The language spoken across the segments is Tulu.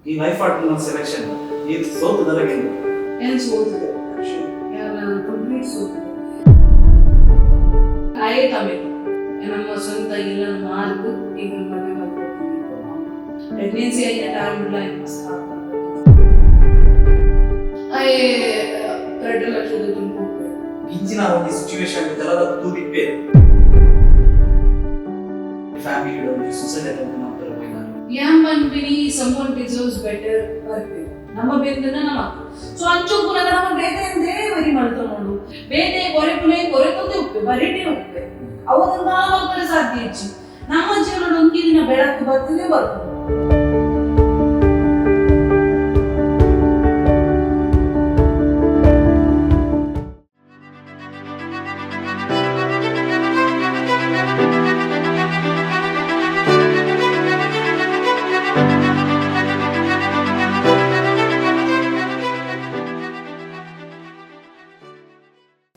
ಈ ಲೈಫ್ ಪಾರ್ಟ್ನರ್ ಸೆಲೆಕ್ಷನ್ ಈ ಸೋತು ದರಗಿಂದು. ಏನು ಸೋತಿದೆ ಆಕ್ಚುಲಿ, ನಾನು ಕಂಪ್ಲೀಟ್ ಸೋತಿದೆ. ಆಯೇ ತಮಿಳು ನಮ್ಮ ಸ್ವಂತ ಇಲ್ಲ ಮಾರ್ದು ಈಗ ಮದುವೆ ಮಾಡ್ಕೊಡ್ತೀನಿ. ಪ್ರೆಗ್ನೆನ್ಸಿ అయిన ಟೈಮ್ ಆಯೇ 2 ಲಕ್ಷದ ತುಂಬ. ಇಂಚಿನ ಒಂದು ಸಿಚುವೇಶನ್ ಇದೆಲ್ಲ ತೂದಿಪ್ಪೆ ಫ್ಯಾಮಿಲಿ ಒಂದು ಸುಸೈಡ್ ಅಟೆಂಪ್ಟ್ ಮಾಡ್ತಾರೆ ಹೋಯ್ನ. ಯಾನ್ ಪನ್ಪಿನಿ ಸಮ್ಒನ್ ಡಿಸರ್ವ್ಸ್ ಬೆಟರ್ ಬರ್ಪೆ ನಮ್ಮ ಬೆಂದನ ನಮ್ಮ. ಸೊ ಅಂಚು ಪುನಃ ನಮ್ಮ ಬೇತೆ ಅಂದೇ ಬರಿ ಮಲ್ತೊಂಡು ಬೇತೆ ಕೊರೆ ಪುಲೆ ಕೊರೆ ತೊಂದೆ ಉಪ್ಪೆ ಬರಿಟೆ ಉಪ್ಪೆ ಅವದನ್ನ ಮಲ್ಪರೆ ಸಾಧ್ಯ ಹೆಚ್ಚು. ನಮ್ಮ ಜೀವನದ ಒಂಜಿ ದಿನ ಬೆಳಕು ಬರ್ತದೆ ಬರ್ತದೆ.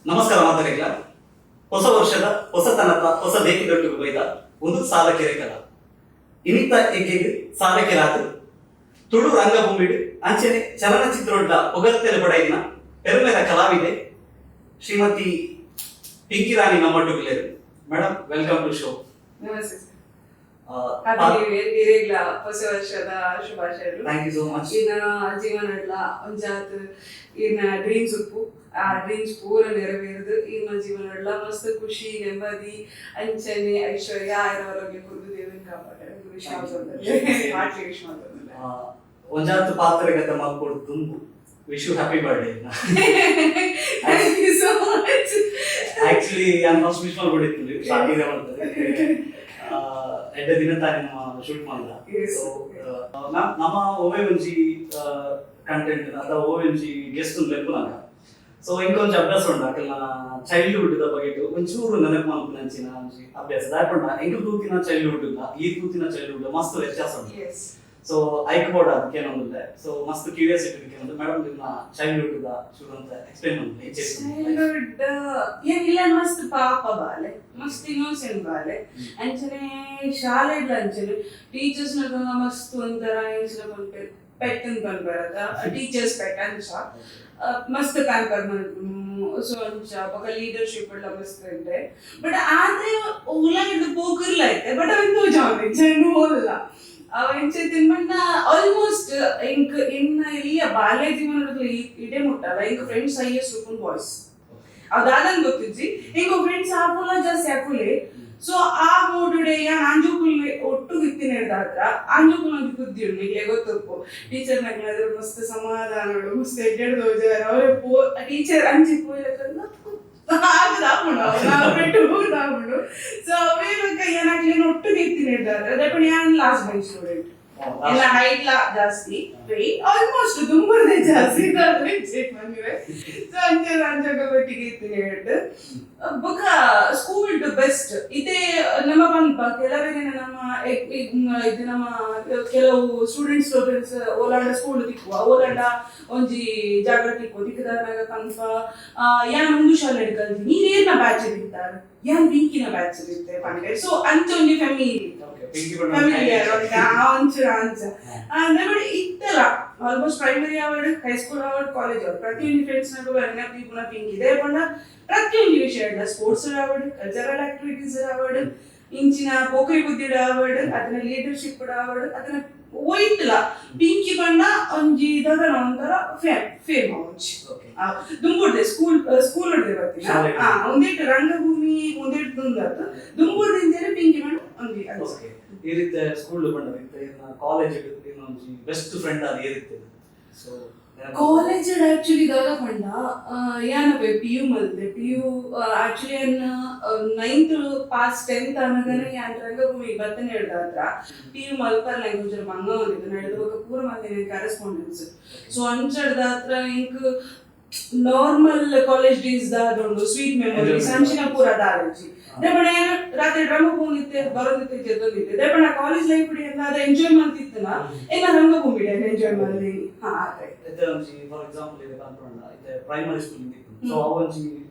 ನಮಸ್ಕಾರ ಮಾತರಿಗಳ. ಹೊಸ ವರ್ಷದ ಹೊಸತನದ ಹೊಸ ದೇಕಿದೊಟ್ಟಿಗೆ ಬೈದ ಒಂದು ಸಾಲಕೆರೆ ಕಲ ಇನಿತ ಎಗ್ಗೆಗ್ ಸಾಲಕೆರಾತು ತುಳು ರಂಗಭೂಮಿಡು ಅಂಚನೆ ಚಲನಚಿತ್ರೊಡ್ಡ ಒಗರ್ತೆಲೆ ಪಡೆಯಿನ ಪೆರುಮೆದ ಕಲಾವಿದೆ ಶ್ರೀಮತಿ ಪಿಂಕಿ ರಾಣಿ ನಮ್ಮೊಟ್ಟುಗುಲೇರು. Madam, welcome to show. ನಮಸ್ತೆ ಸರ್. Happy new year. ಹಿರೇಗ್ಲ ಹೊಸ ವರ್ಷದ ಶುಭಾಶಯಗಳು. Thank you so much. ಇನ್ನ ಜೀವನಡ್ಲ ಒಂಜಾತ್ ಇನ್ನ ಡ್ರೀಮ್ಸ್ ಉಪ್ಪು, ಆ ಡ್ರೀಮ್ಸ್ ಪೂರ ನೆರವೇರುದು. ಇನ್ನ ಜೀವನಡ್ಲ ಮಸ್ತ್ ಖುಷಿ, ನೆಮ್ಮದಿ, ಅಂಚನೆ ಐಶ್ವರ್ಯ, ಆಯುರಾರೋಗ್ಯ ಕೊರ್ದು ದೇವನ್ ಕಾಪಾಡ ವಿಶ್ ಮಾಡ್ತೊಂದುಲ್ಲೆ, ಹಾರ್ಟ್ಲಿ ವಿಶ್ ಮಾಡ್ತೊಂದುಲ್ಲೆ. ಒಂಜಾತ್ ಪಾತ್ರೆಗತ ಮಲ್ಕೊಡು ತುಂಬು wish you happy birthday. Thank you so much. Actually ನಾನು ಫಸ್ಟ್ ವಿಶ್ ಮಾಡ್ಬಿಟ್ಟಿತ್ತು, ಸ್ಟಾರ್ಟಿಂಗ್ ಮಾಡ್ತಾರೆ ಎಡ್ಡೆ ದಿನ ತಾನೇ ನಮ್ಮ ಶೂಟ್ ಮಾಡಿದ. ಸೊ ಮ್ಯಾಮ್, ನಮ್ಮ ಓವೆ ಒಂಜಿ ಕಂಟೆಂಟ್ ಅಥವಾ ಓವೆ ಒಂಜಿ ಗೆಸ್ಟ್ ಲೆಪ್ಪುನಾಗ, ಸೊ ಇಂಕೊಂಜಿ ಅಭ್ಯಾಸ ಉಂಡು. ಅಕಲ್ನ ಚೈಲ್ಡ್ಹುಡ್ ದ ಬಗ್ಗೆ ಒಂಚೂರು ನೆನಪು ಮಲ್ಪುನಂಚಿನ ಒಂಜಿ ಅಭ್ಯಾಸ. ದಾಯೆ ಎಂಕುಲು ತೂತಿನ ಚೈಲ್ಡ್ಹುಡ್ ಈ ತೂತಿನ ಚೈಲ್ಡ್ಹುಡ್ ಮಸ್ತ್ ವ್ಯತ್ಯಾಸ ಉಂಟು. ಸೊ ಐಕ್ ಬೋರ್ಡ್ ಅದಕ್ಕೆ ಒಂದಿಲ್ಲ. ಸೊ ಮಸ್ತ್ ಕ್ಯೂರಿಯಾಸಿಟಿ ಒಂದು. ಮೇಡಮ್, ನಿಮ್ಮ ಚೈಲ್ಡ್ಹುಡ್ the ಶುರು ಅಂತ ಎಕ್ಸ್ಪ್ಲೈನ್ ಮಾಡಿ. ಚೈಲ್ಡ್ಹುಡ್ ಏನಿಲ್ಲ, ಮಸ್ತ್ ಪಾಪ ಬಾಲೆ, ಮಸ್ತ್ ಇನ್ನೋಸೆಂಟ್ ಬಾಲೆ. ಅಂಚನೆ ಶಾಲೆಡ್ಲ ಅಂಚನೆ ಟೀಚರ್ಸ್ ಮಸ್ತ್ ಒಂಥರ ಎಂಚಿನ ಪನ್ಪೆರ್, ಪೆಟ್ ಅಂತ ಪನ್ಪೆರತ, ಟೀಚರ್ಸ್ ಪೆಟ್ ಅಂಚ. ಮಸ್ತ್ ಪ್ಯಾಂಪರ್ ಮಲ್ಪುನು. ಸೊ ಅಂಚ ಬೊಕ ಲೀಡರ್ಶಿಪ್ ಎಲ್ಲ ಮಸ್ತ್ ಉಂಟೆ. ಬಟ್ ಆದ್ರೆ ಉಲಾಗಿದ್ದು ಪೋಕರ್ಲ ಐತೆ, ಬಟ್ ಅವೆನ್ ತೋಜಾವನೆ ಚೆಂಡು ಹೋಲ್ಲ ಅವ ಎಂಚ ತಿನ್ಬಂಡ. ಆಲ್ಮೋಸ್ಟ್ ಇಂಕ್ ಇನ್ನ ಇಲ್ಲಿಯ ಬಾಲ್ಯ ಜೀವನದ ಇಡೇ ಮುಟ್ಟಲ್ಲ. ಇಂಕ್ ಫ್ರೆಂಡ್ಸ್ ಹೈಯೆಸ್ಟ್ ಉಪ್ಪುನ್ ಬಾಯ್ಸ್. ಅದಾದಂಗೆ ಗೊತ್ತಿಜ್ಜಿ, ಇಂಕ್ ಫ್ರೆಂಡ್ಸ್ ಆಪುಲ ಜಾಸ್ತಿ ಆಪುಲೆ. ಸೊ ಆ ಮೋಡುಡೆ ಯಾನ್ ಆಂಜೋಕುಲ್ ಒಟ್ಟು ಇತ್ತಿನ ಹಿಡ್ದಾತ್ರ ಆಂಜೋಕುಲ್ ಒಂಜಿ ಬುದ್ಧಿ ಉಂಡು, ನಿಮಗೆ ಗೊತ್ತುಪ್ಪು. ಟೀಚರ್ ನಗ್ಲಾದ್ರೆ ಮಸ್ತ್ ಸಮಾಧಾನ ಉಂಡು, ಮಸ್ತ್ ಎಡ್ಡೆಡ್ ತೋಜಾರ ಅವರೇ. ಪೋ ಟೀಚರ್ ಅಂಚಿ ಪೋಯ್ಲಕ್ಕ ಆಗದಾಪುಂಡು, ನಾವು ಬೆಟ್ಟು ಹೋಗುದಾಪುಂಡು. ಸೊ ಅವೇ ಏನಾಗ್ಲಿ ಒಟ್ಟಿಗೆ ಇತ್ತಿನ ಹಿಡ್ದಾತ್ರ. ಅದೇ ಯಾನ್ ಲಾಸ್ಟ್ ಬೆಂಚ್ ಸ್ಟೂಡೆಂಟ್. ಎಲ್ಲ ಹೈಟ್ ಲಾ ಜಾಸ್ತಿ, ವೆಯ್ಟ್ ಆಲ್ಮೋಸ್ಟ್ ತುಂಬಾನೇ ಜಾಸ್ತಿ ಬಂದಿವೆ. ಸೊ ಅಂಚೆ ಅಂಚೆ ಒಟ್ಟಿಗೆ ಇತ್ತು ಹೇಳ್ದು. ಬೊಕ ಸ್ಕೂಲ್ ಬೆಸ್ಟ್ ಇದೇ. ನಮ್ಮ ಪನ್ಪ ಕೆಲವೇನೆ ನಮ್ಮ ಇದು ನಮ್ಮ ಕೆಲವು ಸ್ಟೂಡೆಂಟ್ಸ್ ಸ್ಟೂಡೆಂಟ್ಸ್ ಓಲಾಂಡ ಸ್ಕೂಲ್ ತಿಕ್ಕುವ, ಓಲಾಂಡ ಒಂಜಿ ಜಾಗ ತಿಕ್ಕುವ ತಿಕ್ಕದಾಗ ಪನ್ಪ, ಯಾನ್ ಒಂದು ಶಾಲೆ ಕಲ್ತೀನಿ, ನೀರೇನ ಬ್ಯಾಚ್ ಇತ್ತಾರೆ, ಯಾನ್ ಪಿಂಕಿನ ಬ್ಯಾಚ್ ಇತ್ತೆ ಪಂಡೆ. ಸೊ ಅಂಚ ಒಂಜಿ ಫ್ಯಾಮಿಲಿ ಫ್ಯಾಮಿಲಿಯರ್ ಒಂಚೂರು ಅಂಚ ಅಂದ್ರೆ. ಬಟ್ ಇತ್ತಲ್ಲ ಆಲ್ಮೋಸ್ಟ್ ಪ್ರೈಮರಿ ಆವಡ್, ಹೈಸ್ಕೂಲ್ ಆವಡ್, ಕಾಲೇಜ್ ಆವಡ್, ಪ್ರತಿಯೊಂದು ಫ್ರೆಂಡ್ಸ್ ನಗು ನೆನಪಿ ಪುನಃ ಪಿಂಕ್ ಇದೆ ಪಂಡ. ಪ್ರತಿಯೊಂದು ವಿಷಯ ಸ್ಪೋರ್ಟ್ಸ್ ಆವಡ್, ಕಲ್ಚರಲ್ ಆಕ್ಟಿವಿಟೀಸ್ ಆವಡ್, ಇಂಚಿನ ಪೋಖರಿ ಬುದ್ಧಿಡ್ ಆವಡ್, ಅದನ್ನ ಲೀಡರ್ಶಿಪ್ ಆವಡ್, ಅದನ್ನ ಒಯ್ತಲ ಪಿಂಕಿ ಬಣ್ಣ ಒಂಜಿ ದಾದನ ಒಂಥರ ಫೇಮ್ ಫೇಮ್ ಅವಂಚಿ ದುಂಬುಡ್ದೆ ಸ್ಕೂಲ್ ಸ್ಕೂಲ್ ಉಡ್ದೆ ಬರ್ತೀನಿ. ಶಾಲೆ. ಹಾ, ಒಂದಿಟ್ಟು ರಂಗಭೂಮಿ ಒಂದಿಟ್ಟು ದುಂದತ್ತು ದುಂಬುಡ್ದಿಂಚನೆ ಪಿಂಕಿ ಬಣ್ಣ ಒಂಜಿ ಅಂಚ. ಓಕೆ, ಈ ರೀತಿ ಸ್ಕೂಲ್ ಬಂದ ಕಾಲೇಜ್ ಒಂಜಿ ಬೆಸ್ಟ್ ಫ್ರೆಂಡ್ ಅದು ಏರಿತ್ತು? ಸೊ ಕಾಲೇಜ್ ಆಕ್ಚುಲಿ ದಾದ ಪಂಡ, ಯಾನಪೆ ಪಿ ಯು ಮಲ್ದೆ. ಪಿ ಯು ಆಕ್ಚುಲಿ ಅನ್ನ ನೈನ್ತ್ ಪಾಸ್, ಟೆಂತ್ ಅನಗನೆ ಯಾನ್ ರಂಗಭೂಮಿ ಬತ್ತನೆ ಹೇಳ್ದ ಹತ್ರ ಪಿ ಯು ಮಲ್ಪರ್ ನಂಗೆ ಒಂಚೂರು ಬಂಗ ಬಂದಿತ್ತು ನಡೆದು. ಬೊಕ ಪೂರ ಮಲ್ದಿನ ಕರೆಸ್ಪಾಂಡೆನ್ಸ್. ಸೊ ಅಂಚಡ್ದ ಹತ್ರ ಇಂಕ್ ನಾರ್ಮಲ್ ಕಾಲೇಜ್ ಡೇಸ್ ದಾದೊಂಡು ಸ್ವೀಟ್ ಮೆಮೊರೀಸ್ ಅಂಚಿನ ಪೂರ ದಾಲಜಿ. ದೇಪಣ ಏನು ರಾತ್ರಿ ಡ್ರಮ್ ಹೋಗಿತ್ತೆ, ಬರೋದಿತ್ತೆ, ಜೆತ್ತೊಂದಿತ್ತೆ. ದೇಪಣ ಕಾಲೇಜ್ ಲೈಫ್ ಅದ ಎಂಜಾಯ್ ಮಾಡ್ತಿತ್ತಲ್ಲ, ಎಲ್ಲ ರಂಗಭೂಮಿ ಎಂಜಾಯ್ ಮಾಡಿದೀನಿ. ಹಾ, ಆದ್ರೆ ಇತ್ತೆ ಒಂಜಿ ಫಾರ್ ಎಕ್ಸಾಂಪಲ್ ಇದೆ ಪನ್ಪುಂಡ, ಇತ್ತೆ ಪ್ರೈಮರಿ ಸ್ಕೂಲ್ ಇತ್ತು. ಸೊ ಅವ ಒಂಜಿ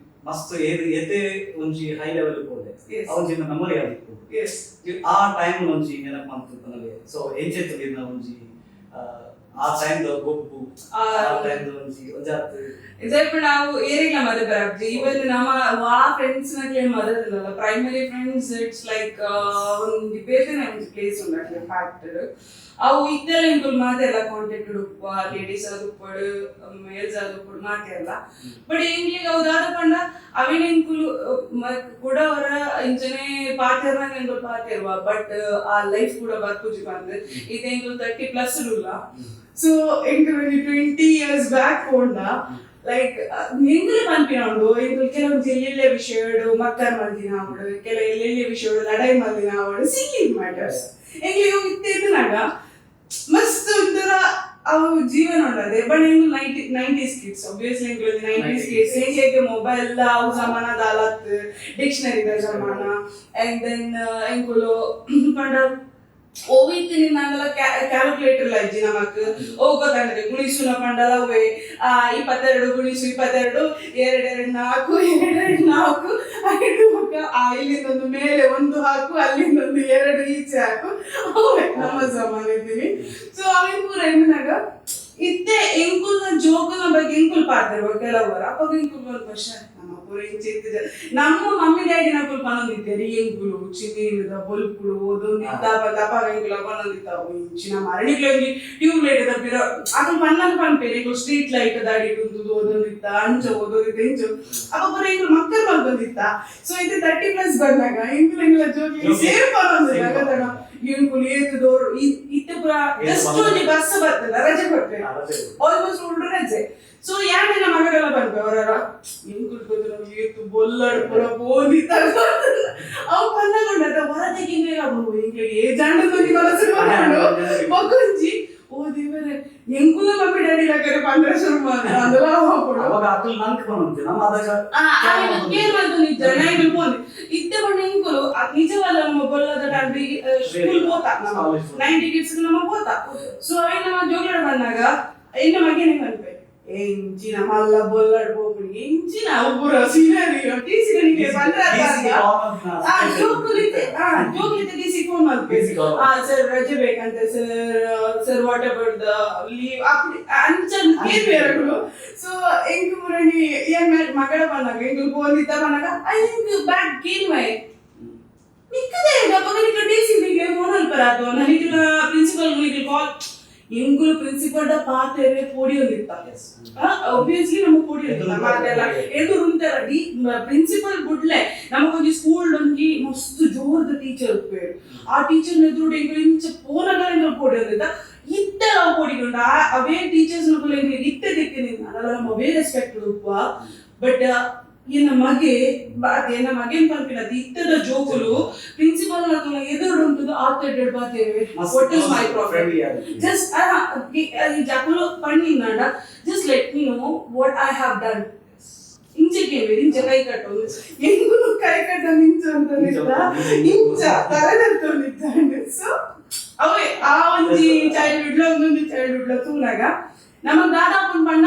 ಮಸ್ತ್ ಏರ್ ಏತೆ ಒಂಜಿ ಹೈ ಲೆವೆಲ್ ಪೋಲೆ ಅವಂಜಿ ಮೆಮೊರಿ ಆದಿತ್ತು. ಆ ಟೈಮ್ ಒಂಜಿ ನೆನಪು ಮಾಡ್ತಿತ್ತು ನನಗೆ. ಸೊ ಎಂಚೆತ್ತು ಇರ್ನ ಒಂಜಿ ಆ ಆ ಟೈಮ್ ದ ಗೊಬ್ಬು, ಆ ಟೈಮ್ ದ ಒಂಜಿ ಒಂಜಾತ್ ಇದೇ ನಾವು ಏರಿಗ್ಲ ಮದ ಬರಾಬ್ಜಿ. ಇವನ್ ನಮ್ಮ ವಾ friends ನಕ್ಲೆ ಮದತಿಲ್ಲ. Primary friends, it's like ಒಂದು ಬೇರೆ ಒಂಜಿ ಪ್ಲೇಸ್ ಉಂಡು ಅಕ್ಲೆ ಫ್ಯಾಕ್ಟರ್. ಅವು ಇತ್ತೆಲ್ಲ ಎಂಕುಲು ಮಾತೆಲ್ಲ ಕಾಂಟ್ಯಾಕ್ಟ್ ಉಪ್ಪ, ಲೇಡೀಸ್ ಆದ್ ಉಪ್ಪಡು, ಮೇಲ್ಸ್ ಆದ್ ಉಪ್ಪಡು, ಮಾತೆಲ್ಲ. ಬಟ್ ಎಂಕ್ಲಿಗ್ ಅವು ದಾದ ಪಂಡ, ಅವಿನ ಎಂಕುಲು ಕೂಡ ಅವರ ಇಂಚನೆ ಪಾತೆರ್ನಾಗ ಎಂಕುಲು ಪಾತೆರುವ, ಬಟ್ ಆ ಲೈಫ್ ಕೂಡ ಬರ್ಪುಜಿ ಪಂದ್. ಇತ್ತೆ ಎಂಕುಲು 30 ಪ್ಲಸ್ ಉಲ್ಲ. ಸೊ ಎಂಕುಲು 20 ಇಯರ್ಸ್ ಬ್ಯಾಕ್ ಪೋಂಡ, ಲೈಕ್ ಎಂಕುಲು ಪನ್ಪಿನ ಉಂಡು, ಎಂಕುಲು ಕೆಲವೊಂದು ಎಲ್ಲೆಲ್ಲೆ ವಿಷಯಡು ಮಕ್ಕರ್ ಮಲ್ದಿನ ಆವಡು, ಕೆಲವು ಎಲ್ಲೆಲ್ಲೆ ವಿಷಯಡು ಲಡಾಯಿ ಮಲ್ದಿನ ಆವಡು, ಸಿಲ್ಲಿ ಮ್ಯಾಟರ್ಸ್. ಎಂಕ್ಲಿಗೆ ಇತ್ತೆ ಇತ್ತಿನಾಗ ಮಸ್ತ್ ಒಂಥರ ಅವು ಜೀವನ ಉಂಡದೆ. ಬಟ್ ಎಂಕುಲು 90s kids obviously. ಎಂಕುಲು 90s kids. ಎಂಕ್ಲೆಗ್ ಮೊಬೈಲ್ ಅವು ಜಮಾನ ದಾಲತ್, ಡಿಕ್ಷನರಿ the ಜಮಾನ. ಅಂಡ್ then ಎಂಕುಲು ಪಂಡ ಓ ಇತ್ತು ನಿನ್ನಂಗಲ ಕ್ಯಾಲ್ಕುಲೇಟರ್ ಲ ಇಜ್ಜಿ ನಮಕ್. ಓ ಗೊತ್ತಾಗ್ತದೆ, ಗುಣಿಸುನ ಪಂಡಲ ಅವೇ 22 ಗುಣಿಸು 22, ಎರಡು ಎರಡು ನಾಲ್ಕು, ಎರಡು ಎರಡು ನಾಲ್ಕು, ಐದು ಬೊಕ್ಕ ಇಲ್ಲಿಂದ ಒಂದು ಮೇಲೆ ಒಂದು ಹಾಕು, ಅಲ್ಲಿಂದ ಒಂದು ಎರಡು ಈಚೆ ಹಾಕು, ಅವೇ ನಮ್ಮ ಜಮಾನ ಇದ್ದೀನಿ. ಸೊ ಅವಿನ ಪೂರ ಎನ್ನುನಾಗ ಇತ್ತೆ ಎಂಕುಲ್ನ ಜೋಕುಲ್ನ ಬಗ್ಗೆ ಎಂಕುಲ್ ಪಾತೆರುವ ಕೆಲವರು. ಅಪ್ಪಗ ಎಂಕುಲ್ ಒಂದು ವರ್ಷ ನಮ್ಮ ಪೂರ ಇಂಚೆ ಇತ್ತಿಜ. ನಮ್ಮ ಮಮ್ಮಿ ಡ್ಯಾಡಿ ನಕುಲ್ ಪನೊಂದಿತ್ತೇರಿ, ಎಂಕುಲು ಚಿನ್ನಿದ ಬೊಲ್ಪುಡು ಓದೊಂದಿತ್ತ ಅಪ್ಪ ಎಂಕುಲ ಪನೊಂದಿತ್ತ ಇಂಚಿನ ಮರಣಿಗ್ಲ ಒಂಜಿ ಟ್ಯೂಬ್ ಲೈಟ್ ದಪ್ಪಿರ. ಅಕುಲು ಪನ್ನಗ ಪನ್ಪೇರಿ, ಎಂಕುಲು ಸ್ಟ್ರೀಟ್ ಲೈಟ್ ದಾಡಿ ಉಂತುದು ಓದೊಂದಿತ್ತ, ಅಂಚ ಓದೊಂದಿತ್ತ, ಇಂಚ. ಅಪ್ಪ ಪೂರ ಎಂಕುಲು ಮಕ್ಕಳು ಮಲ್ತೊಂದಿತ್ತ. ಸೊ ಇದು 30 ಪ್ಲಸ್ ಬಂದಾಗ ಎಂಕುಲು ಎಂಕುಲ ಜೋಕಿ ಸೇಮ್ ಪನೊಂದಿತ್ತ ಗೊತ್ತಣ. ಎಂಕುಲು ಏತು ದೋರು ಇತ್ತೆ ಪೂರ ಜಸ್ಟ್ ಒಂಜಿ ಬಸ್ ಬರ್ತದ, ರಜೆ ಕೊಟ್ಟೆ, ಆಲ್ಮೋಸ್ಟ್ ಉಂಡು ರಜೆ. ಸೊ ಯಾನೆಲ್ಲ ಮಗಳೆಲ್ಲ ಬಂತು ಅವರ ಎಂಕುಲು ಗೊತ್ತು ಏತು ಬೊಲ್ಲಡ್ ಪೂರ ಪೋಂದಿತ್ತ. ಅವು ಪನ್ನಗೊಂಡ ಹೊರತೆಗೆ ಎಂಕ್ಲೆ ಏಜಾಂಡ ಒಂಜಿ ಮನಸ್ಸು ಬಂದು ಬೊಕೊಂಜಿ, ಓ ದೇವರೇ, ಎಂಕುಲ ಮಮ್ಮಿ ಡ್ಯಾಡಿ ಲಗರೆ ಪಂದ್ರ ಶುರು ಮಾಡ ಅದೆಲ್ಲ ಹೋಗ್ಕೊಡು. ಅವಾಗ ಅಕುಲು ನಂಕ್ ಪನೊಂತೆ ನಮ್ಮ ಅದಾಗ. ಕೇರ್ ಮಲ್ತೊಂದಿಜ್ಜ ನೈನ್ ಪೋಂದಿ ಇತ್ತೆ. ಬಣ್ಣ ಎಂಕುಲು ನಿಜವಲ್ಲ ನಮ್ಮ ಬೊಲ್ಲದ ಟೈಮ್ ಸ್ಕೂಲ್ ಪೋತ, ನಮ್ಮ 90 ಕಿಡ್ಸ್ ನಮ್ಮ ಪೋತ. ಸೊ ಅವೆ ನಮ್ಮ ಜೋಗಡ ಬಂದಾಗ ಇನ್ನು ಮಗೇನೆ ಪನ್ಪೆ, ಎಂಚಿನ ಮಲ್ಲ ಬೊಲ್ಲಡ್ ಪೋಪುನಿ, ಎಂಚಿನ ಅವು ಪೂರ ಸೀನರಿ, ಟಿಸಿ ನಿಗೆ ಪಂದ್ರ ಜೋಕುಲಿತೆ ಜೋಕುಲಿತೆ ಟಿಸಿ ಫೋನ್ ಮಲ್ಪೆ, ಸರ್ ರಜೆ ಬೇಕಂತೆ sir, sir, what about the leave, ಅಪ್ಪಡಿ ಅಂಚ ಕೇರ್ಬೇರಗಳು. ಸೊ ಎಂಕ್ ಮುರಣಿ ಏನ್ ಮಗಳ ಬಂದಾಗ ಎಂಕುಲು ಪೋಂದಿತ್ತ ಬಂದಾಗ ಎಂಕ್ ಬ್ಯಾಗ್ ಕೇನ್ವೈ ನಿಕ್ಕದೆ ಅಪ್ಪಗ ನಿಕ್ಕ ಟಿಸಿ ನಿಗೆ ಫೋನ್ ಅಲ್ಪರಾತು, ನನಗೆ ಪ್ರಿನ್ಸಿಪಲ್ ನಿಗೆ ಕಾಲ್. ಎಂಕುಲು ಪ್ರಿನ್ಸಿಪಲ್ ಡ ಪಾತೆರೆ ಪೋಡಿ ಒಂದಿತ್ತ. ಆಬ್ವಿಯಸ್ಲಿ ನಮಗೆ ಪೋಡಿ ಒಂದಿತ್ತ ಮಾತೆಲ್ಲ ಎದುರು ಉಂತೆಲ್ಲ ಡಿ ಪ್ರಿನ್ಸಿಪಲ್ ಬುಡ್ಲೆ. ನಮಗೊಂಜಿ ಸ್ಕೂಲ್ ಒಂಜಿ ಮಸ್ತ್ ಜೋರದ ಟೀಚರ್ ಉಪ್ಪೇರು. ಆ ಟೀಚರ್ ಎದುರು ಎಂಕುಲು ಇಂಚ ಪೋನಗ ಎಂಕುಲು ಪೋಡಿ ಒಂದಿತ್ತ. ಇತ್ತೆ ನಾವು ಪೋಡಿಗೊಂಡ ಅವೇ ಟೀಚರ್ಸ್ ನಕುಲು ಎಂಕುಲು ಇತ್ತೆ ದಿಕ್ಕಿನಿ ಅದಲ್ಲ, ನಮ್ಮ ಅವೇ ರೆಸ್ಪೆಕ್ಟ್ ಉಪ್ಪ. ಬಟ್ ಎನ್ನ ಮಗೆ ಎನ್ನ ಮಗೇನ್ ಪನ್ಪಿನ ಇತ್ತದ ಜೋಕುಲು ಪ್ರಿನ್ಸಿಪಲ್ ನಕುಲು ಎದುರು ಉಂಟುದು ಆತ ಎಡ್ಡೆಡ್ ಬಾತೇವೆ, what is my problem? Just ಜಕುಲು ಪಣ್ಣಿಂದಾಂಡ, just let me know what I have done. ಇಂಚಕ್ಕೆ ಇಂಚ ಕೈ ಕಟ್ಟೋದು, ಎಂಗುಲು ಕೈ ಕಟ್ಟೋದು ಇಂಚ ಅಂತ ಇಂಚ ತಲೆ ತರ್ತೊಂದಿತ್ತಾಂಡ್. ಸೊ ಅವೇ ಆ ಒಂಜಿ ಚೈಲ್ಡ್ಹುಡ್ ಒಂದೊಂದು ಚೈಲ್ಡ್ಹುಡ್ ತೂನಾಗ ನಮ್ಮ ದಾದಾಪುನ್ ಪಂಡ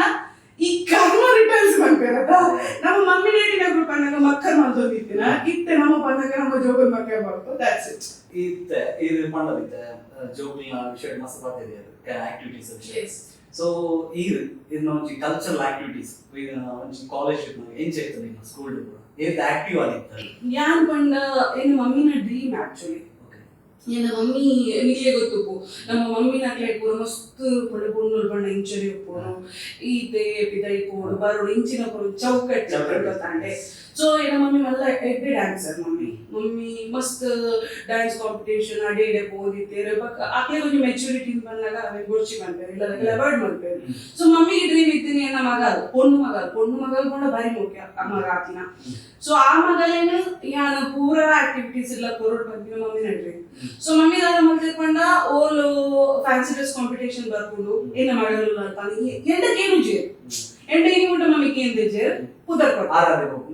ಈ ಕರ್ಮ ರಿಟರ್ನ್ಸ್ ಪನ್ಪೆರತ. ನಮ್ಮ ಮಮ್ಮಿ ಡ್ಯಾಡಿ ನಕುಲು ಪನ್ನಗ ಮಕ್ಕರ್ ಮಲ್ತೊಂದಿತ್ತಿನ, ಇತ್ತೆ ನಮ್ಮ ಪನ್ನಗ ನಮ್ಮ ಜೋಗುಲ್ ಮಕ್ಕರ್ ಬರ್ತು. That's it. ಇತ್ತೆ ಇದು ಪಂಡದಿತ್ತೆ ಜೋಕುಲ್ನ ವಿಷಯ ಮಸ್ತ್ ಪಾತೆರಿಯರ್, ಆಕ್ಟಿವಿಟೀಸ್ ವಿಷಯ. ಸೊ ಈರ್ ಇದನ್ನ ಒಂಜಿ ಕಲ್ಚರಲ್ ಆಕ್ಟಿವಿಟೀಸ್ ಒಂಜಿ ಕಾಲೇಜ್ ಎಂಚ ಇತ್ತು ನಿಮ್ಮ ಸ್ಕೂಲ್ ಕೂಡ? ಏತ್ ಆಕ್ಟಿವ್ ಆದಿತ್ತು? ಯಾನ್ ಪಂಡ ಎನ್ನ ಮಮ್ಮಿನ ಡ್ರೀಮ್ ಆಕ್ಚುಲಿ. ಎನ್ನ ಮಮ್ಮಿ ನಿಕ್ಲೆ ಗೊತ್ತುಪ್ಪು, ನಮ್ಮ ಮಮ್ಮಿನ ಪೂರ ಮಸ್ತ್ ಪಂಡ ಪೊಣ್ಣುಲು ಪಂಡ ಇಂಚನೆ ಉಪ್ಪುನು, ಈತೆ ಪಿದೈ ಪೋಡು ಬರೋಡು, ಇಂಚಿನ ಪೂರ ಚೌಕಟ್ಟು. ಚೌಕಟ್ಟು. ಗೊತ್ತಾಂಡೆ. ಸೊ ಎನ್ನ ಮಮ್ಮಿ ಮಲ್ಲ ಎಡ್ಡೆ dancer. Mummy mummy ಮಸ್ತ್ ಡ್ಯಾನ್ಸ್ ಕಾಂಪಿಟೇಷನ್ ಅಡೆ ಇಡೆ ಪೋದಿತ್ತೇರು. ಬಟ್ ಅಕ್ಲೆ ಒಂಜಿ ಮೆಚುರಿಟಿ ಬಂದಾಗ ಅವೆ ಗೊರ್ಚಿ ಬಂಪೇರು, ಇಲ್ಲ ಅವಾಯ್ಡ್ ಮಲ್ಪೇರು. ಸೊ ಮಮ್ಮಿಗೆ ಡ್ರೀಮ್ ಇತ್ತೀನಿ ಎನ್ನ ಮಗಲ್, ಪೊಣ್ಣು ಮಗಲ್, ಪೊಣ್ಣು ಮಗಲ್ ಪಂಡ ಬಾರಿ ಮುಖ್ಯ ಆ ಮಗ ಆತಿನ. ಸೊ ಆ ಮಗಲೇನು ಯಾನ ಪೂರ ಆಕ್ಟಿವಿಟೀಸ್ ಎಲ್ಲ ಕೊರಡ್ ಪನ್ಪಿನ ಮಮ್ಮಿನ dream. So mummy ದಾದ ಮಲ್ತಿರ್ಪಂಡ, ಓಲು fancy dress competition ಬರ್ಪುಂಡು, ಎನ್ನ ಮಗಲು ಅಂತ ಎಂಡ ಕೇನು ಜೇರ್ ಎಂಡ ಇನಿ ಮುಟ್ಟ ಮಮ್ಮಿ ಕೇಂದ್ರ ಜೇರ್ ಪುದರ್ ಕೊಟ್ಟ. ಆರಾಧನೆ ಹೋಗ್ಬೋದು.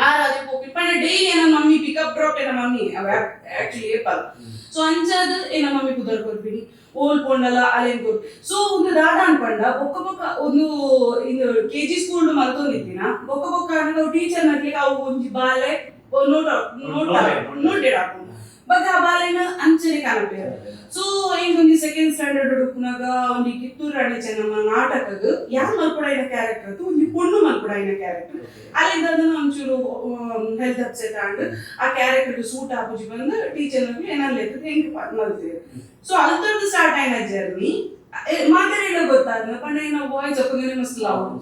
ಆರಾಧನೆ ಪೋಪಿ ಪಂಡ ಡೈಲಿ ಎನ್ನ mummy pickup drop ಎನ್ನ ಮಮ್ಮಿ ಆಕ್ಚುಲಿ ಏಪಲ್. ಸೊ ಅಂಚಾದ ಎನ್ನ ಮಮ್ಮಿ ಪುದರ್ ಕೊರ್ಪಿನಿ, ಓಲ್ ಪೊಂಡಲ ಅಲೇನ್ ಕೊರ್. ಸೊ ಒಂದು ದಾದ ಅನ್ಪಂಡ, ಬೊಕ್ಕ ಬೊಕ್ಕ ಒಂದು ಇಂದು ಕೆಜಿ ಸ್ಕೂಲ್ ಮಲ್ತೊಂದಿತ್ತಿನ ಬೊಕ್ಕ ಬೊಕ್ಕ ಆನಗ ಟೀಚರ್ ನಕ್ಲಿಗೆ ಅವು ಒಂಜಿ ಬಾಲೆ note note noted ಆಪುಂಡು. ಬಟ್ ಆ ಬಾಲೆನ ಅಂಚನೆ ಕಾಣಪೇರು. ಸೊ ಇಂಕೊಂಜಿ ಸೆಕೆಂಡ್ ಸ್ಟ್ಯಾಂಡರ್ಡ್ ಉಪ್ಪುನಗ ಒಂಜಿ ಕಿತ್ತೂರು ರಾಣಿ ಚೆನ್ನಮ್ಮ ನಾಟಕಗ್ ಯಾನ್ ಮಲ್ಪುಡಾಯಿನ ಕ್ಯಾರೆಕ್ಟರ್ ಅದು ಒಂಜಿ ಪೊಣ್ಣು ಮಲ್ಪುಡಾಯಿನ ಕ್ಯಾರೆಕ್ಟರ್. ಅಲ್ಲಿಂದ ಒಂಚೂರು ಹೆಲ್ತ್ ಅಪ್ಸೆಟ್ ಆಂಡ್, ಆ ಕ್ಯಾರೆಕ್ಟರ್ ಸೂಟ್ ಆಪುಜಿ ಬಂದು ಟೀಚರ್ ಏನಲ್ಲಿ ಹೆಂಗ್ ಮಲ್ತೇವೆ. ಸೊ ಅಲ್ತದ್ದು ಸ್ಟಾರ್ಟ್ ಆಯ್ನ ಜರ್ನಿ ಮಾತಾಡಿಲ್ಲ ಗೊತ್ತಾದ ಪಂಡ ಏನ ವಾಯ್ಸ್ ಅಪ್ಪಂಗನೆ ಮಸ್ತ್ ಲೌಡ್.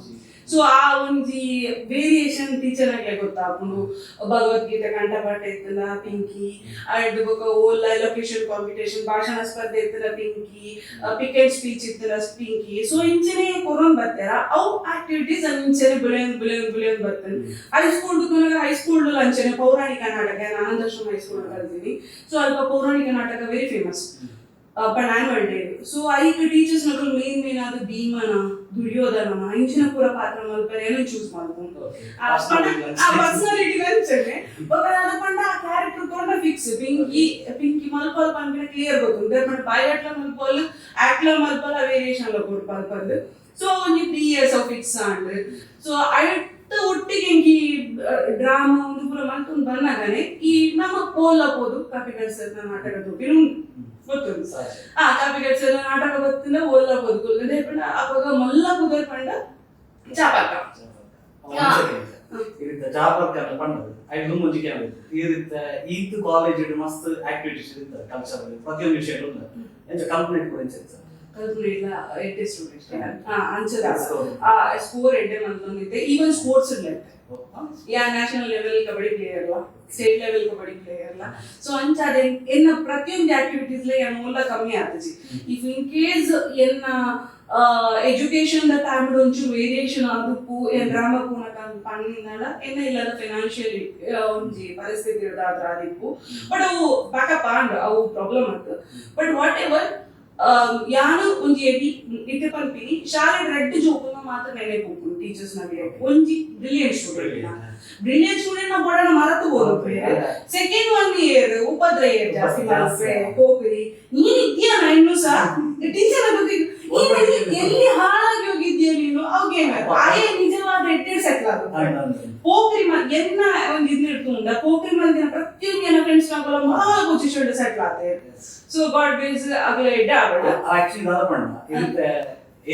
ಸೊ ಆ ಒಂಜಿ ವೇರಿಯೇಷನ್ ಟೀಚರ್ ಆಗ್ಲೇ ಗೊತ್ತಾಪುಂಡು. ಭಗವದ್ಗೀತೆ ಕಂಠಪಾಠ ಇತ್ತಲ್ಲ ಪಿಂಕಿ, ಐದು ಬೊಕ ಓಲ್ಲ ಲೊಕೇಶನ್ ಕಾಂಪಿಟೇಷನ್ ಭಾಷಣ ಸ್ಪರ್ಧೆ ಇತ್ತಲ್ಲ ಪಿಂಕಿ, ಪಿಕ್ ಅಂಡ್ ಸ್ಪೀಚ್ ಇತ್ತಲ್ಲ ಪಿಂಕಿ. ಸೊ ಇಂಚನೆ ಕೊರೋನ್ ಬರ್ತಾರ ಅವು ಆಕ್ಟಿವಿಟೀಸ್ ಅಂಚನೆ ಬುಲೆನ್ ಬುಲೆನ್ ಬುಲೆನ್ ಬರ್ತೇನೆ. ಹೈಸ್ಕೂಲ್ ಹೈಸ್ಕೂಲ್ ಅಂಚನೆ ಪೌರಾಣಿಕ ನಾಟಕ, ನಾನು ಆನಂದಾಶ್ರಮ ಹೈಸ್ಕೂಲ್ ಕಲ್ತೀನಿ. ಸೊ ಅಲ್ಪ ಪೌರಾಣಿಕ ನಾಟಕ ವೆರಿ ಫೇಮಸ್ ಪಂಡ ಆನ್ಯುವಲ್ ಡೇ. ಸೊ ಐಕ್ ಟೀಚರ್ಸ್ ನಕುಲು ಮೇನ್ ಮೇನ್ ಆದ ಭೀಮನ ದುರ್ಯೋಧನ ಇಂಚಿನ ಪೂರ ಪಾತ್ರ ಮಲ್ಪರೆ ಏನೋ ಚೂಸ್ ಮಲ್ಪುಂಡು. ಆ ಪರ್ಸನಾಲಿಟಿ ಅಂಚನೆ ಬೊಕ ಅದ ಪಂಡ ಆ ಕ್ಯಾರೆಕ್ಟರ್ ಕೊಂಡ ಫಿಕ್ಸ್ ಪಿಂಕಿ ಪಿಂಕಿ ಮಲ್ಪಲ್ ಪನ್ಪಿನ ಕ್ಲಿಯರ್ ಗೊತ್ತುಂಡು. ಪಂಡ ಬಾಯ್ ಅಟ್ಲ ಮಲ್ಪಲ್ ಆಕ್ಲ ಮಲ್ಪಲ್ ಆ ವೇರಿಯೇಷನ್ ಲ ಕೊರ್ಪಲ್ ಪಂದ್. ಸೊ ಒಂಜಿ 3 ಇಯರ್ಸ್ ಫಿಕ್ಸ್ ಆಂಡ್. ಸೊ ಐಟ್ ಒಟ್ಟಿಗೆ ಇಂಕಿ ಡ್ರಾಮಾ ಒಂದು ಪೂರ ಮಲ್ತೊಂದು ಬನ್ನಗನೆ ಈ ನಮ್ಮ ಪೋಲ ಪೋದು ಕಾಪಿಕಾಡ್ ಸರ್ ನಾಟಕ ತೂಪಿನ ಗೊತ್ತುಂಡು. ಆ ಕಾಪಿಕಾಡ್ ಸರ್ ನಾಟಕ ಬತ್ತಿನ ಓಲ್ಲ ಪೋದು ಕುಲ್ಲೆ ಪಂಡ ಅಪಗ ಮಲ್ಲ ಪುದರ್ ಪಂಡ ಚಾಪಕ್ಕ. ಈ ರೀತಿ ಜಾಬ್ ಅಂತ ಪಂಡದು ಐದು ದುಂಬೊಂಜಿ ಕೇಳಬೇಕು. ಈ ರೀತಿ ಈತ್ ಕಾಲೇಜ್ ಮಸ್ತ್ ಆಕ್ಟಿವಿಟೀಸ್ ಇರ್ತದೆ, ಕಲ್ಚರ್ ಪ್ರತಿಯೊಂದು ವಿಷಯ ಉಂಟು. ಎಂಚ ಕಲ್ಪನೆ ಕೂಡ ಎಂಚ ಇತ್ತು? ಕಲ್ಪನೆ ಇಲ್ಲ, ಎಡ್ಡೆ ಸ್ಟೂಡೆಂಟ್ ಅಂಚದ ಆ ಸ್ಕೋರ್ ಎಡ್ಡೆ ಮಲ್ತೊಂದಿತ್ತೆ. ಈವನ್ ಸ್ಪೋರ್ಟ್ಸ್ ಇಡ್ಲೆ ಯಾ ನ್ಯಾಷನಲ್ ಲೆವೆಲ್ ಕಬಡ್ಡಿ ಪ್ಲೇಯರ್ ಲ, ಸ್ಟೇಟ್ ಲೆವೆಲ್ ಕಬಡ್ಡಿ ಪ್ಲೇಯರ್ ಲ. ಸೊ ಅಂಚ ಅದೇ ಎನ್ನ ಪ್ರತಿಯೊಂದು ಆಕ್ಟಿವಿಟೀಸ್ ಲ ಯಾನ್ ಓಲ್ಲ ಕಮ್ಮಿ ಆತಜಿ. If in case ಎನ್ನ ಎಜುಕೇಶನ್ the time ಒಂಚೂರು ವೇರಿಯೇಷನ್ ಆದುಪ್ಪು, ಎನ್ ಡ್ರಾಮಾ ಪೂನಕ ಪನ್ನಿಂದಲ ಎನ್ನ ಇಲ್ಲದ ಫೈನಾನ್ಷಿಯಲಿ ಒಂಜಿ ಪರಿಸ್ಥಿತಿ ಇರ್ದಾದ್ರ ಆದಿಪ್ಪು. ಬಟ್ ಅವು ಬ್ಯಾಕಪ್ ಆಂಡ್ ಅವು ಪ್ರಾಬ್ಲಮ್ ಆತು. ಬಟ್ what ever ಯಾನು ಒಂಜಿ ಎಡಿ ಇತ್ತೆ ಪನ್ಪಿನಿ, ಶಾಲೆ ರಡ್ಡ್ ಜೋಕುನ ಮಾತ್ರ ನೆನೆಪು ಟೀಚರ್ಸ್ ನಗೆ. ಒಂಜಿ ಬ್ರಿಲಿಯಂಟ್ ಸ್ಟೂಡೆಂಟ್, ಬ್ರಿಲಿಯಂಟ್ ಸ್ಟೂಡೆಂಟ್ ನ ಬೋಡನ ಮರತು ಹೋದಪ್ಪೆ. ಸೆಕೆಂಡ್ ಒನ್ ಇಯರ್ ಉಪದ್ರ ಇಯರ್ ಜಾಸ್ತಿ ಮಲ್ಪೆ ಹೋಗ್ರಿ ನೀನ್ ಇದ್ಯಾ ಇನ್ನು ಸಹ ಟೀಚರ್ ಬಗ್ಗೆ ನೀನ್ ಎಲ್ಲಿ ಹಾಳಾಗಿ ಹೋಗಿದ್ಯಾ ನೀನು ಅವಾಗೇನ ಆಯೇ ನಿಜವಾದ ಎಡ್ಡೆಡ್ ಸೆಟ್ಲ್ ಆಗುತ್ತೆ. ಪೋಕ್ರಿ ಎನ್ನ ಒಂದು ಇದನ್ನ ಇಡ್ತುಂಡ ಪೋಕ್ರಿ ಮಲ್ದಿನ ಪ್ರತಿಯೊಂದು ಎನ್ನ ಫ್ರೆಂಡ್ಸ್ ನಾಕುಲ ಮಹಾ ಪೊಸಿಷನ್ ಸೆಟ್ಲ್ ಆತೆ. ಸೊ ಗಾಡ್ ಬೇಸ್ ಅಗಲ ಎಡ್ಡೆ ಆವಡ್. ಆಕ್ಚುಲಿ ದಾದ ಪಂಡ ಇರುತ್ತೆ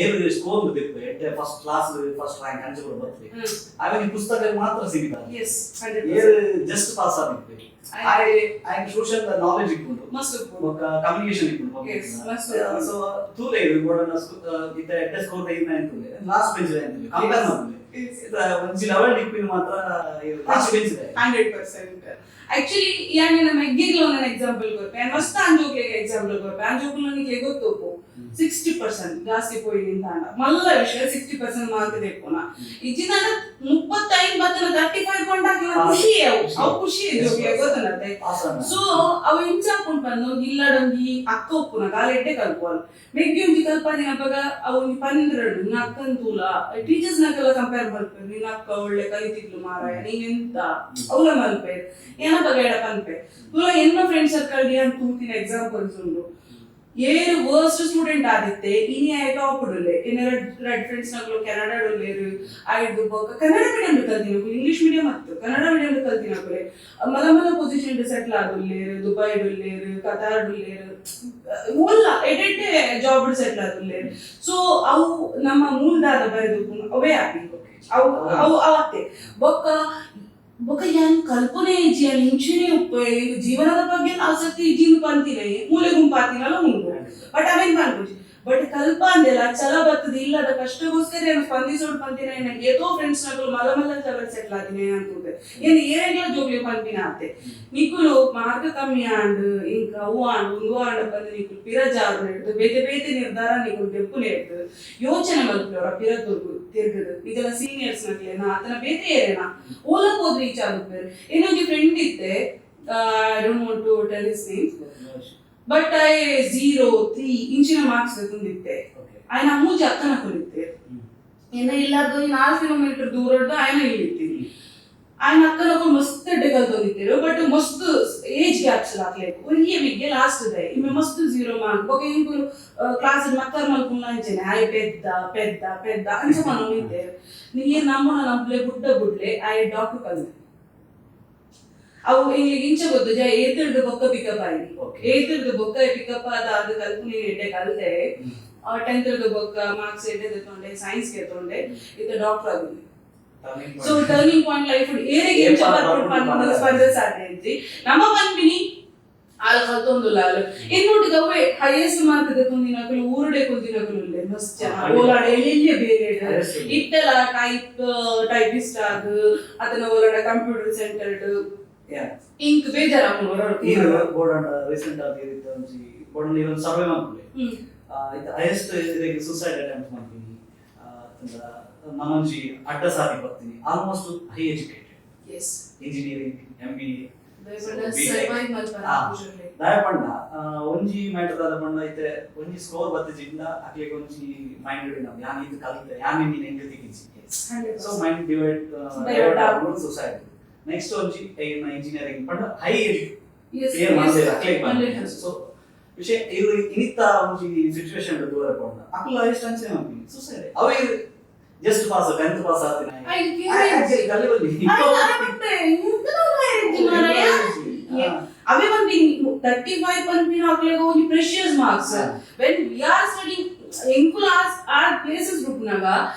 ಏರು ಸ್ಕೋರ್ ದಿಪ್ಪು ಎಡ್ಡೆ ಫಸ್ಟ್ ಕ್ಲಾಸ್ ಫಸ್ಟ್ ರ್ಯಾಂಕ್ ಅಂಚ ಕೂಡ ಬರ್ತದೆ. ಆವಾಗ ಈ ಪುಸ್ತಕ ಮಾತ್ರ ಸೀಮಿತ. ಎಸ್. ಏರು ಜಸ್ಟ್ ಪಾಸ್ ಆಗಿತ್ತು. I I social knowledge ಇಕ್ಕುಂಡು ಮಸ್ತ್ ಬೊಕ್ಕ ಕಮ್ಯುನಿಕೇಶನ್ ಇಕ್ಕುಂಡು. Yes, ಮಸ್ತ್. ಸೊ ತೂಲೆ ಇದು ಬೋರ್ಡನ್ನ ಇತ್ತ ಎಡ್ಡೆ ಸ್ಕೋರ್ ಇನ್ನ ಎಂತುಲೆ ಲಾಸ್ಟ್ ಬೆಂಚ್ ಎಂತುಲೆ ಕಂಪೇರ್ ಮಾಡ್ತದೆ. ಒಂಜಿ ಲೆವೆಲ್ ಇಪ್ಪಿನ ಮಾತ್ರ ಲಾಸ್ಟ್ ಬೆಂಚ್ ಇದೆ. 100%. ಆಕ್ಚುಲಿ ಯಾನ್ ನಮ್ಮ ಮೆಗ್ಗಿಗ್ಲ ಒಂದೊಂದು ಎಕ್ಸಾಂಪಲ್ ಕೊರ್ಪೆ. ಯಾನ್ ಮಸ್ತ್ ಅಂಜೋಕ್ಲೆಗ್ ಎಕ್ಸಾಂಪಲ್ ಕೊರ್ಪೆ. ಅಂಜೋಕ್ಲು ನಿಕ್ಲೆ ಗೊತ್ತುಪ್ಪು 60% ಜಾಸ್ತಿ ಪೋಯಿ ನಿಂತಾಂಡ ಮಲ್ಲ ವಿಷಯ. 60% ಮಾರ್ಕ್ ದೆಪ್ಪುನ ಇಜ್ಜಿಂದಾಂಡ 35 ಬತ್ತನ 35 ಕೊಂಡಾಕಿನ ಖುಷಿ ಅವು ಅವು ಖುಷಿ ಜೋಕ್ಲೆ ಗೊತ್ತನತ್ತೆ. ಸೊ ಅವು ಇಂಚ ಪಂದು ಇಲ್ಲಡೊಂಜಿ ಅಕ್ಕ ಉಪ್ಪುನ ಕಾಲ ಎಡ್ಡೆ ಕಲ್ಪುವಲ್ ಮೆಗ್ಗಿ ಒಂಜಿ ಕಲ್ಪಾದಿನ ಅಪಗ ಅವು ಒಂಜಿ 12 ನಿನ್ನ ಅಕ್ಕನ್ ತೂಲ ಟೀಚರ್ಸ್ ನಕೆಲ್ಲ ಕಂಪೇರ್ ಮಲ್ಪೆ, ನಿನ್ನ ಅಕ್ಕ ಒಳ್ಳೆ ಕಲಿತಿದ್ಲು ಮಾರಾಯ ನೀನ್ ಎಂತ ಅವಲ ಮಲ್ಪೆ ಏನಪ್ಪ ಎಡ ಪನ್ಪೆ ತೂಲ. ಎನ್ನ ಫ್ರೆಂಡ್ ಸರ್ಕಲ್ ಯಾನ್ ತೂತಿನ ಎಕ್ಸಾಂಪಲ್ಸ್ ಉಂಡು. ಏರು ವರ್ಸ್ಟ್ ಸ್ಟೂಡೆಂಟ್ ಆದಿತ್ತೆ ಇನಿ ಆಯ್ ಟಾಪ್ ಉಡುಲೆ. ಇನ್ನ ರೆಡ್ ಫ್ರೆಂಡ್ಸ್ ನಕಲು ಕೆನಡಾ ಉಲ್ಲೇರು. ಐದು ಬೊಕ್ಕ ಕನ್ನಡ ಮೀಡಿಯಂ ಕಲ್ತಿನ, ಇಂಗ್ಲಿಷ್ ಮೀಡಿಯಂ ಅತ್ತು ಕನ್ನಡ ಮೀಡಿಯಂ ಕಲ್ತಿನ ಕುಲೆ ಮಲ ಮಲ ಪೊಸಿಷನ್ ಸೆಟ್ಲ್ ಆದುಲ್ಲೇರು, ದುಬೈ ಉಲ್ಲೇರು, ಕತಾರ್ ಉಲ್ಲೇರು, ಓಲ್ಲ ಎಡೆಡ್ಡೆ ಜಾಬ್ ಸೆಟ್ಲ್ ಆದುಲ್ಲೇರು. ಸೊ ಅವು ನಮ್ಮ ಮೂಲದಾದ ಬರೆದು ಅವೇ ಆಪಿ ಅವು ಅವು ಅವತ್ತೆ. ಬೊಕ್ಕ ಬೊಕ್ಕ ಯಾನ್ ಕಲ್ಪನೆ ಇಜ್ಜಿ ಯಾನ್ ಇಂಚಿನೇ ಉಪ್ಪೆ ಜೀವನದ ಬಗ್ಗೆ ಆಸಕ್ತಿ ಇಜ್ಜಿಂದು ಪಂತಿನ ಮೂಲೆ ಗುಂಪಾತಿನಲ್ಲ ಉಂಡು. ಬಟ್ ಅವೇನ್ ಪನ್ಪುಜಿ. ಬಟ್ ಕಲ್ಪ ಅಂದೆಲ್ಲ ಛಲ ಬರ್ತದೆ ಇಲ್ಲದ ಕಷ್ಟಗೋಸ್ಕರ ಏನು ಸ್ಪಂದಿಸೋಡು ಪಂತಿನ ಏನ ಏತೋ ಫ್ರೆಂಡ್ಸ್ ನಕಲು ಮಲ್ಲ ಮಲ್ಲ ಲೆವೆಲ್ ಸೆಟ್ಲ್ ಆದಿನ ಅಂತುಂದೆ. ಏನು ಏರೆಗ್ಲ ಜೋಗ್ಲಿ ಪನ್ಪಿನ ಆತೆ ನಿಕುಲು ಮಾರ್ಕ್ ಕಮ್ಮಿ ಆಂಡ್ ಇಂಕ ಅವು ಆಂಡ್ ಉಂದು ಆಂಡ್ ಬಂದು ನಿಕುಲು ಪಿರ ಜಾರು ನೆಡ್ದು ಬೇತೆ ಬೇತೆ ನಿರ್ಧಾರ ನಿಕುಲು ದೆಪ್ಪುನೆ ಎಡ್ದು ಯೋಚನೆ ಮಲ್ಪುಲವರ ಪಿರ ತುರ್ಗು ತಿರ್ಗದು ಇದೆಲ್ಲ ಸೀನಿಯರ್ಸ್ ನಕ್ಲೇನಾ ಆತನ ಬೇತೆ ಏರೇನಾ ಓಲ ಹೋದ್ ರೀಚ್ ಆಗುತ್ತಾರೆ. ಇನ್ನೊಂದು ಫ್ರೆಂಡ್ ಇತ್ತೆ, I don't want to tell his name, but I 0 3 ಇಂಚಿನ ಮಾರ್ಕ್ಸ್ ತಂದಿತ್ತೆ. ಆಯ್ನ ಮೂಜಿ ಅಕ್ಕನ ಕೊಲಿತ್ತೆ. ಏನ ಇಲ್ಲಾರ್ದು 4 ಕಿಲೋಮೀಟರ್ ದೂರದ್ದು ಆಯ್ನ ಇಲ್ಲಿತ್ತೀನಿ. ಆಯ್ನ ಅಕ್ಕನ ಮಸ್ತ್ ಎಡ್ಡೆ ಕಲ್ತೊಂದಿತ್ತೇರು. ಬಟ್ ಮಸ್ತ್ ಏಜ್ ಗ್ಯಾಪ್ಸ್ ಹಾಕ್ಲೇಕು ಒರಿಯೆ ಮಿಗ್ಗೆ ಲಾಸ್ಟ್ ದೆ ಇಮ್ಮೆ ಮಸ್ತ್ 0 ಮಾರ್ಕ್. ಬೊಕ ಇಂಕುಲು ಕ್ಲಾಸ್ ಮಕ್ಕರ್ ಮಲ್ಪುನ ಅಂಚನೆ ಆಯ್ ಪೆದ್ದ ಪೆದ್ದ ಪೆದ್ದ ಅಂಚ ಪನೊಂದಿತ್ತೇರು. ನೀ ನಮ್ಮನ ನಂಬ್ಲೆ ಗುಡ್ಡ ಗುಡ್ಲೆ ಆಯ್ ಡಾಕ್ಟರ್ ಕಲ್ತೆ. ಅವು ಎಂಗ್ಲಿಗ್ ಇಂಚ ಗೊತ್ತು ಜ ಏತಿರ್ದು ಬೊಕ್ಕ ಪಿಕಪ್ ಆಯ್ನಿ. ಏತಿರ್ದು ಬೊಕ್ಕ ಪಿಕಪ್ ಆದ, ಅದು ಕಲ್ಪುನಿ ಎಡ್ಡೆ ಕಲ್ತೆ. 10th ಬೊಕ್ಕ ಮಾರ್ಕ್ಸ್ ಎಡ್ಡೆ ತಗೊಂಡೆ, ಸೈನ್ಸ್ ತಗೊಂಡೆ, ಇತ್ತ ಡಾಕ್ಟರ್ ಆಗುದು. ಸೊ ಟರ್ನಿಂಗ್ ಪಾಯಿಂಟ್ ಲೈಫ್ ಏರೆಗೆ ಇಂಚ ಬರ್ಪುಂಡು ಪನ್ಪುನ ಸ್ಪರ್ಧೆ ಸಾಧ್ಯ ಇಜ್ಜಿ. ನಮ್ಮ ಪನ್ಪಿನಿ ಆಲ್ ಕಲ್ತೊಂದುಲ್ಲ ಆಲ್ ಇನ್ನೊಟ್ಟಿಗೆ ಅವೇ ಹೈಯೆಸ್ಟ್ ಮಾರ್ಕ್ ದೆತ್ತೊಂದಿನಕುಲು ಊರುಡೆ ಕುಲ್ದಿನಕುಲು ಉಲ್ಲೆ ಮಸ್ತ್ ಜನ. ಓಲಾಡ ಎಲ್ಲಿ ಬೇರೆ ಇತ್ತೆಲ ಟೈಪಿಸ್ಟ್ ಆದ್ ಅದನ್ನ ಓಲಾಡ ಕಂಪ್ಯೂಟರ್ ಸೆಂಟರ್ಡ್ ಇಂಕ್ ಬೇಜಾರಾಪುಂಡು. ಈರ್ ಬೋಡಂಡ ರೀಸೆಂಟ್ ಆದ್ ಇರಿತ್ತ ಒಂಜಿ ಬೋಡಂಡ ಈ ಒಂದು ಸರ್ವೆ ಮಲ್ಪುಲೆ. ಇತ್ತೆ ಹೈಯೆಸ್ಟ್ ಇರೆಗ್ ಸೂಸೈಡ್ ಅಟೆಂಪ್ಟ್ ಮಲ್ಪಿನಿ ಅತ್ತಂಡ ನನೊಂಜಿ ಅಡ್ಡ ಸಾದಿ ಬರ್ತೀನಿ, almost high educated, engineering, MBA. Survive ಮಲ್ಪರ ಆಪುಜುಲ್ಲೆ. ದಾಯ ಪಂಡ ಒಂಜಿ ಮ್ಯಾಟರ್ ದಾದ ಪಂಡ, ಇತ್ತೆ ಒಂಜಿ ಸ್ಕೋರ್ ಬತ್ತಿಜಿಂಡ ಅಕ್ಲೆಗ್ ಒಂಜಿ ಮೈಂಡ್ ಯಾನ್ ಇದು ಕಲ್ತೆ, ಯಾನ್ ಇನ್ನಿನ ಎಂಕ್ ತಿಕ್ಕಿಜಿ. ಸೊ ಮೈಂಡ್ ಡಿವೈಡ್ divert divert ಆಪುಂಡು. ಸೂಸೈಡ್. ನೆಕ್ಸ್ಟ್ ಒಂಜಿ ಇಂಜಿನಿಯರಿಂಗ್ ಪಂಡ ಹೈ ಕ್ಲಿಯರ್ ಮಲ್ತೆರ್ ಅಕ್ಲೆಗ್ ಬಂದೆ. ಸೊ ವಿಷಯ ಇರು ಇನಿತ ಒಂಜಿ ಸಿಚುವೇಶನ್ ದೂರ ಪಂಡ ಅಕ್ಲ ಹೈಯೆಸ್ಟ್ ಅಂಚನೆ ಮಲ್ಪಿನಿ ಸೂಸೈಡ್. ಅವೆ ಜಸ್ಟ್ ಪಾಸ್, 10th pass ಆತಿನ ಕಲ್ಲಿ ಬಲ್ಲಿ. ಅವೇ ಪನ್ಪಿನಿ 35 ಪನ್ಪಿನ ಅಕ್ಲೆಗ್ ಒಂಜಿ precious marks. When we are studying, ಎಂಕುಲು ಆ ಪ್ಲೇಸಸ್ ರುಪ್ಪುನಗ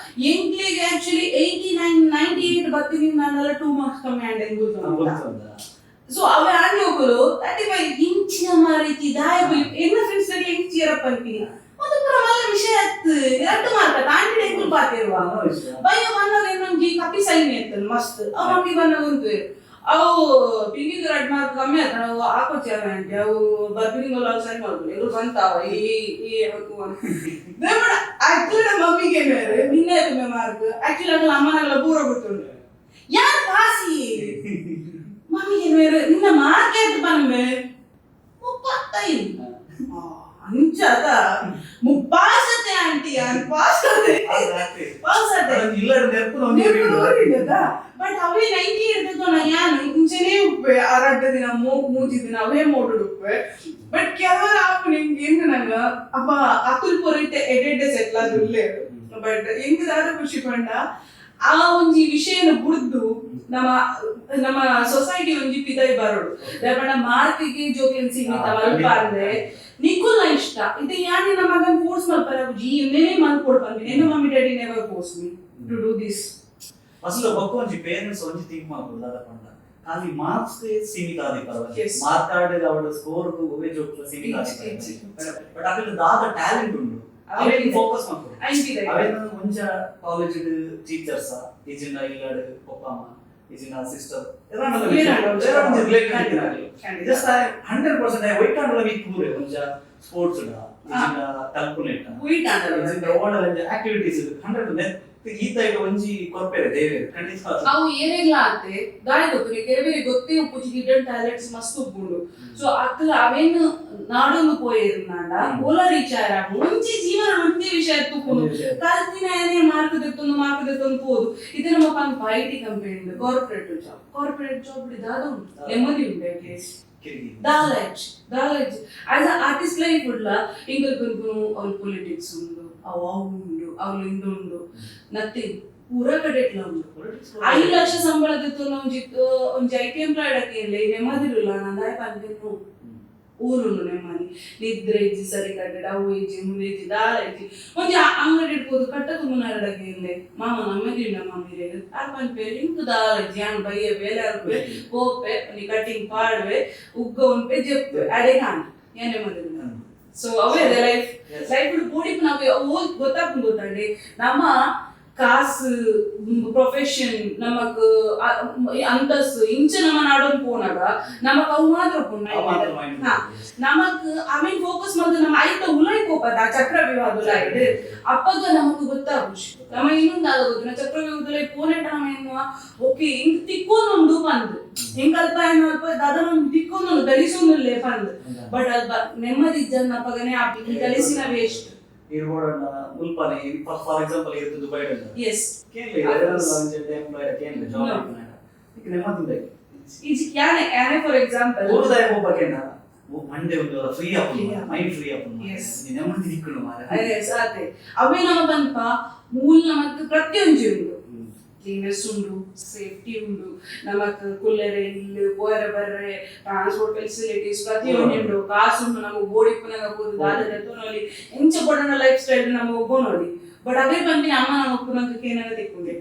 ಎಂಕ್ಲೆಗ್ ಆಕ್ಚುಲಿ 89, 98 ಬತ್ತಿನಿ ನಾನೆಲ್ಲ 2 ಮಾರ್ಕ್ಸ್ ಕಮ್ಮಿ ಆಂಡ್ ಎಂಕುಲು. ಸೊ ಅವೆ ಆಂಜೋಕುಲು 35 ಇಂಚಿನ ಮಾರೀತಿ ದಾಯ ಬಲಿ ಎನ್ನ ಫ್ರೆಂಡ್ಸ್ ಎಂಕ್ ಚೀರಪ್ಪ ಪನ್ಪಿನಿ ಒಂದು ಪೂರ ಮಲ್ಲ ವಿಷಯ ಅತ್ತು, ಎರಡು ಮಾರ್ಕ್ ತಾಂಡಿ ಎಂಕುಲು ಪಾತೆರುವ. ಬಯ್ಯ ಬಂದಾಗ ಇನ್ನೊಂಜಿ ಕಪಿ ಸೈನ್ ಎತ್ತನು ಮಸ್ತ್. ಅವ್ ಮಮ್ಮಿ ಬಂದಾಗ ಉಂತು ಅವು ಪಿಂಗಿಗೆ 2 ಮಾರ್ಕ್ ಕಮ್ಮಿ ಆಯ್ತು, ನಾವು ಹಾಕೋಚಿ ಆಂಟಿ, ಅವು ಬರ್ಪಿನಿಂಗ್ ಸರಿ ಮಾಡ್ಬೋದು ಇವ್ರು ಬಂತಾವ ಈ ಈ ಆಕ್ಚುಲಿ ನಮ್ಮ ಮಮ್ಮಿಗೆ ಮೇರೆ ನಿನ್ನೆ ಮಾರ್ಕ್ ಆಕ್ಚುಲಿ ಆಗಲ್ಲ ಅಮ್ಮನಾಗಲ್ಲ ಪೂರ ಗೊತ್ತುಂಟು ಯಾರು ಪಾಸಿ. ಮಮ್ಮಿಗೆ ಮೇರೆ ನಿನ್ನ ಮಾರ್ಕ್ ಆಯ್ತು ಬಂದೆ 35 ಅಂಚದ ಮುಪ್ಪಾಸತೆ ಆಂಟಿ, ಯಾರು ಪಾಸ್ ಆದೆ, ಪಾಸ್ ಆದೆ. ಇಲ್ಲ. ಬಟ್ ಅವೇ 90 ಇರ್ತದೋ ಯಾನು ಇಂಚನೇ ಉಪ್ಪೆ ಆ 2 ದಿನ ಮೂಜಿ ದಿನ ಅವೇ ಮೋಡು ಉಪ್ಪೆ. ಬಟ್ ಕೆಲವರು ಆಪು ನಿಂಗೆ ಏನು ನಂಗ ಅಪ್ಪ ಅಕುಲ್ ಪೊರಿಟೆ ಎಡೆಡ್ಡೆ ಸೆಟ್ಲ್ ಆದ್ ಉಲ್ಲೆ. ಬಟ್ ಎಂಕ್ ದಾದ ಖುಷಿ ಪಂಡ, ಆ ಒಂಜಿ ವಿಷಯನ ಬುಡ್ದು ನಮ್ಮ ನಮ್ಮ ಸೊಸೈಟಿ ಒಂಜಿ ಪಿದಾಯಿ ಬರೋಡು ದಾಯೆ ಮಾರ್ಕಿಗೆ ಜೋಕ್ಲೆನ್ ಸೀಮಿತ ಮಲ್ಪಾರ್ದೆ ನಿಕುಲ್ನ ಇಷ್ಟ ಇದು. ಯಾನೆ ನಮ್ಮ ಮಗನ್ ಫೋರ್ಸ್ ಮಲ್ಪರ ಜಿ ಇನ್ನೇನೆ ಮಲ್ಕೊಡ್ ಪನ್ಪಿನಿ. ಎನ್ನ mummy daddy never force me to do this. ಅಸಲು ಬೊಕ್ಕ ಒಂಜಿ ಪೇರೆಂಟ್ಸ್ ಒಂಜಿ ಥಿಂಕ್ ಮಲ್ಪುದು ದಾದ ಪಂಡ, ಖಾಲಿ ಮಾರ್ಕ್ಸ್ ಸೀಮಿತ ಆದಿಪ್ಪರ, ಮಾರ್ಕ್ ಕಾರ್ಡ್ ಅವಡ ಸ್ಕೋರ್ ಒವ್ವೆ ಜೋಕ್ಲ ಸೀಮಿತ ಆದಿಪ್ಪರ. ಬಟ್ ಅಕಲ್ ದಾದ ಟ್ಯಾಲೆಂಟ್ ಉಂಡು ಅವೇನ್ ಫೋಕಸ್ ಮಲ್ಪುಡು. ಅವೇನ್ ಒಂಜ ಕಾಲೇಜ್ ಟೀಚರ್ಸ್ ಇಜಿಂಡ ಇಲ್ಲಡ್ ಪೊಪ್ಪಮ್ಮ ಇಜಿಂಡ ಸಿಸ್ಟರ್ ರಿಲೇಟೆಡ್. ಜಸ್ಟ್ 100% ವೈಟ್ ಆಂಡಲ ವೀಕ್ ಪೂರೆ ಒಂಜ ಸ್ಪೋರ್ಟ್ಸ್ ಡ ಇಜಿಂಡ ಕಲ್ಪುನೆಟ್ಟ ಇಜಿಂಡ ಓಡಲ ಆಕ್ಟಿವಿಟೀಸ್ 100 ಈತ ಈಗ ಒಂಜಿ ಕೊರ್ಪೆರೆ ದೇವೆರ್ ಖಂಡಿತ. ಅವು ಏರೆಗ್ಲಾ ಆತೆ ದಾಯ ಗೊತ್ತು ಕೆಲವರಿಗೆ ಗೊತ್ತೇ ಉಪ್ಪುಜಿ, ಹಿಡನ್ ಟ್ಯಾಲೆಂಟ್ಸ್ ಮಸ್ತ್ ಉಪ್ಪುಂಡು. ಸೊ ಅಕ್ಲ ಅವೇನು ನಾಡೊಂದು ಪೋಯೇರುನಾಂಡ ಓಲ ರೀಚ್ ಆಯರ ಒಂಜಿ ಜೀವನ ಒಂಜಿ ವಿಷಯ ತೂಪುಂಡು. ಕಲ್ತಿನ ಮಾರ್ಕ್ ದೆತ್ತೊಂದು ಮಾರ್ಕ್ ದೆತ್ತೊಂದು ಪೋದು. ಇದು ನಮ್ಮ ಪನ್ಪ IT company, corporate job. Corporate job ದಾದ ಉಂಟು ನೆಮ್ಮದಿ ಉಂಟು ಅಟ್ಲೀಸ್ಟ್? ದಾಲ ದಾಲ ಆಸ್ ಅ ಆರ್ಟಿಸ್ಟ್ ಲೈಫ್ ಉಡ್ಲ ಇಂಕಲ್ ಪನ್ಪುನು ಅವ್ಲು ಪೊಲಿಟಿಕ್ಸ್ ಉಂಡು, ಅವು ಅವು ಉಂಡು, ಅವ್ಲು ಇಂದು ಉಂಡು, ನಥಿಂಗ್. ಪೂರ ಕಡೆಟ್ಲ ಉಂಡು. 5 ಲಕ್ಷ ಸಂಬಳ ದೆತ್ತೊಂದು ಒಂಜಿ ಒಂಜಿ IT employed ಅಕೇಲೆ ನೆಮ್ಮದಿರುಲ್ಲ ನಂದಾಯ ಪನ್ಪೆನು ಊರುಂಡು ನೆಮ್ಮದಿ? ನಿದ್ರೆ ಇಜ್ಜಿ ಸರಿ ಕಟ್ಟಡ, ಅವು ಇಜ್ಜಿ, ಮುಂದೆ ಇಜ್ಜಿ, ದಾಲ ಇಜ್ಜಿ. ಒಂಜಿ ಅಂಗಡಿ ಇಡ್ಬೋದು ಕಟ್ಟ ತುಂಬುನಾರಡಗೆ ಇಲ್ಲೇ ಮಾಮ ನಮ್ಮದಿ ಉಂಡ ಮಾಮಿರೇಗ್ ಆರ್ ಪನ್ಪೇರು ಇಂಕ್ ದಾಲ ಇಜ್ಜಿ, ಯಾನ್ ಬಯ್ಯ ಬೇಲೆ ಅರ್ಪೆ ಪೋಪೆ ಒಂಜಿ ಕಟ್ಟಿಂಗ್ ಪಾಡುವೆ, ಉಗ್ಗ ಉನ್ಪೆ, ಜೆಪ್ಪೆ ಅಡೆಗೆ ಆಂಡ್ ಏನ್ ನೆಮ್ಮದಿ. ಸೊ ಅವೇ ಅದೇ ಲೈಫ್. ಲೈಫ್ ಬೋಡಿಪು ನಾವು ಓದ್ ಗೊತ್ತಾಪುಂಡು ಗೊತ್ತಂడి. ನಮ್ಮ ಕಾಸು, ಪ್ರೊಫೆಷನ್, ನಮಕ್ ಅಂತಸ್ತು ಇಂಚ ನಮ್ಮ ನಾಡೊಂದು ಪೋನಾಗ ನಮಕ್ ಅವು ಮಾತ್ರ ಉಪ್ಪುಂಡು. ಹಾ. ನಮಕ್ I mean focus ಮಲ್ತ್ ನಮ್ಮ ಐತ ಉಲಾಯಿ ಪೋಪದ ಆ ಚಕ್ರವ್ಯೂಹ ಉಲಾಯಿಡ್ ಅಪ್ಪಗ ನಮಕ್ ಗೊತ್ತಾಪುಜಿ. ನಮ್ಮ ಇನ್ನೊಂದು ಆದ ಗೊತ್ತು ಚಕ್ರವ್ಯೂಹದ ಪೋನೆಟ ನಮ್ಮ ಎನ್ನುವ ಓಕೆ ಇಂಕ್ ತಿಕ್ಕೊಂದುಂಡು ಪಂದ್ ಇಂಕ್ ಅಲ್ಪ ಏನು ಅಲ್ಪ ದಾದನ ತಿಕ್ಕೊಂದುಂಡು ಗಳಿಸೊಂದುಲ್ಲೆ ಪಂದ್. ಬಟ್ ಅಲ್ಪ ನೆಮ್ಮದಿ ಇಜ್ಜಂದ್ ಅಪ್ಪಗನೆ ಆ ಗಳಿಸಿನ ವೇಸ್ಟ್. ಇರ್ಬೋಡಣ್ಣ ಮುಲ್ಪನೆ ಫಾರ್ ಎಕ್ಸಾಂಪಲ್ ಇರುತ್ತೆ ದುಬೈ. ಕೇನ್ಲೆ ಎಂಪ್ಲಾಯ್ ಕೇನ್ಲೆ ಜಾಬ್ ಈಗ ನೆಮ್ಮದಿ. ಇಜಿ ಯಾನೆ ಯಾನೆ ಫಾರ್ ಎಕ್ಸಾಂಪಲ್ ಊರುದಾಯ ಒಬ್ಬ ಕೇಂಡ ಮಂಡೆ ಒಂದು ಫ್ರೀ ಆಪುಂಡು, ಮೈಂಡ್ ಫ್ರೀ ಆಪುಂಡು, ನೆಮ್ಮದಿ ದಿಕ್ಕುಂಡು ಮಾರೆ. ಎಸ್, ಅದೇ ಅವೇ ನಮ್ಮ ಪನ್ಪ ಮೂಲ ನಮಕ್ ಪ್ರತಿಯೊಂಜಿ ಉಂಡು. ಕ್ಲೀನೆಸ್ ಉಂಡು, ಸೇಫ್ಟಿ ಉಂಡು, ನಮಕ್ ಕುಲ್ಲೆರೆ ಇಲ್ಲು, ಪೋಯರೆ ಬರ್ರೆ ಟ್ರಾನ್ಸ್ಪೋರ್ಟ್ ಫೆಸಿಲಿಟೀಸ್ ಪ್ರತಿಯೊಂದು ಉಂಡು. ಕಾಸು ಉಂಡು, ನಮಗೆ ಬೋಡಿಪ್ಪುನಾಗ ಪೋದು ದಾದ ದೆತ್ತೊನೊಲಿ, ಎಂಚ ಪೊಡನ ಲೈಫ್ ಸ್ಟೈಲ್ ನಮಗೆ ಒಬ್ಬೊನೊಲಿ. ಬಟ್ ಅವೇ ಪನ್ಪಿನ ಅಮ್ಮನ ಒಪ್ಪುನಂಕ ಕೇನಗ ತಿಕ್ಕುಂಡೆ,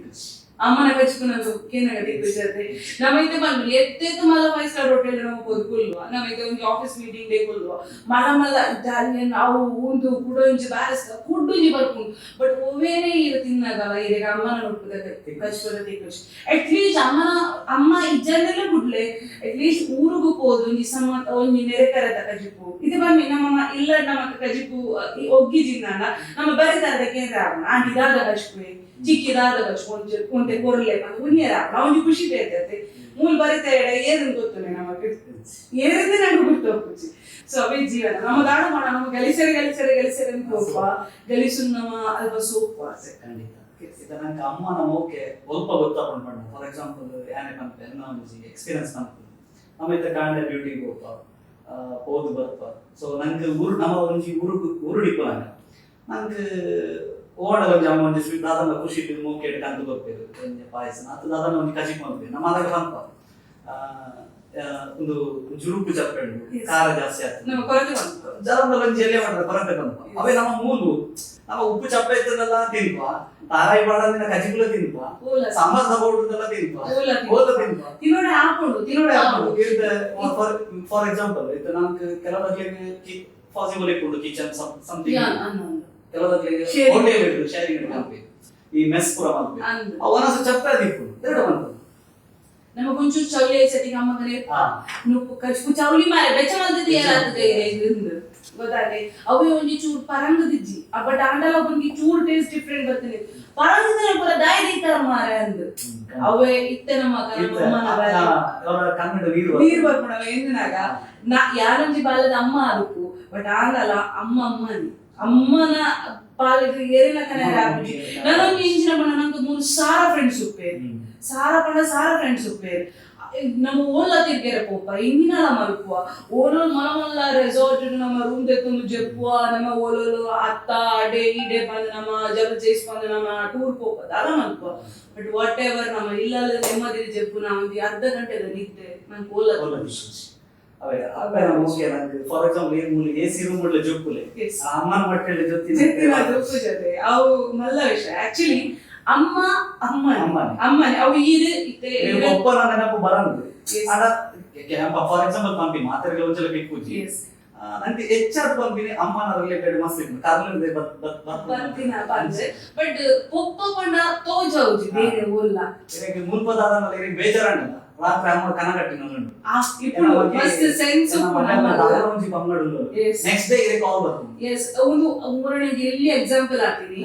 ಅಮ್ಮನ ಕಚ್ಪುನಂಕ ಕೇನಗ ತಿಕ್ಕುಜತೆ. ನಮ್ಮ ಇತ್ತೆ ಪನ್ಪಿನ ಎತ್ತೆತ್ತು ಮಲ್ಲ ಫೈವ್ ಸ್ಟಾರ್ ಹೋಟೆಲ್ ನಮ್ಮ ಪೋದು ಕುಲ್ವ, ನಮ್ಮ ಇತ್ತೆ ಒಂಜಿ ಆಫೀಸ್ ಮೀಟಿಂಗ್ ಡೇ ಕುಲ್ವ, ಮಲ್ಲ ಮಲ್ಲ ಇಟಾಲಿಯನ್ ಅವು ಉಂದು ಕುಡೊಂಜಿ ಬ್ಯಾರಸ್ ಕುಡ್ಡೊಂಜಿ ಬರ್ಪುಂಡು. ಬಟ್ ಒವೇನೇ ಇರು ತಿನ್ನಗಲ್ಲ ಇರೆಗ ಅಮ್ಮನ ಒಪ್ಪುದ ಕಚ್ಪದ ತಿಕ್ಕುಜಿ. ಅಟ್ಲೀಸ್ಟ್ ಅಮ್ಮನ ಅಮ್ಮ ಇಜ್ಜಂದೆಲ್ಲ ಬುಡ್ಲೆ, ಅಟ್ಲೀಸ್ಟ್ ಊರುಗು ಪೋದು ಒಂಜಿ ಸಮ ಒಂಜಿ ನೆರೆಕರೆತ ಕಜಿಪು ಇದು ಬನ್ನಿ. ನಮ್ಮ ಇಲ್ಲ ನಮ್ಮ ಕಜಿಪು ಒಗ್ಗಿ ಜಿನ್ನಾನ ನಮ್ಮ ಬರಿತಾರದ ಕೇಂದ್ರ ಆಗೋಣ ಆಂಟಿ ದಾದ ಕಚ್ಪುವೆ ಚಿಕ್ಕಿ ದಾದ ಕಚ್ಪು ಒಂಜಿ ಒಂತೆ ಕೊರ್ಲೆ ಪಂದ್ ಉನಿಯರ ಆಪುಂಡು. ಒಂಜಿ ಖುಷಿ ಬೇತೆ ಮೂಲ ಬರಿತ ಎಡ ಏರನ್ ಗೊತ್ತುನೆ ನಮಗೆ, ಏರಿಂದ ನಂಗೆ ಗುರ್ತೋಪುಜಿ. ಸೊ ಅವೇ ಜೀವನ ನಮ್ಮ ದಾಡ ಮಾಡ ನಮ್ಮ ಗಲಿಸರೆ ಗಲಿಸರೆ ಗಲಿಸರೆ ಅಂತ ಹೋಗುವ ಗಲಿಸು ನಮ್ಮ ಅಲ್ಪ ಸೋಪು ಆಸೆ. ಖಂಡಿತ ಇತ್ತ ನಂಗೆ ಅಮ್ಮನ ಮೋಕೆ ಒಲ್ಪ ಗೊತ್ತಾಪುಂಡು ಪಂಡ, ಫಾರ್ ಎಕ್ಸಾಂಪಲ್ ಯಾನೆ ಪನ್ಪೆ ಎನ್ನ ಒಂಜಿ ಎಕ್ಸ್ಪೀರಿಯನ್ಸ್ ಪನ್ಪೆ. ನಮ್ಮ ಇತ್ತ ಕಾಂಡೆ ಡ್ಯೂಟಿಗೆ ಹೋಪ ಪೋದು ಬರ್ಪ. ಸೊ ನಂಗೆ ಊರು ನಮ್ಮ ಒಂಜಿ ಊರು ಊರುಡಿಪ್ಪುನಾಗ ನಂಗೆ ಓಡ ಒಂಜಿ ಅಮ್ಮ ಒಂಜಿ ಸ್ವೀಟ್ ದಾದನ ಖುಷಿ ಮೋಕೆ ಕಂತು ಕೊರ್ಪೇರು ಒಂಜಿ ಪಾಯಸ ಅತ್ತ ದಾದನ ಒಂಜಿ ಕಜಿಪ್ ಮಲ್ಪೇರು. ನಮ್ಮ ಅದಾಗ ಪನ್ಪ ಒಂದು ಜುರುಪು ಚಪ್ಪೆಂಡು ಖಾರ ಜಾಸ್ತಿ ಆಗ್ತದೆ ನಮ್ಮ ಕೊರತೆ ಬಂತು ಜರಂದ ಒಂಜಿ ಎಲೆ ಮಾಡ್ರೆ ಕೊರತೆ ಬಂತು. ಅವೇ ನಮ್ಮ ಮೂಲು ನಮ್ಮ ಉಪ್ಪು ಚಪ್ಪೆ ಇತ್ತದೆಲ್ಲ ತಿನ್ಪ, ತಾರಾಯಿ ಬಾಡಂದಿನ ಕಜಿಪುಲ ತಿನ್ಪ, ಸಾಂಬಾರ್ ತಗೊಳ್ಳುದೆಲ್ಲ ತಿನ್ಪ, ಓಲ ತಿನ್ಪ, ತಿನ್ನೋಡೆ ಹಾಕೊಂಡು ತಿನ್ನೋಡೆ ಹಾಕೊಂಡು. ಫಾರ್ ಎಕ್ಸಾಂಪಲ್ ಇದು ನಮ್ಗೆ ಕೆಲವೊಂದು ಪಾಸಿಬಲ್ ಇಪ್ಪುಂಡು ಕಿಚನ್ ಸಮಥಿಂಗ್, ಕೆಲವೊಂದು ಹೋಟೆಲ್ ಇಟ್ಟು ಶೇರಿಂಗ್ ಮಲ್ಪೆ, ಈ ಮೆಸ್ ಪೂರ ಮಲ್ಪೆ, ಅವನಸ ಚಪ್ಪೆ ದಿಪ್ಪು ಎರಡು ಬಂತು. ನಮಗೊಂಚೂರು ಚೌಲಿ ಐಸತಿಗೆ ಅಮ್ಮಗನೆ ನುಪ್ಪು ಕಚ್ಪು ಚೌಲಿ ಮಾರೆ ಬೆಚ್ಚ ಮಲ್ತದೆ ಏನಾಗ್ತದೆ ಗೊತ್ತಾದೆ. ಅವೇ ಒಂಜಿ ಚೂರು ಪರಂಗದಿಜ್ಜಿ ಬಟ್ ಆಂಡಲ ಒಂಜಿ ಚೂರು ಟೇಸ್ಟ್ ಡಿಫ್ರೆಂಟ್ ಬರ್ತದೆ. ಪರಂಗದ ಪೂರ ದಾಯಿ ದೀತರ ಮಾರೆ ಅಂದ್ ಅವೇ ಇತ್ತೆ ನಮ್ಮ ಕನ್ನಡ ನೀರು ಬರ್ಪುಣವ ಎಂದಿನಾಗ ನಾ ಯಾರೊಂಜಿ ಬಾಲದ ಅಮ್ಮ ಅದಕ್ಕೂ ಬಟ್ ಆಂಡಲ ಅಮ್ಮ ಅಮ್ಮನಿ ಅಮ್ಮನ ಪಾಲಿಗೆ ಏರಿನ ಕನೆ ಆಪುಜಿ. ನಾನೊಂಜಿ ಇಂಚಿನ ಪಂಡ ನಂಗೆ 3,000 ಫ್ರೆಂಡ್ಸ್ ಉಪ್ಪೇರು, ಸಾರ ಪಂಡ ಸಾರ ಫ್ರೆಂಡ್ಸ್ ಉಪ್ಪೇರು. ನಮ್ಮ ಓಲ ತಿರ್ಗೆರೆ ಪೋಪ ಇಂಗಿನಲ ಮಲ್ಪುವ ಓಲೋಲ್ ಮಲ ಮಲ್ಲ ರೆಸಾರ್ಟ್ ನಮ್ಮ ರೂಮ್ ತೆತ್ತೊಂದು ಜೆಪ್ಪುವ, ನಮ್ಮ ಓಲೋಲು ಅತ್ತ ಅಡೆ ಈಡೆ ಬಂದು ನಮ್ಮ ಜಬರ್ಜೇಸ್ ಬಂದು ನಮ್ಮ ಟೂರ್ ಪೋಪ ದಾಲ ಮಲ್ಪುವ. ಬಟ್ what ever ನಮ್ಮ ಇಲ್ಲಲ್ಲ ನೆಮ್ಮದಿ ಜೆಪ್ಪು ನಾ ಒಂದು ಅರ್ಧ ಗಂಟೆದ ನಿದ್ದೆ ನಂಗೆ ಓಲ ಅವೇ ಅಪ್ಪೆ ನಮ್ಮ ಓಕೆ. ನಂಗೆ ಫಾರ್ ಎಕ್ಸಾಂಪಲ್ ಏನ್ ಮೂಲೆ ಎ ಸಿ ರೂಮ್ ಒಳ್ಳೆ ಜೊಪ್ಪುಲೆ ಅಮ್ಮನ ಮಟ್ಟೆಲ್ಲ ಜೊತೆ ಜೊತೆ ಜೊತೆ ಅವು ಮಲ್ಲ ವಿಷಯ. ಆಕ್ಚುಲಿ ಅಮ್ಮ ಅಮ್ಮನೆ ಅಮ್ಮನೆ ಅವು ಈರು ಇತ್ತೆ ಒಪ್ಪನ ನೆನಪು ಬರಂದು. ಫಾರ್ ಎಕ್ಸಾಂಪಲ್ ಪಂಪಿ ಮಾತ್ರೆಗೆ ಒಂಚಲ ಪಿಕ್ಕುಜಿ ನಂಗೆ ಹೆಚ್ಚಾದ ಪಂಪಿನಿ ಅಮ್ಮನ ರಿಲೇಟೆಡ್ ಮಸ್ತ್ ಇತ್ತು ಕರ್ಲಿಂದ ಬರ್ತಿನ ಬಂದೆ. ಬಟ್ ಪೊಪ್ಪ ಪಂಡ ತೋಜೌಜಿ ಬೇರೆ ಓಲ್ಲ ಮುನ್ಪದಾದ ಬೇಜಾರಂಡ ರಾತ್ರಿ ಅಮ್ಮ ಕನಗಟ್ಟಿನ ಮಸ್ತ್ ಸೆನ್ಸ್ ನೆಕ್ಸ್ಟ್ ಡೇ ಇದಕ್ಕೆ ಕಾಲ್ ಬರ್ತದೆ. ಎಸ್ ಒಂದು ಮೂರನೇ ಎಲ್ಲಿ ಎಕ್ಸಾಂಪಲ್ ಹಾಕ್ತೀನಿ.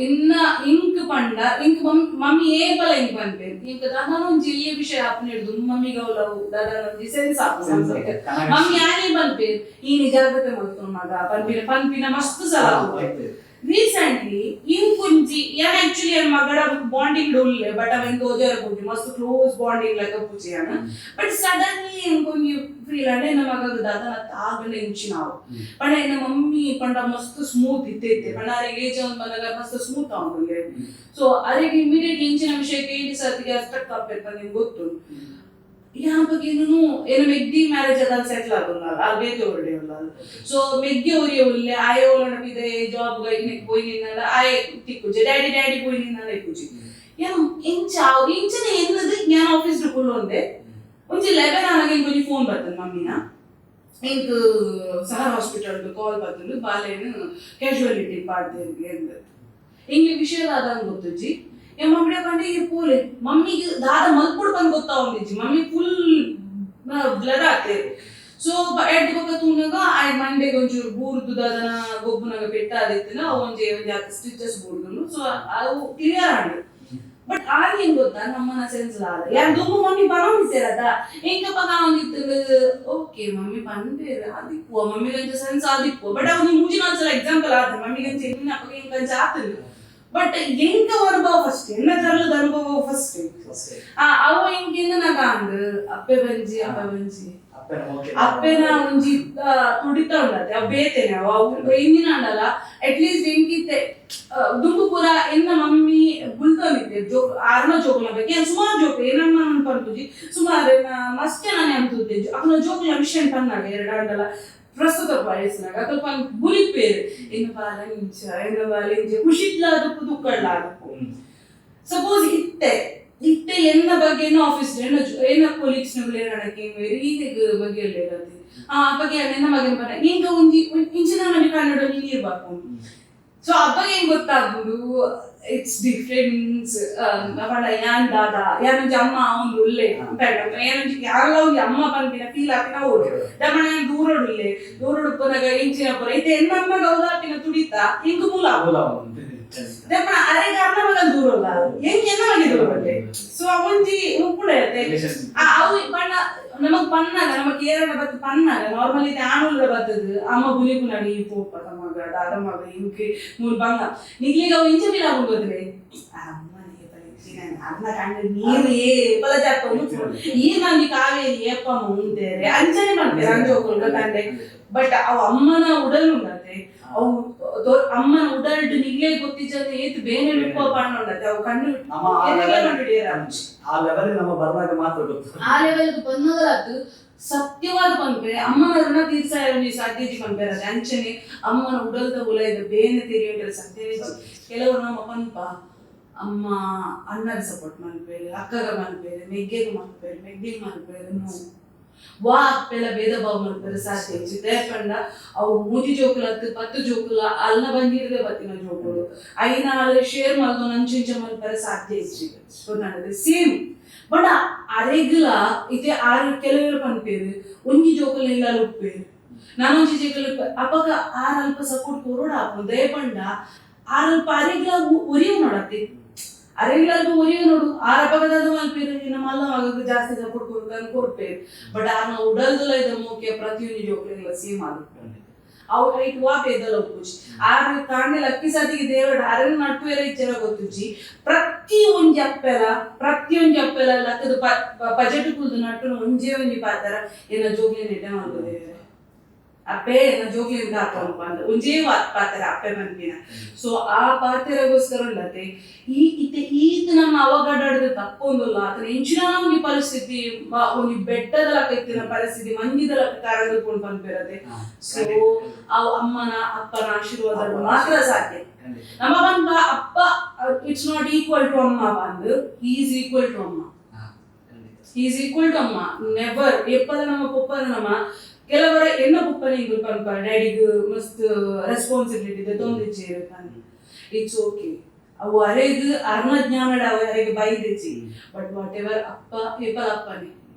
ಇನ್ನ ಇಂಕ್ ಪಂಡ ಇಂಕ್ ಮಮ್ಮಿ ಏಪಲ ಇಂಕ್ ಪನ್ಪೇರು ಇಂಕ್ ದಾದಾನೊಂಜಿ ಎಲ್ಲಿಯ ವಿಷಯ ಆಪುನ ಹಿಡ್ದು ಮಮ್ಮಿಗೆ ಅವಲವು ದಾದಾನೊಂಜಿ ಸೆನ್ಸ್ ಆಪುನ ಮಮ್ಮಿ ಆನೆ ಪನ್ಪೇರು ಈ ಜಾಗ್ರತೆ ಮಲ್ತೊಂಡು ಮಗ ಪನ್ಪಿನ ಪನ್ಪಿನ ಮಸ್ತ್ ಸಲ. ರೀಸೆಂಟ್ಲಿ ಇಂಕೊಂಜಿ ಯಾನ್ ಆಕ್ಚುಲಿ ಯಾನ್ ಮಗಡ ಬಾಂಡಿಂಗ್ ಉಲ್ಲೆ ಬಟ್ ಅವೆನ್ ತೋಜಾರ ಪೂಜಿ ಮಸ್ತ್ ಕ್ಲೋಸ್ ಬಾಂಡಿಂಗ್ ಲೆಕ್ಕ ಪೂಜಿ ಯಾನ್. ಬಟ್ ಸಡನ್ಲಿ ಇಂಕೊಂಜಿ ಫೀಲ್ ಅಂಡೆ ಎನ್ನ ಮಗಗ್ ದಾದನ ತಾಗಂಡ ಇಂಚಿನಾವು ಪಂಡ ಎನ್ನ ಮಮ್ಮಿ ಪಂಡ ಮಸ್ತ್ ಸ್ಮೂತ್ ಇತ್ತೆ ಇತ್ತೆ ಪಂಡ ಅರೆಗ್ ಏಜ್ ಒಂದ್ ಬಂದಾಗ ಮಸ್ತ್ ಸ್ಮೂತ್ ಆವೊಂದುಲ್ಲೆ. ಸೊ ಅರೆಗ್ ಇಮಿಡಿಯೇಟ್ಲಿ ಇಂಚಿನ ವಿಷಯಕ್ಕೆ ಏಟಿ ಸರ್ತಿಗೆ ಅಫೆಕ್ಟ್ ಆಪೇರ್ ಪಂದ್ ನಿಂಗೆ ಗೊತ್ತು. ಯಾನ್ ಏನೂ ಏನ ಮೆಗ್ದಿ ಮ್ಯಾರೇಜ್ ಅದಾದ ಸೆಟ್ಲ್ ಆಗುಂದಲ್ಲ ಅದು ಬೇತೆ ಒಳ್ಳೆ ಉಳ್ಳಲ್ಲ. ಸೊ ಮೆಗ್ಗಿ ಒರಿಯ ಉಲ್ಲೆ ಆಯೆ ಓಲಂಡ ಪಿದೆ ಜಾಬ್ ಪೋಯಿ ನಿನ್ನಲ್ಲ ಆಯೆ ತಿಕ್ಕುಜಿ ಡ್ಯಾಡಿ ಡ್ಯಾಡಿ ಪೋಯಿ ನಿನ್ನಲ್ಲ ಇಕ್ಕುಜಿ. ಯಾನ್ ಎಂಚ ಇಂಚನೆ ಎನ್ನದು ಯಾನ್ ಆಫೀಸ್ ಕುಲ್ಲೊಂದೆ ಒಂಜಿ 11 ಆನಗ ಇಂಕೊಂಜಿ ಫೋನ್ ಬರ್ತದೆ ಮಮ್ಮಿನ ಇಂಕ್ ಸಹರ್ ಹಾಸ್ಪಿಟಲ್ ಕಾಲ್ ಬರ್ತದೆ ಬಾಲೇನು ಕ್ಯಾಶುಯಾಲಿಟಿ ಪಾಡ್ದೆ ಎಂದ್ ಇಂಗ್ಲಿ ವಿಷಯ ದಾದ ಗೊತ್ತುಜ್ಜಿ. ಮಮ್ಮಿ ಪಂಡೆ ಈ ಪೋಲೆ ಮಮ್ಮಿಗೆ ದಾದ ಮಲ್ಪುಡು ಬಂದು ಗೊತ್ತಾವಂದಿಜ್ಜಿ ಮಮ್ಮಿ ಫುಲ್ ಬ್ಲರ್ ಆತೆ. ಸೊ ಎಡ್ದು ಬೊಕ್ಕ ತೂನಗ ಆಯ್ ಮಂಡೆಗೆ ಒಂಚೂರು ಬೂರ್ದು ದಾದನ ಗೊಬ್ಬುನಗ ಪೆಟ್ಟ ಆದಿತ್ತಿನ ಅವು ಒಂಜಿ ಒಂಜಿ ಆತ ಸ್ಟಿಚಸ್ ಬೂರ್ದುನು. ಸೊ ಅವು ಕ್ಲಿಯರ್ ಆಂಡ್ ಬಟ್ ಆಗ ಗೊತ್ತಾ ನಮ್ಮನ ಸೆನ್ಸ್ ದಾದ ಯಾನ್ ದುಂಬು ಮಮ್ಮಿ ಪನೊಂದಿತ್ತೆರತ ಎಂಕಪ್ಪ ಒಂದಿತ್ತು ಓಕೆ ಮಮ್ಮಿ ಪನ್ಪೇರು ಆದಿಪ್ಪುವ ಮಮ್ಮಿಗಂಚ ಸೆನ್ಸ್ ಆದಿಪ್ಪುವ ಬಟ್ ಅವು ಮೂಜಿ ನಾಲ್ ಸಲ ಎಕ್ಸಾಂಪಲ್ ಆತ ಮಮ್ಮಿಗಂಚ ಎನ್ನ ಅಪ್ಪಗೆ ಎಂಕಂಚ ಆತಂದು. ಬಟ್ ಎಂಕ ಅನುಭವ ಫಸ್ಟ್ ಎನ್ನ ತರಲದ ಅನುಭವ ಫಸ್ಟ್ ಅವು ಎಂಕಿಂದ ನಾಗ ಅಂದ್ ಅಪ್ಪೆ ಬಂಜಿ ಅಪ್ಪೆ ಬಂಜಿ ಅಪ್ಪೆನ ಒಂಜಿ ತುಡಿತ ಉಂಡತೆ ಅವು ಬೇತೇನೆ ಅವು ಇಂದಿನ ಅಂಡಲ ಅಟ್ಲೀಸ್ಟ್ ಎಂಕಿತ್ತೆ ದುಂಬು ಪೂರ ಎನ್ನ ಮಮ್ಮಿ ಬುಲ್ತೊಂದಿತ್ತೆ ಜೋಕ್ ಆರ್ನ ಜೋಕುಲ ಬಗ್ಗೆ ಸುಮಾರು ಜೋಕು ಏನಮ್ಮ ಪನ್ಪುಜಿ ಸುಮಾರು ಮಸ್ತ್ ನಾನು ಅಂತುದ್ದೆ ಅಕಲ್ನ ಜೋಕುಲ ವಿಷಯ ಪನ್ನಾಗ ಎರಡಾಂಡಲ ಪ್ರಸ್ತುತ ವಯಸ್ಸಿನಾಗ ಅಕಲ್ ಪನ್ ಬುಲಿಪೇರು ಎನ್ನ ಬಾಲ ಇಂಚ ಎನ್ನ ಬಾಲ ಇಂಚ ಖುಷಿಟ್ಲ ಅದಕ್ಕೂ ದುಃಖಡ್ಲ ಅದಕ್ಕೂ. ಸಪೋಸ್ ಇತ್ತೆ ಇತ್ತೆ ಎನ್ನ ಬಗ್ಗೆ ಏನೋ ಆಫೀಸ್ ಏನ ಏನ ಕೊಲೀಗ್ಸ್ ನಗಳು ಏನಕ್ಕೆ ಈಗ ಬಗ್ಗೆ ಇರತ್ತೆ ಆ ಬಗ್ಗೆ ಎನ್ನ ಮಗನ ಪನ್ನ ಇಂಕ ಒಂಜಿ ಇಂಚಿನ ಮನೆ ಕನ್ನಡ ನೀರು ಬಾಕು. ಸೊ ಅಬ್ಬಗೆ ಹೆಂಗ್ ಗೊತ್ತಾಗುದು it's difference ಪಂಡ ಯಾನ್ ದಾದ ಯಾನೊಂಜಿ ಅಮ್ಮ ಒಂದು ಉಲ್ಲೆ ಏನೊಂಜಿ ಯಾರಲ್ಲ ಒಂಜಿ ಅಮ್ಮ ಪನ್ಪಿನ ಫೀಲ್ ಆಪಿನ ಓಡು ದಮಣ ಯಾನ್ ದೂರಡುಲ್ಲೆ ದೂರಡುಪ್ಪನಗ ಇಂಚಿನ ಪುರ ಇತ್ತೆ ಎನ್ನ ಅಮ್ಮ ಗೌದಾಪಿನ ತುಡಿತ ಇಂಕ್ ಮೂಲ ದಪ್ಪಣ ಅರೆಗೆ ಅರ್ನ ಮಗನ್ ದೂರಲ್ಲ ಹೆಂಗ್ ಎನ್ನ ಮಗೆ ದೂರಲ್ಲೇ. ಸೊ ಒಂಜಿ ಉಪ್ಪುಡೆ ಅವು ಪಂಡ ನಮಗ್ ಪನ್ನಾಗ ನಮಗ್ ಏರಣ ಬತ್ತು ಪನ್ನಾಗ ನಾರ್ಮಲಿ ಆಣುಲ್ಲ ಬತ್ತದು ಅಮ್ಮ ಬುಲಿಪುನಾಗ ಈ ಪೋಪ ಮಗ ದಾದ ಮಗ ಇಂಕ್ ಮೂರು ಬಂಗ ನಿಗ್ಲಿಗ ಅವು ಇಂಚ ಫೀಲ್ ಆಗುದು ಗೊತ್ತಿಲ್ಲ ಅಮ್ಮ ಅರ್ನ ಕಂಡು ನೀರು ಏಪಲ ಜಾತ ಈ ನಂಗೆ ಕಾವೇರಿ ಏಪಮ್ಮ ಉಂಟೇರೆ ಅಂಚನೆ ಮಾಡ್ತಾರೆ ಅಂಜೋಕುಲ್ ಗೊತ್ತಂಡೆ. ಬಟ್ ಅವು ಅಮ್ಮನ ಉಡಲ್ ಉಂಡತೆ ಅವು ಅಮ್ಮನ ಉಡಲ್ಡ್ ನಿಗ್ಲೇ ಗೊತ್ತಿಜ್ಜಂದೆ ಏತ್ ಬೇನೆ ಉಪ್ಪ ಪಣ್ಣ ಉಂಡತೆ ಅವು ಕಣ್ಣು ಆ ಲೆವೆಲ್ ನಮ್ಮ ಬರ್ನಾಗ ಮಾತ್ರ ಗೊತ್ತು. ಆ ಲೆವೆಲ್ ಬಂದದಲಾತು ಸತ್ಯವಾದ ಪನ್ಪೆ ಅಮ್ಮನ ಋಣ ತೀರ್ಸಾಯ ಸಾಧ್ಯಜಿ ಪನ್ಪೆ ಅಂಚನೆ ಅಮ್ಮನ ಉಡಲ್ದ ಉಲೈದ ಬೇನೆ ತೆರಿಯುಂಟೆ ಸತ್ಯವೇ. ಕೆಲವರು ನಮ್ಮ ಪನ್ಪ ಅಮ್ಮ ಅಣ್ಣಗೆ ಸಪೋರ್ಟ್ ಮನ್ಪೇರು ಅಕ್ಕಗ ಮನ್ಪೇರು ಮೆಗ್ಗೆಗೆ ಮನ್ಪೇರು ಮೆಗ್ಗೆಗೆ ಮನ್ಪೇರು ನೋ ವಾ ಅಪ್ಪೆಲ್ಲ ಭೇದ ಭಾವ ಮನ್ಪೇರು ಸಾಧ್ಯ ಇಜ್ಜಿ. ಪಂಡ ಅವು ಮೂಜಿ ಜೋಕುಲ ಅತ್ತು ಪತ್ತು ಜೋಕುಲ ಅಲ್ನ ಬಂದಿರದೆ ಬತ್ತಿನ ಜೋಕುಲು ಐನಾಲ್ ಶೇರ್ ಮಲ್ದೊ ನಂಚಿಂಚ ಮನ್ಪರೆ ಸಾಧ್ಯ ಇಜ್ಜಿ ಗೊತ್ತಾಗದೆ ಸೇಮ್. ಬಟ್ ಅರೆಗ್ಲ ಇತ್ತೆ ಆರು ಕೆಲವರು ಪನ್ಪೇರು ಒಂಜಿ ಜೋಕುಲ ಇಲ್ಲ ಉಪ್ಪೇರು ನಾನೊಂಜಿ ಜೋಕುಲು ಅಪಗ ಆರ್ ಅಲ್ಪ ಸಪೋರ್ಟ್ ಕೊರೋಡ ಆಪು ದಯಪಂಡ ಆರ್ ಅಲ್ಪ ಅರೆಗ್ಲ ಒರಿಯು ನೋಡತ್ತೆ ಅರೆಗ್ಲ ಅಲ್ಪ ಒರಿಯು ನೋಡು ಆರ್ ಅಪಗದಾದ ಮಲ್ಪೇರು ನಮ್ಮ ಅಲ್ಲ ಮಗಗ್ ಜಾಸ್ತಿ ಸಪೋರ್ಟ್ ಕೊಡ್ತಾನೆ ಕೊಡ್ಪೇರು. ಬಟ್ ಆರ್ನ ಉಡಲ್ದಲ ಇದ ಮೋಕೆ ಪ್ರತಿಯೊಂದು ಜೋಕುಲಿಗ್ಲ ಸೇಮ್ ಆದು ಅವು ಐಟ್ ವಾ ಪೇದಲ ಉಪ್ಪುಜಿ ಆರ್ ಕಾಂಡೆ ಲಕ್ಕಿ ಸಾತಿಗೆ ದೇವಡ ಅರೆನ್ ನಟ್ಟುವೆರ ಇಚ್ಚರ ಗೊತ್ತುಜಿ ಪ್ರತಿ ಒಂಜಿ ಅಪ್ಪೆಲ ಪ್ರತಿಯೊಂಜಿ ಅಪ್ಪೆಲ ಲಕ್ಕದ ಪಜೆಟ್ ಕುಲ್ದು ನಟ್ಟು ಒಂಜೇ ಒಂಜಿ ಪಾತರ ಏನ ಜೋಗ್ಲಿ ನೆಡ್ಡೆ ಮಲ್ಪುದೇವೆ ಅಪ್ಪೆ ಏನ ಜೋಗ್ಲಿ ಕಾಪುನಪ್ಪ ಅಂತ ಒಂಜೇ ಪಾತ್ರ ಅಪ್ಪೆ ಮನ್ಪಿನ. ಸೊ ಆ ಪಾತ್ರಗೋಸ್ಕರ ಉಂಡತೆ ಈ ಇತ್ತೆ ಈತ ನಮ್ಮ ಅವಘಡದ ತಪ್ಪೊಂದುಲ್ಲ ಆತನ ಇಂಚಿನ ಒಂಜಿ ಪರಿಸ್ಥಿತಿ ಒಂಜಿ ಬೆಟ್ಟದ ಲಕ್ಕ ಇತ್ತಿನ ಪರಿಸ್ಥಿತಿ ಮಂಜಿದ ಲಕ್ಕ ಕಾರದು ಪನ್ಪಿರತೆ. ಸೊ ಆ ಅಮ್ಮನ ಅಪ್ಪನ ಆಶೀರ್ವಾದ ಮಾತ್ರ ಸಾಧ್ಯ. ನಮ್ಮ ಬಂದ ಅಪ್ಪ it's not equal to ಅಮ್ಮ ಬಂದು is equal to ಅಮ್ಮ is equal to ಅಮ್ಮ ನೆವರ್ ಎಪ್ಪದ ನಮ್ಮ ಪೊಪ್ಪದ ನಮ್ಮ ಕೆಲವರ ಎನ್ನ ಪೊಪ್ಪನ ಇಂಗುಲ್ ಪನ್ಪ ಡ್ಯಾಡಿಗ್ ಮಸ್ತ್ ರೆಸ್ಪಾನ್ಸಿಬಿಲಿಟಿ ಇದೆ ತೊಂದಿಚ್ಚಿ it's okay ಅವು ಅರೆಗ್ ಅರ್ನ ಜ್ಞಾನಡ ಅವ ಅರೆಗ್ ಬೈದಿಚ್ಚಿ but what ever ಅಪ್ಪ ಎಪ್ಪದ ಅಪ್ಪನೇ.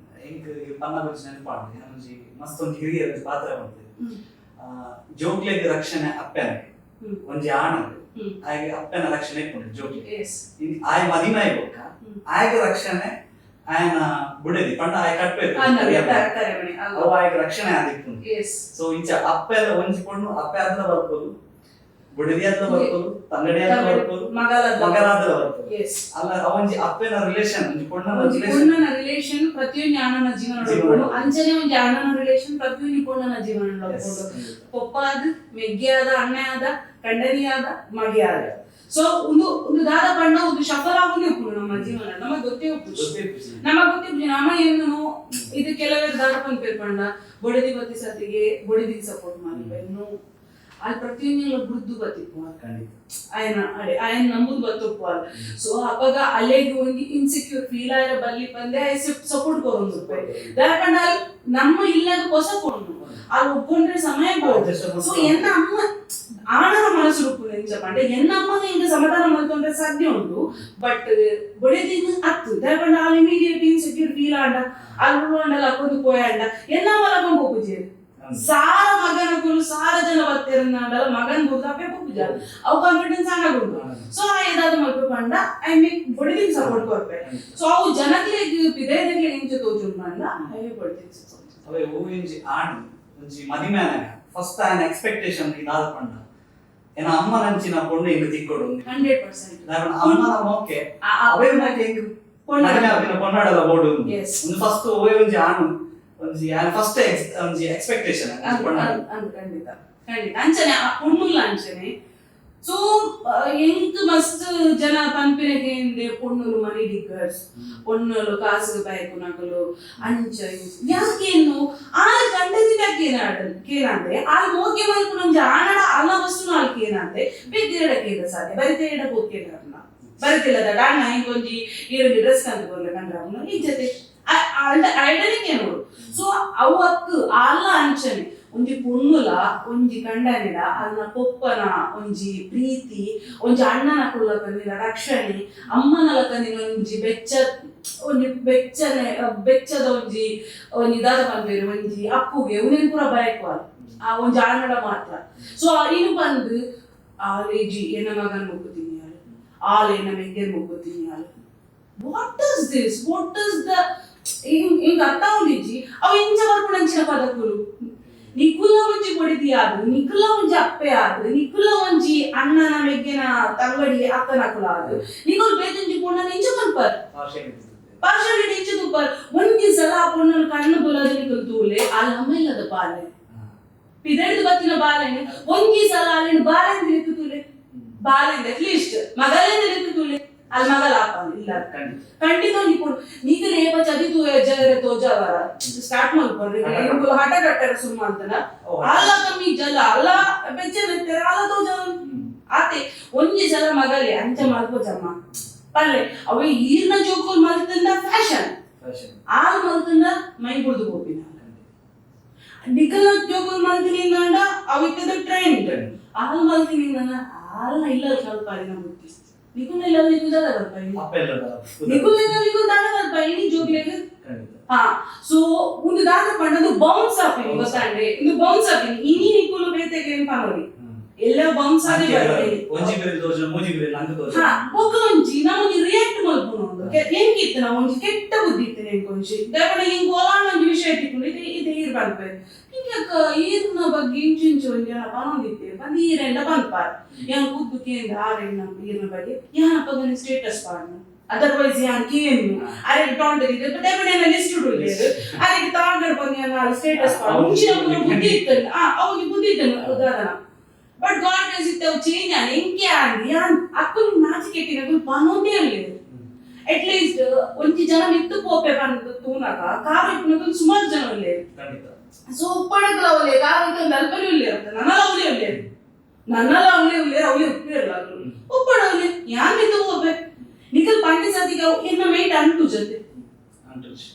ಎಂಕ್ ಪನ್ನ ಒಂಜಿ ನೆನಪಾಂಡ್ ಒಂಜಿ ಮಸ್ತ್ ಒಂಜಿ ಹಿರಿಯರ ಪಾತ್ರ ಬಂತು ಜೋಕ್ಲೆಗ್ ರಕ್ಷಣೆ ಅಪ್ಪೆನ ಒಂಜಿ ಆಣಗ್ ಆಯಗ್ ಅಪ್ಪೆನ ರಕ್ಷಣೆ ಇಪ್ಪುಂಡು ಜೋಕ್ಲೆ ಆಯ್ ಮದಿಮಾಯಿ ಬೊಕ್ಕ ಆಯಗ್ ರಕ್ಷಣೆ ಆಯನ ಬುಡೆದಿ ಪಂಡ ಆಯ್ ಕಟ್ಬೇಕು ಅವು ಆಯಗ್ ರಕ್ಷಣೆ ಆದಿಪ್ಪುಂಡು. ಸೊ ಇಂಚ ಅಪ್ಪೆದ ಒಂಜಿ ಪೊಣ್ಣು ಅಪ್ಪೆ ಆದ್ಲ ಬರ್ಬೋದು ಬುಡೆದಿ ಆದ್ಲ ಬರ್ಬೋದು ತಂಗಡಿ ಆದ್ಲ ಬರ್ಬೋದು ಮಗಲಾದ್ಲ ಬರ್ಬೋದು ಅಲ್ಲ ಒಂಜಿ ಅಪ್ಪೆನ ರಿಲೇಷನ್ ಒಂಜಿ ಪೊಣ್ಣನ ರಿಲೇಷನ್ ಪ್ರತಿಯೊಂದು ಅಣ್ಣನ ಜೀವನ ಅಂಚನೆ ಒಂಜಿ ಅಣ್ಣನ ರಿಲೇಷನ್ ಪ್ರತಿಯೊಂದು ಪೊಣ್ಣನ ಜೀವನ ಪೊಪ್ಪ ಆದ ಮೆಗ್ಗೆ ಆದ ಅಣ್ಣ ಆದ ಕಂಡನಿ ಆದ ಮಗೆ ಆದ. ಸೊ ಒಂದು ಒಂದು ದಾದ ಪಣ್ಣ ಒಂದು ಶಫಲ ಆಗುದೇ ಉಪ್ಪುಂಡು ನಮ್ಮ ಜೀವನ ನಮಗೆ ಗೊತ್ತೇ ಉಪ್ಪುಜಿ ನಮಗೆ ಗೊತ್ತೇ ಉಪ್ಪುಜಿ ನಮ್ಮ ಏನು ಇದು ಕೆಲವರು ದಾದ ಪನ್ಪೇರು ಪಂಡ ಬೊಡೆದಿ ಬತ್ತಿ ಸತಿಗೆ ಬೊಡೆದಿಗೆ ಸಪೋರ್ಟ್ ಮಾಡ್ಬೇಕು ಅಲ್ಲಿ ಪ್ರತಿಯೊಂದು ಬುಡ್ದು ಬತ್ತಿಪ್ಪು ಆಯನ ಅಡೆ ಆಯನ ನಂಬುದು ಬತ್ತುಪ್ಪು ಅಲ್ಲ. ಸೊ ಅಪಗ ಅಲೆಗ್ ಒಂಜಿ ಇನ್ಸೆಕ್ಯೂರ್ ಫೀಲ್ ಆಯ್ರ ಬಲ್ಲಿ ಪಂದೆ ಆಯ್ ಸಪೋರ್ಟ್ ಕೊರೊಂದು ದಾಯಪಂಡ ಅಲ್ಲಿ ನಮ್ಮ ಇಲ್ಲದ ಹೊಸ ಪೊಣ್ಣು ಅಲ್ಲಿ ಒಬ್ಬೊಂಡ್ರೆ ಸಮಯ ಬೋದು. ಸೊ ಎನ್ನ ಅಮ್ಮ ಆಣನ ಮನಸ್ಸು ಉಪ್ಪುಂಡು ಎಂಚ ಪಂಡ ಎನ್ನ ಅಮ್ಮಗ ಇಂಕ ಸಮಾಧಾನ ಮಲ್ತೊಂಡ್ರೆ ಸಾಧ್ಯ ಉಂಟು ಬಟ್ ಬೊಡೆದಿನ ಅತ್ತು ದಾಯಪಂಡ ಅಲ್ಲಿ immediate insecure feel ಆಂಡ ಅಲ್ಲಿ ಅಂಡಲ ಅಕ್ಕೊಂದು ಪೋಯಾಂಡ ಎನ್ನ ಅಮ್ಮ ಲಕೊಂಡ್ ಪೋಪುಜಿ ಸಾರ ಮಗನ ಕುಲು ಸಾರ ಜನ ಬತ್ತಿರಂದಾಂಡಲ ಮಗನ್ ಬುರ್ದು ಅಪ್ಪೆ ಪೋಪುಜ ಅವು ಕಾನ್ಫಿಡೆನ್ಸ್ ಆನಾಗುಂಡು. ಸೊ ಆ ಏದಾದ ಮಲ್ಪೆ ಪಂಡ I mean ಬೊಡೆದಿಗೆ support ಕೊರ್ಪೆ. So ಅವು ಜನಕ್ಲೆಗ್ ಪಿದಯದಕ್ಲೆಗ್ ಎಂಚ ತೋಜುಂಡು ಪಂಡ I ಬೊಡೆದಿಗೆ ಸಪೋರ್ಟ್. ಅವೇ ಒಂಜಿ ಆಣ್ ಒಂಜಿ ಮದಿಮೆ ಆನಗ ಫಸ್ಟ್ ಆಯನ ಎಕ್ಸ್ಪೆಕ್ಟೇಷನ್ ಇದಾದ ಪಂಡ ಏನ ಅಮ್ಮನಂಚಿನ ಪೊಣ್ಣು ಇಂಗ್ ತಿಕ್ಕೊಡು 100% ಅಮ್ಮನ ಮೋಕೆ ಅವೇ ಮೋಕೆ ಇಂಗ್ ಮದಿಮೆ ಆಪಿನ ಪೊನ್ನಾಡಲ ಬೋಡು ಒಂದು ಫಸ್ಟ್ ಓವೇ ಒಂಜಿ ಆಣು ಒಂಜಿ ಆಯನ ಫಸ್ಟ್ ಒಂಜಿ ಎಕ್ಸ್ಪೆಕ್ಟೇಷನ್ ಖಂಡಿತ ಖಂಡಿತ ಅಂಚನೆ ಆ ಪೊಣ್ಣುಲ ಅಂಚನೆ ಸೊ ಎಂಕ್ ಮಸ್ತ್ ಜನ ಪನ್ಪಿನಕೇಂದೆ ಪೊಣ್ಣುಲು ಮನಿ ಡಿಗ್ಗರ್ಸ್, ಪೊಣ್ಣುಲು ಕಾಸುಗೆ ಬಯಕುನಕುಲು, ಅಂಚ ಯಾಕೇನು ಆಲ್ ಕಂಡದಿನ ಕೇನಾಡ್ ಕೇನಾಂದೆ ಆಲ್ ಮೋಕೆ ಮಲ್ಪುನ ಒಂಜಿ ಆನಡ ಅಲ್ಲ ವಸ್ತುನ ಆಲ್ ಕೇನಾಂದೆ ಬೇತಿರಡ ಕೇಂದ್ರ ಸಾಧ್ಯ ಬರಿತೇಡ ಪೋಕೇನಾರ್ನ ಬರಿತಿಲ್ಲದ ಅಣ್ಣ ಹಿಂಗೊಂಜಿ ಈರೊಂಜಿ ಡ್ರೆಸ್ ಕಂತು ಕೊರ್ಲೆ ಕಂಡ್ರ ಇಜ್ಜತೆ ಐಡನೆ ಕೇನೋಡು. ಸೊ ಅವು ಅಕ್ಕು ಆಲ್ಲ ಅಂಚನೆ ಒಂಜಿ ಪೊಣ್ಣುಲ ಒಂಜಿ ಕಂಡನಿಡ ಅಲ್ನ ಪೊಪ್ಪನ ಒಂಜಿ ಪ್ರೀತಿ, ಒಂಜಿ ಅಣ್ಣನ ಕುಲ್ಲಕಂದಿನ ರಕ್ಷಣೆ, ಅಮ್ಮನ ಲಕಂದಿನ ಒಂಜಿ ಬೆಚ್ಚ, ಒಂಜಿ ಬೆಚ್ಚನೆ ಬೆಚ್ಚದ ಒಂಜಿ ಒಂಜಿ ದಾದ ಪನ್ಪೆರ್ ಒಂಜಿ ಅಪ್ಪುಗೆ ಉಂದೆನ್ ಪೂರ ಬಯಕುವಾಲ್ ಆ ಒಂಜಿ ಆನಡ ಮಾತ್ರ. ಸೊ ಇನ್ನು ಬಂದು ಆಲೇಜಿ ಎನ್ನ ಮಗನ್ ಮುಕ್ಕುತೀನಿ ಆಲ್ ಎನ್ನ ಮೆಗ್ಗೆನ್ ಮುಕ್ಕುತೀನಿ all. What is this? What is the ಹಿಂಗ ಅರ್ಥ ಉಂಡಿಜ್ಜಿ. ಅವು ಇಂಚ ಬರ್ಪುನಂಚಿನ ಪದಕುಲು ನಿಕುಲ ಒಂಜಿ ಬೊಡಿದಿ ಆದ್, ನಿಕುಲ ಒಂಜಿ ಅಪ್ಪೆ ಆದ್, ನಿಕುಲ ಒಂಜಿ ಅಣ್ಣನ ಮೆಗ್ಗೆನ ತಂಗಡಿ ಅಕ್ಕನಕುಲ ಆದ್, ನಿಕುಲು ಬೇತೊಂಜಿ ಪೊಣ್ಣನ ಇಂಚ ಪನ್ಪರ್ ಪಾರ್ಶಾಲಿಟಿ ಇಂಚ ತೂಪರ್. ಒಂಜಿ ಸಲ ಆ ಪೊಣ್ಣನ ಕಣ್ಣು ಬುಲದ ನಿಕುಲು ತೂಲೆ ಆಲ್ ಅಮ್ಮ ಇಲ್ಲದ ಬಾಲೆ ಪಿದಡ್ದು ಬತ್ತಿನ ಬಾಲೆನ್ ಒಂಜಿ ಸಲ ಅಲ್ಲಿನ ಬಾಲೆಂದು ನಿಕ್ಕು ತೂಲೆ, ಬಾಲೆಂದು ಅಟ್ಲೀಸ್ಟ್ ಮಗಲೆಂದು ನಿಕ್ಕು ತೂಲೆ ಅಲ್ಲಿ ಮಗಲ ಆಪ ಇಲ್ಲ ಖಂಡಿತ ನಿಪುಣ ನೀಗಲ ಏಪ ಚದಿ ತೂ ಜಗರೆ ತೋಜಾವರ ಸ್ಟಾರ್ಟ್ ಮಲ್ಪೊರ್ರಿ ನಿಕುಲು ಹಠ ಕಟ್ಟರ ಸುಮ್ಮ ಅಂತನ ಅಲ್ಲ ಕಮ್ಮಿ ಜಲ ಅಲ್ಲ ಬೆಚ್ಚ ಮೆತ್ತೆರ ಅಲ್ಲ ತೋಜಾವ ಆತೆ ಒಂಜಿ ಸಲ ಮಗಲೆ ಅಂಚ ಮಲ್ಪೊಚಮ್ಮ ಪಲ್ಲೆ ಅವೆ ಈರ್ನ ಜೋಕುಲ್ ಮಲ್ತಂದ ಫ್ಯಾಷನ್ ಆಲ್ ಮಲ್ತಂದ ಮೈ ಬುಡ್ದು ಪೋಪಿನ ನಿಕಲ್ನ ಜೋಕುಲ್ ಮಲ್ತಿನಿಂದ ಅವಿತ್ತದ ಟ್ರೆಂಡ್ ಆಲ್ ಮಲ್ತಿನಿಂದ ಆಲ್ನ ಇಲ್ಲ ಸ್ವಲ್ಪ ಅದಿನ ಬುದ್ಧಿ ನಿಕುಲ್ನ ಇಲ್ಲ ನಿಕುಲ್ ದಾದ ಕಲ್ಪಾಯಿ ನಿಕುಲ್ನ ಇಲ್ಲ ನಿಕುಲ್ ದಾದ ಕಲ್ಪಾಯಿ ನೀ ಜೋಕ್ಲೆಗ್. ಹಾ ಸೊ ಒಂದು ದಾದ ಪಂಡ ಬೌನ್ಸ್ ಆಪಿನಿ ಗೊತ್ತಾಂಡೆ ಇಂದು ಬೌನ್ಸ್ ಆಪಿನಿ ಇನಿ ನಿಕುಲು ಬೇತೆಗೆ ಏನ್ ಪನೋಲಿ ಎಲ್ಲ ಬೌನ್ಸ್ ಆದೆ ಬರ್ತೀನಿ. ಒಂಜಿ ಬಿರಿಲ್ ದೋಜ ಮೂಜಿ ಬಿರಿಲ್ ಅಂಕ ದೋಜ. ಹಾ ಬೊಕ್ಕ ಒಂಜಿ ನಾ ಒಂಜಿ ರಿಯಾಕ್ಟ್ ಮಲ್ಪುನು ಎಂಕ್ ಇತ್ತು ನಾ ಒಂಜಿ ಕೆಟ್ಟ ಬುದ್ಧಿ ಇತ್ತು ಎಂಕ್ ಒಂಜಿ ದಾಯೆ ಇಂಕ್ ಒಲಾನ ಒಂಜಿ ವಿಷಯ ತಿಕ್ಕುಂಡು ಇದು ಇದು ಈರ್ ಪನ್ಪೆ ಇಂಕ ಈರ್ನ ಬಗ್ಗೆ ಇಂಚಿಂಚು ಒಂಜಿ ಜನ ಪನೊಂದಿತ್ತೆ ಬಂದು ಈರೆಂಡ ಪನ್ಪಾರ್ ಯಾನ್ ಕುದ್ದು ಕೇಂದ್ರ ಆರೆಂಡ ಈರ್ನ ಬಗ್ಗೆ ಯಾನ್ ಅಪ್ಪಗನೆ ಸ್ಟೇಟಸ್ ಪಾಡ್ನು ಅದರ್ವೈಸ್ ಯಾನ್ ಕೇನು ಅರೆ ಟಾಂಟ್ ಇದೆ ದಾಯೆ ಲಿಸ್ಟ್ ಉಲ್ಲೇರು ಅರೆಗೆ ತಾಂಡರ್ ಬಂದು ಯಾನ್ ಸ್ಟೇಟಸ್ ಪಾಡ್ನು ಮುಂಚಿನ ಬುದ್ಧಿ ಇತ್ತು ಆ ಅವು ಬುದ್ಧಿ ಇತ್ತು ಉದಾಹರಣ. ಬಟ್ ಗಾಡ್ ಬ್ಲೆಸ್ ಇತ್ತೆ ಅವು ಚೇಂಜ್ ಆಂಡ್ ಎಂಕೆ ಆಂಡ್ ಯಾನ್ ಅಕ್ಕುಲು ನಾಚಿಕೆಟ್ಟಿನಕುಲು ಪನೊಂದೇ ಉಲ್ಲೆರ್ ಅಟ್ಲೀಸ್ಟ್ ಒಂಜಿ ಜನ ಮಿತ್ತ್ ಪೋಪೆ ಪಂದ್ ತೂನಗ ಕಾರ್ ಇಪ್ಪುನಕುಲು ಸುಮಾರು ಜನ ಉಲ್ಲೆರ್. ಸೊ ಉಪ್ಪಡಕುಲು ಅವಲೆ ಕಾರ್ ಇತ್ತೊಂದು ಅಲ್ಪನೆ ಉಲ್ಲೆರ್ ನನಲ ಅವಲೇ ಉಲ್ಲೆರ್ ನನಲ ಅವಲೇ ಉಲ್ಲೆರ್ ಅವಲೇ ಉಪ್ಪೇರ್ಲ ಅಕುಲು ಉಪ್ಪಡ ಅವಲೆ ಯಾನ್ ಮಿತ್ತ್ ಪೋಪೆ ನಿಕಲ್ ಪಂಡಿ ಸತಿಗೆ ಅವು ಎನ್ನ ಮೇಟ್ ಅಂಟು ಜೊತೆ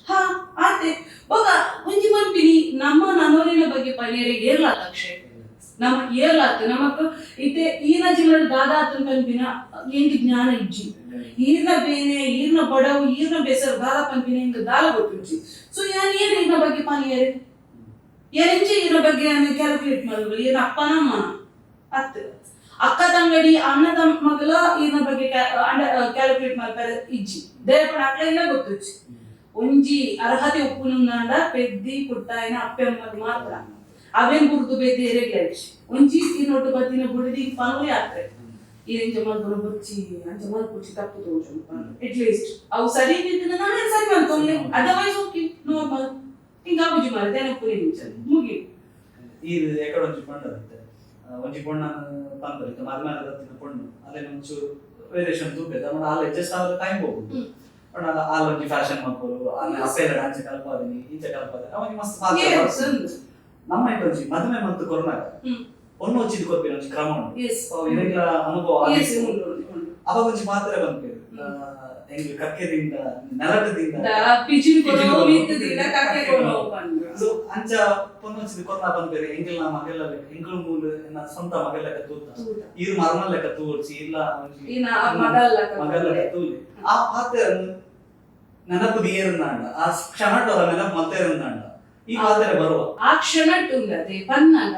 ಹಾ ಆತೆ ಬೊಕ ಒಂಜಿ ಪನ್ಪಿನಿ ನಮ್ಮ ನನೋರಿನ ಬಗ್ಗೆ ಪನಿಯರೆ ಏರ್ಲಾ ತಕ್ಷೆ ನಮ್ಮ ಏರ್ಲಾತ್ ನಮಕ್ ಇತ್ತೆ ಈರ್ನ ಜೀವನ ದಾದಾ ಪನ್ಪಿನ ಎಂಕ್ ಜ್ಞಾನ ಇಜ್ಜಿ ಈರ್ನ ಬೇನೆ ಈರ್ನ ಬಡವು ಈರ್ನ ಬೇಸರ ದಾದಾ ಪನ್ಪಿನ ಎಂಕ್ ದಾಲ ಗೊತ್ತುಜ್ಜಿ. ಸೊ ಯಾನ್ ಏರ್ ಈರ್ನ ಬಗ್ಗೆ ಪನಿಯರೆ ಏರೆಂಚ ಈರ್ನ ಬಗ್ಗೆ ಯಾನ್ ಕ್ಯಾಲ್ಕುಲೇಟ್ ಮಲ್ಪೊಲಿ ಈರ್ನ ಅಪ್ಪನ ಅಮ್ಮನ ಅತ್ ಅಕ್ಕ ತಂಗಡಿ ಅಣ್ಣ ತಮ್ಮ ಮಗಲ ಈರ್ನ ಬಗ್ಗೆ ಕ್ಯಾಲ್ಕುಲೇಟ್ ಮಲ್ಪರೆ ಇಜ್ಜಿ ದೇವಪಣ ಅಕ್ಲೆಗ್ಲ ಗೊತ್ತುಜ್ಜಿ. ಒಂಜಿ ಅರ್ಹತೆ ಉಪ್ಪುನುಂದಾಂಡ ಪೆದ್ದಿ ಪುಟ್ಟಾಯಿನ ಅಪ್ಪೆ ಅಮ್ಮಗ್ ಮಾತ್ರ ಅವೇನ್ ಬುರ್ದು ಬೇತೆ ಎರೆಗ್ಲಾಜ್ ಒಂಜಿ ಈ ನೋಟು ಬತ್ತಿನ ಬುಡಿದಿ ಪನೋಲಿ ಆತ್ರೆ ಈರೆಂಚ ಮಲ್ಪುನ ಬೊಚ್ಚಿ ಅಂಚ ಮಲ್ಪುಚಿ ತಪ್ಪು ತೋಜುಂಡು ಅಟ್ಲೀಸ್ಟ್ ಅವು ಸರಿ ಇದ್ದಿದ್ದು ನಾನೇ ಸರಿ ಮಲ್ತೊನ್ಲೆ ಅದರ್ವೈಸ್ ಓಕೆ ನಾರ್ಮಲ್ ಹಿಂಗ ಆಪುಜಿ ಮಾರ್ರೆ ದಾನೆ ಪುರಿ ನಿಂಚ ಮುಗಿ ಈ ಎಕಡೆ ಒಂಜಿ ಪಂಡ ಇತ್ತೆ ಒಂಜಿ ಪೊಣ್ಣ ಪನ್ಪರ್ ಇತ್ತೆ ಮದ್ಮೆ ಬತ್ತಿನ ಪೊಣ್ಣು ಅಲ್ಲೇನ ಒಂಚೂರು ವೇರಿಯೇಷನ್ ತೂಪೆದ ಆಂಡ ಆಲ್ ಅಡ್ಜಸ್ಟ್ ಆವರೆ ಟೈಮ್ ಹೋಗುದು ಪಂಡ ಆಲ್ ಒಂಜಿ ಫ್ಯಾಷನ್ ಮಲ್ಪೊಡು ಆಲ್ ಅಪ್ಪೆಲ ಡಾನ್ಸ್ ಕಲ್ಪಾದಿನಿ ಇಂಚ ಕಲ್ಪಾದಿನಿ ಅವಂಜಿ ಮಸ್ತ್ ಪಾತ್ರ ನಮ್ಮ ಇಟ್ಟು ಒಂಜಿ ಮದುವೆ ಮತ್ತು ಕೊರೋನಾಗ ಪೊಣ್ಣು వచ్చిಂದು ಕೊರ್ಪಿನ ಒಂಜಿ ಕ್ರಮ ಉಂಟು. ಸೊ ಇರೆಗ್ಲ ಅನುಭವ ಅವಾಗ ಒಂಜಿ ಮಾತ್ರ ಪನ್ಪೆರ್ ಎಂಕ್ ಕಕ್ಕೆದಿಂದ ನೆಲಟದಿಂದ ಪಿಜಿನ್ ಕೊನೋ ಮಿತ್ತದಿಂದ ಕಕ್ಕೆ ಕೊನೋ ಪಂದ್. ಸೊ ಅಂಚ ಪೊಣ್ಣು వచ్చిಂದು ಕೊರ್ನ ಪನ್ಪೆರ್ ಎಂಕಲ್ನ ಮಗಲ್ಲ ಲೆಕ್ಕ ಎಂಕಲ್ ಮೂಲು ಎನ್ನ ಸ್ವಂತ ಮಗಲ್ ಲೆಕ್ಕ ತೂತ ಈರ್ ಮರ್ಮಲ್ ಲೆಕ್ಕ ತೂರ್ಚಿ ಇಲ್ಲ ಒಂಜಿ ಮಗಲ್ ಲೆಕ್ಕ ತೂಲೆ ಆ ಪಾತ್ರ ನೆನಪು ದಿಯೇರುಂದಾಂಡ ಆ ಕ್ಷಣಟು ನೆನಪು ಮಲ್ತೇರುಂದಾಂಡ ಈ ಪಾತ್ರ ಬರುವ ಆ ಕ್ಷಣಟ್ ಉಂಡತೆ ಪನ್ನಾಗ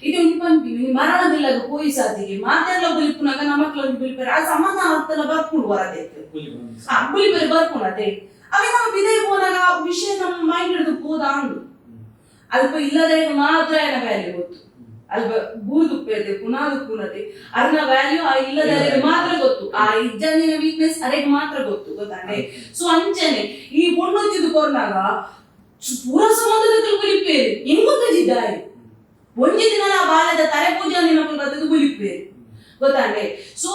ಇದು ಒಂಜಿ ಪನ್ಪಿನಿ ಮರಣದಿಲ್ಲಗ ಪೋಯಿ ಸಾತಿಗೆ ಮಾತೆಲ್ಲ ಬುಲಿಪುನಾಗ ನಮಕ್ಲ ಒಂಜಿ ಬುಲಿಪೆರ್ ಆ ಸಮಾಧಾನ ಅತ್ತಲ ಬರ್ಪುಂಡು ವರದೇಕ್ ಆ ಬುಲಿಪೆರ್ ಬರ್ಪುಂಡು ಅತೆ ಅವೇ ನಮ್ಮ ಬಿದೈ ಪೋನಾಗ ಆ ವಿಷಯ ನಮ್ಮ ಮೈಂಡ್ ಹಿಡಿದು ಪೋದಾಂಡು ಅಲ್ಪ ಇಲ್ಲದಾಗ ಮಾತ್ರ ಏನ ವ್ಯಾಲ್ಯೂ ಗೊತ್ತು ಅಲ್ಪ ಬೂದುಪ್ಪೇತೆ ಪುನಾದುಪ್ಪುನತೆ ಅರ್ನ ವ್ಯಾಲ್ಯೂ ಆ ಇಲ್ಲದಾಗ ಮಾತ್ರ ಗೊತ್ತು ಆ ಇಜ್ಜಂದಿನ ವೀಕ್ನೆಸ್ ಅರೆಗ್ ಮಾತ್ರ ಗೊತ್ತು ಗೊತ್ತಾಂಡೆ. ಸೊ ಅಂಚನೆ ಈ ಪೊಣ್ಣೊಚ್ಚಿದು ಕೊರ್ನಾಗ ಪೂರ ಸಮುದ್ರದಲ್ಲಿ ಬುಲಿಪೇರು ಎಂಗೊತ್ತಜಿದ್ದಾಯಿ ಒಂಜಿ ದಿನ ನಾ ಬಾಲ್ಯದ ತರೆ ಪೂಜೆ ದಿನ ಬತ್ತದು ಬುಲಿಪೇರು ಗೊತ್ತಾಂಡೆ. ಸೊ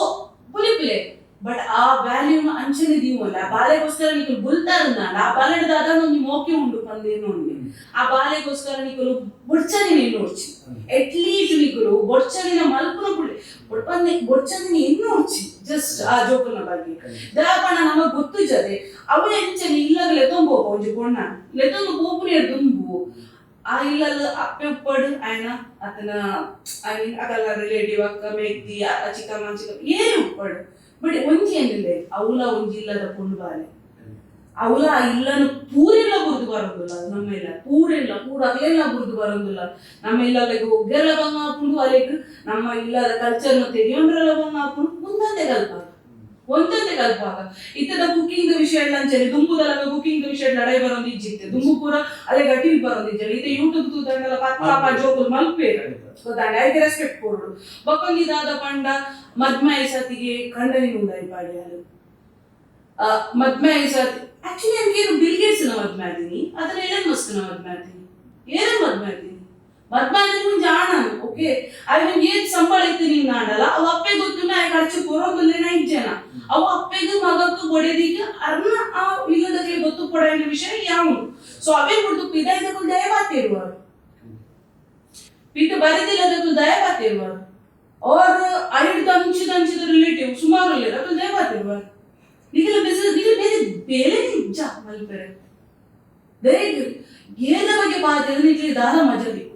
ಪುಲಿಪುಲೆ ಬಟ್ ಆ ವ್ಯಾಲ್ಯೂನ ಅಂಚನೆ ದೀವಲ್ಲ. ಆ ಬಾಲೆಗೋಸ್ಕರ ನಿಕುಲು ಬುಲ್ತಾರಂದ ಆ ಬಾಲೆಡ್ ದಾದ ಒಂಜಿ ಮೋಕೆ ಉಂಡು ಪಂದೇನು ಉಂಡು. ಆ ಬಾಲೆಗೋಸ್ಕರ ನಿಕುಲು ಬೊಡ್ಚದಿನ ಎನ್ನೋಡ್ಚಿ, ಅಟ್ಲೀಸ್ಟ್ ನಿಕುಲು ಬೊಡ್ಚದಿನ ಮಲ್ಪುನ ಕುಳ್ಳಿ ಬೊಡ್ಪಂದೆ ಬೊಡ್ಚದಿನ ಎನ್ನೋಡ್ಚಿ ಜಸ್ಟ್ ಆ ಜೋಕುಲ್ನ ಬಗ್ಗೆ ದಾಪಣ ನಮಗ್ ಗೊತ್ತಿಜದೆ ಅವು ಎಂಚನೆ ಇಲ್ಲಗ ಲೆತ್ತೊಂದು ಪೋಪ ಒಂಜಿ ಪೊಣ್ಣ ಲೆತ್ತೊಂದು ಪೋಪುನೇರ್ ದುಂಬು ಆ ಇಲ್ಲಲ್ಲ ಅಪ್ಪೆ ಉಪ್ಪಡು ಆಯ್ನ ಅತನ I mean ಅಕಲ್ಲ ರಿಲೇಟಿವ್ ಅಕ್ಕ ಮೇಕ್ತಿ ಚಿಕ್ಕಮ್ಮ ಚಿಕ್ಕಪ್ಪ ಏನು ಉಪ್ಪಡು. ಬಟ್ ಒಂಜಿ ಏನಿಲ್ಲ ಅವಲ ಒಂಜಿ ಇಲ್ಲದ ಪೊಣ್ಣು ಬಾಲೆ ಅವಲ ಇಲ್ಲನು ಪೂರೆಲ್ಲ ಬುರ್ದು ಬರೋದಿಲ್ಲ. ನಮ್ಮ ಇಲ್ಲ ಪೂರೆಲ್ಲ ಪೂರ ಅಗಲೆಲ್ಲ ಬುರ್ದು ಬರೋದಿಲ್ಲ. ನಮ್ಮ ಇಲ್ಲಲ್ಲಿಗೆ ಒಗ್ಗೆಲ್ಲ ಬಂಗ ಹಾಕೊಂಡು ಅಲ್ಲಿಗೆ ನಮ್ಮ ಇಲ್ಲದ ಕಲ್ಚರ್ನ ತೆರಿಯೊಂಡ್ರೆಲ್ಲ ಬಂಗ ಹಾಕೊಂಡು ಮುಂದಂತೆ ಕಲ್ಪಾಗ ಒಂದಂತೆ ಕಲ್ಪಾಗ ಇತ್ತದ ಕುಕ್ಕಿಂಗ್ ವಿಷಯ ಎಲ್ಲ ಅಂಚನೆ ದುಂಬುದಲ್ಲ ಕುಕ್ಕಿಂಗ್ ವಿಷಯ ಲಡಾಯಿ ಬರೋದು ಇಜ್ಜಿತ್ತೆ ದುಂಬು ಪೂರ ಅಲ್ಲೇ ಗಟಿಲ್ ಬರೋದು ಇಜ್ಜಲ್ಲ. ಇತ್ತೆ ಯೂಟ್ಯೂಬ್ ತೂದಂಡಲ ಪತ್ತ ಜೋಕುಲು ಮಲ್ಪೆ ಗೊತ್ತಾಂಡ ಐಕೆ ರೆಸ್ಪೆಕ್ಟ್ ಕೊಡು. ಬಕ್ಕೊಂದಿದಾದ ಪಂಡ ಮದ್ಮೆ ಸತಿಗೆ ಖಂಡನೆ ಉಂದಾಯಿ ಪಾಡಿಯಾಲು ಮದ್ಮೆ ಸತಿ ಆಕ್ಚುಲಿ ನನಗೇನು ಬಿಲ್ ಗೇಟ್ಸ್ ನ ಮದ್ಮೆ ಆದೀನಿ ಅದನ್ನ ಎಲನ್ ಮಸ್ಕ್ ನ ಮದ್ಮೆ ಆದೀನಿ ಏನನ್ ಮದ್ಮೆ ಆದೀನಿ ಮದ್ಮೆ ಆದೀನಿ ಮುಂಜೆ ಆಣನು ಓಕೆ ಐವನ್ ಏತ್ ಸಂಬಳ ಇತ್ತು ನಿನ್ನ ಆಡಲ್ಲ ಅವು ಅಪ್ಪೆ ಗೊತ್ತು ನಾ ಖರ್ಚು ಕೊರೋದಿಲ್ಲ ಇಜ್ಜನ ಅವು ಅಪ್ಪೆಗೆ ಮಗಕ್ಕೆ ಬೊಡೆದಿಗೆ ಅರ್ನ ಆ ಇಲ್ಲದಕ್ಕೆ ಗೊತ್ತು ಪಡೆಯೋ ವಿಷಯ ಯಾವುದು. ಸೊ ಅವೇ ಬಿಡ್ದು ಪಿದ ಇದಕ್ಕೂ ದಯವಾತಿರುವರು ಪಿತ ಬರೆದಿಲ್ಲದಕ್ಕೂ ದಯವಾತಿರುವರು ಅವ್ರ ಐದು ಅಂಚಿದ ಅಂಚಿದ ರಿಲೇಟಿವ್ ಸುಮಾರು ಇಲ್ಲ ಅದು ದಯವಾತಿರುವರು ನಿಗಲ ಬಿಸಿನೆಸ್ ನಿಗಲ ಬೇರೆ ಬೇರೆ ನಿಜ ಮಲ್ಪೆರೆ ದಯಗೆ ಏದ ಬಗ್ಗೆ ಪಾತ್ರ ನಿಕ್ಲಿ ದಾದ ಮಜಾ ದಿಕ್ಕು.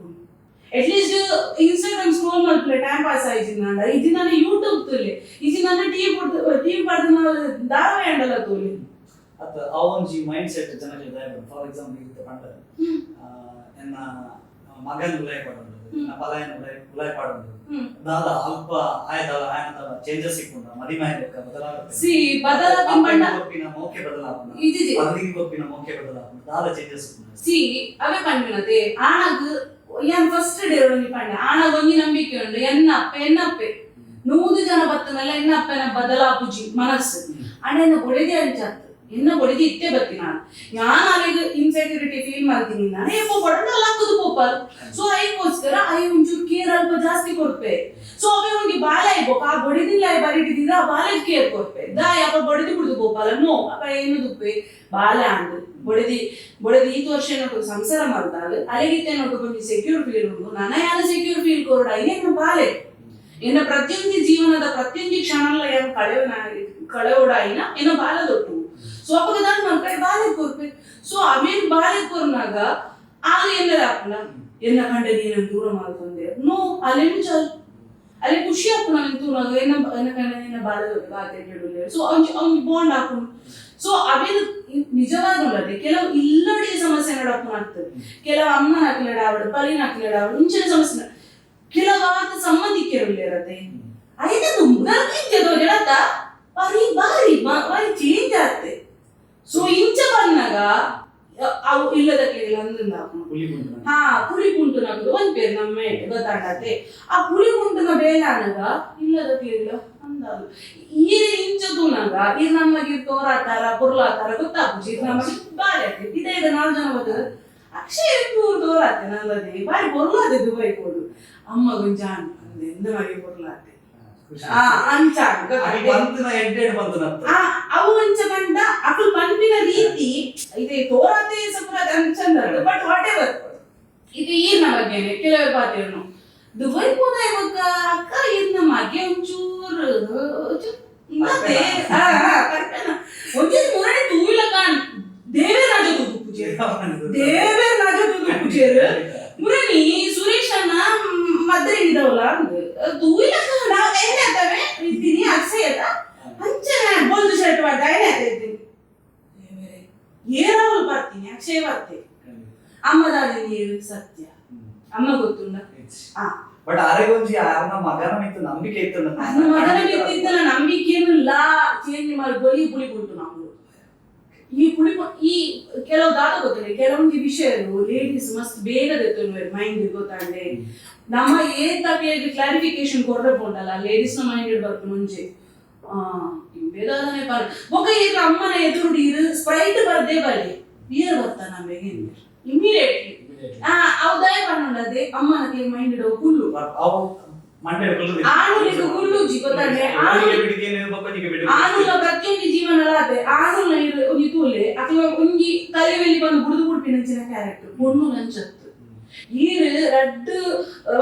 ಅಟ್ಲೀಸ್ಟ್ ಇನ್ಸ್ಟಾಗ್ರಾಮ್ ಸ್ಕ್ರೋಲ್ ಮಲ್ಪಲೆ ಟೈಮ್ ಪಾಸ್ ಆಯ್ತು ಇಜಿ ನಾನು ಯೂಟ್ಯೂಬ್ ತುಲೆ ಇಜಿ ನಾನು ಟಿವಿ ಟಿವಿ ಪಡ್ದು ಧಾರಾವಾಹಿ ಅಂಡಲ ತೋಲಿ ಅತ್ತ ಆ ಒಂಜಿ ಮೈಂಡ್ ಸೆಟ್ ಜನಕ್ಕೆ ದಯ. ಫಾರ್ ಎಕ್ಸಾಂಪಲ್ ಇತ್ತೆ ಪಂಡ ಎನ್ನ ಮಗನ್ ಉಲಾಯ್ ಪಾಡುಂಡು ಎನ್ನ ಪಲಾಯನ ಉಲಾಯ್ ಉಲಾಯ್ ಪಾಡುಂಡು ದಾದ ಅಲ್ಪ ಆಯದಾಲ ಆಯನ ದಾದ ಚೇಂಜಸ್ ಇಕ್ಕುಂಡ ಮದಿಮಾಯ ಬೊಕ್ಕ ಬದಲಾಗುತ್ತೆ ಸಿ ಬದಲಾಪುಂಡ ಪಂಡ ಕೊಪ್ಪಿನ ಮೋಕೆ ಬದಲಾಪುಂಡ ಇಜಿಜಿ ಪಲ್ದಿಗೆ ಕೊಪ್ಪಿನ ಮೋಕೆ ಬದಲಾಪುಂಡ ದಾದ ಚೇಂಜಸ್ ಇಕ್ಕುಂಡ. ಸಿ ಅವೇ ಪಂಡಿನತೆ ಆಣಗ್ ಯಾನ್ ಫಸ್ಟ್ ಡೇ ಒಂಜಿ ಪಂಡೆ ಆಣಗ್ ಒಂಜಿ ನಂಬಿಕೆ ಉಂಡು ಎನ್ನ ಅಪ್ಪೆ ಎನ್ನ ಅಪ್ಪೆ 100 ಜನ ಬತ್ತನಲ್ಲ ಎನ್ನ ಅಪ್ಪನ ಬದಲಾಪುಜಿ ಮನಸ್ಸು ಅಣ್ಣ ಎನ್ನ ಬೊಡೆದಿ ಅಂಚಾತ್ ಎನ್ನ ಬೊಡೆದಿ ಇತ್ತೆ ಬತ್ತಿ ನಾನು ಯಾನ್ ಅವೆಗ್ ಇನ್ಸೆಕ್ಯೂರಿಟಿ ಫೀಲ್ ಮಾಡ್ತೀನಿ ನಾನು ಏಪೋ ಬಡಂಡ ಲಕ್ಕದು ಪೋಪಲ್. ಸೊ ಐಕೋಸ್ಕರ I ಒಂಚೂರು ಕೇರ್ ಅಲ್ಪ ಜಾಸ್ತಿ ಕೊರ್ಪೆ. ಸೊ ಅವೇ ಒಂಜಿ ಬಾಲೆ ಐಬೋಕ ಆ ಬೊಡೆದಿಲ್ಲ I ಬರಿಟಿದ್ರ ಆ ಬಾಲೆಗ್ ಕೇರ್ ಕೊರ್ಪೆ ದಾಯ ಅಪ್ಪ ಬೊಡೆದಿ ಬಿಡ್ದು ಪೋಪಲ್ಲ ನೋ ಅಪ್ಪ ಏನು ದುಪ್ಪೆ ಬಾಲೆ ಆಂಡ್ ಬೊಡೆದಿ ಬೊಡೆದಿ ಈತ ವರ್ಷ ನೋಟು ಸಂಸಾರ ಮಾಡ್ತಾಳೆ ಅಲೆಗಿತ್ತೆ ನೋಟು ಕೊಂಚ ಸೆಕ್ಯೂರ್ ಫೀಲ್ ಉಂಡು ನನ್ನ ಯಾರು ಸೆಕ್ಯೂರ್ ಫೀಲ್ ಕೊರಡ ಐನೇನು ಬಾಲೆ ಎನ್ನ ಪ್ರತಿಯೊಂದು ಜೀವನದ ಪ್ರತಿಯೊಂದು ಕ್ಷಣಲ್ಲ ಯಾರು ಕಳೆವ ಕಳೆಯೋಡಾಯಿನ ಏನೋ ಬಾಲದೊಟ್ಟು. ಸೊ ಅಪ್ಪಗ ದಾನ ಮಲ್ಪೆ ಬಾಲೆ ಕೊರ್ಪೆ. ಸೊ ಅವೇನ್ ಬಾಲೆ ಕೊರ್ನಾಗ ಆಗ ಎನ್ನದ ಅಪ್ಪನ ಎನ್ನ ಕಂಡೆ ನೀನು ದೂರ ಮಾಡ್ತಂದೆ ನೋ ಅಲ್ಲೇನು ಚಾಲ್ ಅಲ್ಲಿ ಖುಷಿ ಆಪುನ ತೂನಾಗ ಎನ್ನ ಎನ್ನ ಕಂಡೆ ನಿನ್ನ ಬಾಲದೊಟ್ಟು ಬಾತೆ ಕೇಳುಲ್ಲ. ಸೊ ಅವ್ನ ಅವ್ನ ಬಾಂಡ್ ಹಾಕೊಂಡು ಸೊ ಅವೇನು ನಿಜವಾದ ಕೆಲವು ಇಲ್ಲಡಿ ಸಮಸ್ಯೆ ನಡಪುನ ಆಗ್ತದೆ. ಕೆಲವು ಅಮ್ಮನ ಹಾಕ್ಲಡ ಅವಳು ಪಲಿನ ಹಾಕ್ಲಡ ಅವಳು ಇಂಚಿನ ಸಮಸ್ಯೆ ಕೆಲವಾದ ಸಂಬಂಧಿಕರು ಇರತ್ತೆ ಐದು ದುಂಬುದ ಬಾರಿ ಬಾರಿ ಬಾರಿ ಚೇಂಜ್ ಆಗ್ತೆ. ಸೊ ಇಂಚ ಬಂದಾಗ ಅವು ಇಲ್ಲದಕ್ಕೆ ಅಂದ್ರಿಂದ ಹಾ ಪುಳಿ ಗುಂಟು ನಗದು ಒಂದ್ ಪೇರು ನಮ್ಮ ಗೊತ್ತಾಗತ್ತೆ. ಆ ಪುಳಿ ಗುಂಟುನ ಬೇಲೆ ಅನಗ ಇಲ್ಲದಕ್ಕೆ ಇಲ್ಲ ಅಂದಾದು ಈರೆ ಇಂಚ ತೂನಾಗ ಇದು ನಮಗೆ ತೋರಾತಾರ ಪುರ್ಲಾತಾರ ಗೊತ್ತಾಪುಜಿ ಇದು ನಮಗೆ ಬಾರಿ ಆಗ್ತದೆ ಇದೇ ಇದೆ 4 ಜನ ಬರ್ತದೆ ಅಕ್ಷಯ ಟೂರ್ ತೋರಾತೆ ನಲ್ಲದೆ ಬಾರಿ ಪೊರ್ಲಾದೆ ದುಬೈ ಹೋದು ಅಮ್ಮ ಗೊಂಜಾನ್ ಅಂದೆ ಎಂದ ಮಾಡಿ ಪೊರ್ಲಾತೆ ಅವು ಅಂಚ ಬಂಡ ಅಕುಲ್ ಪನ್ಪಿನ ರೀತಿ ಇದೆ ತೋರಾತೆ ಸಪುರಾತೆ ಅಂಚಂದ ಬಟ್ what ever ಇದು ಈರ್ನ ಬಗ್ಗೆನೆ ಕೆಲವೇ ಪಾತೇನು ದುಬೈ ಹೋದ ಇವಾಗ ಅಕ್ಕ ಈರ್ನ ಮಗೆ ಒಂಚೂರು ಮತ್ತೆ ಒಂಚೂರು ಮುರಣಿ ತೂವಿಲ ಕಾಣ್ ದೇವೇ ರಾಜ ತೂದು ಪೂಜೆ ದೇವೇ ರಾಜ ತೂದು ಪೂಜೆ ಮುರಣಿ ಸುರೇಶನ ಮದ್ರೆ ಇದಾವಲ್ಲ ತೂವಿಲ ನಾವು ಏನಾಗ್ತವೆ ಇದ್ದೀನಿ ಅಕ್ಷಯತ ಅಂಚನೆ ಬೋಲ್ದು ಶರ್ಟ್ ಮಾಡ್ದ ಏನಾಗ್ತಾ ಇದ್ದೀನಿ ಏರಾವಲು ಬರ್ತೀನಿ ಅಕ್ಷಯ ಬರ್ತೀನಿ ಅಮ್ಮದಾದಿ ನೀರು ಸತ್ಯ ಅಮ್ಮ ಗೊತ್ತುಂಡ. ಬಟ್ ಅರೆಗೊಂಜಿ ಆರ್ನ ಮಗನ ಮಿತ್ತು ನಂಬಿಕೆ ಇತ್ತು ಅರ್ನ ಮಗನ ಮಿತ್ತಿದ್ದನ ನಂಬಿಕೆಯನ್ನು ಲಾ ಚೇಂಜ್ ಮಾಡಿ ಬಲಿ ಪುಳಿ ಉಂಟು ನಾವು ಈ ಪುಳಿ ಈ ಕೆಲವು ದಾದ ಗೊತ್ತಿಲ್ಲ ಕೆಲವೊಂದು ವಿಷಯಗಳು ಲೇಡೀಸ್ ಮಸ್ತ್ ಬೇಗ ಮೈಂಡ್ ಗೊತ್ತಾಂಡೆ ನಮ್ಮ ಏನ್ ತಕ್ಕ ಕ್ಲಾರಿಫಿಕೇಶನ್ ಕೊಡ್ರೆ ಪೋಂಡಲ್ಲ ಲೇಡೀಸ್ ನ ಮೈಂಡ್ ಬರ್ತು ಮುಂಚೆ ಇಂಬೇದಾದನೆ ಪಾರ್ ಬೊಕ್ಕ ಈಗ ಅಮ್ಮನ ಎದುರು ಇರು ಸ್ಪ್ರೈಟ್ ಬರ್ದೇ ಬಲಿ ಬಿಯರ್ ಬರ್ತಾ ನಮಗೆ ಇಮಿಡಿಯೇಟ್ಲಿ. ಆ ಅವು ದಯ ಪಣ್ಣುಂಡದೆ ಅಮ್ಮನ ಮೈಂಡ್ ಕುಲ್ಲು ಅವು ಆನುಲಿಗೆ ಗುಲ್ಲುಜಿ ಗೊತ್ತಾನೆ. ಆನುಲ ಪ್ರತಿಯೊಂದು ಜೀವನ ಆತೆ ಆನುಲ ಒಂಜಿ ತೂಲೆ ಅಕ್ಲ ಒಂಜಿ ಕಲಿವೆಲಿ ಬಂದು ಬುಡುದು ಬುಡ್ಪಿನಂಚಿನ ಕ್ಯಾರೆಕ್ಟರ್ ಪೊಣ್ಣು ನಂಚತ್ತು. ಈರ್ ರಡ್ಡ್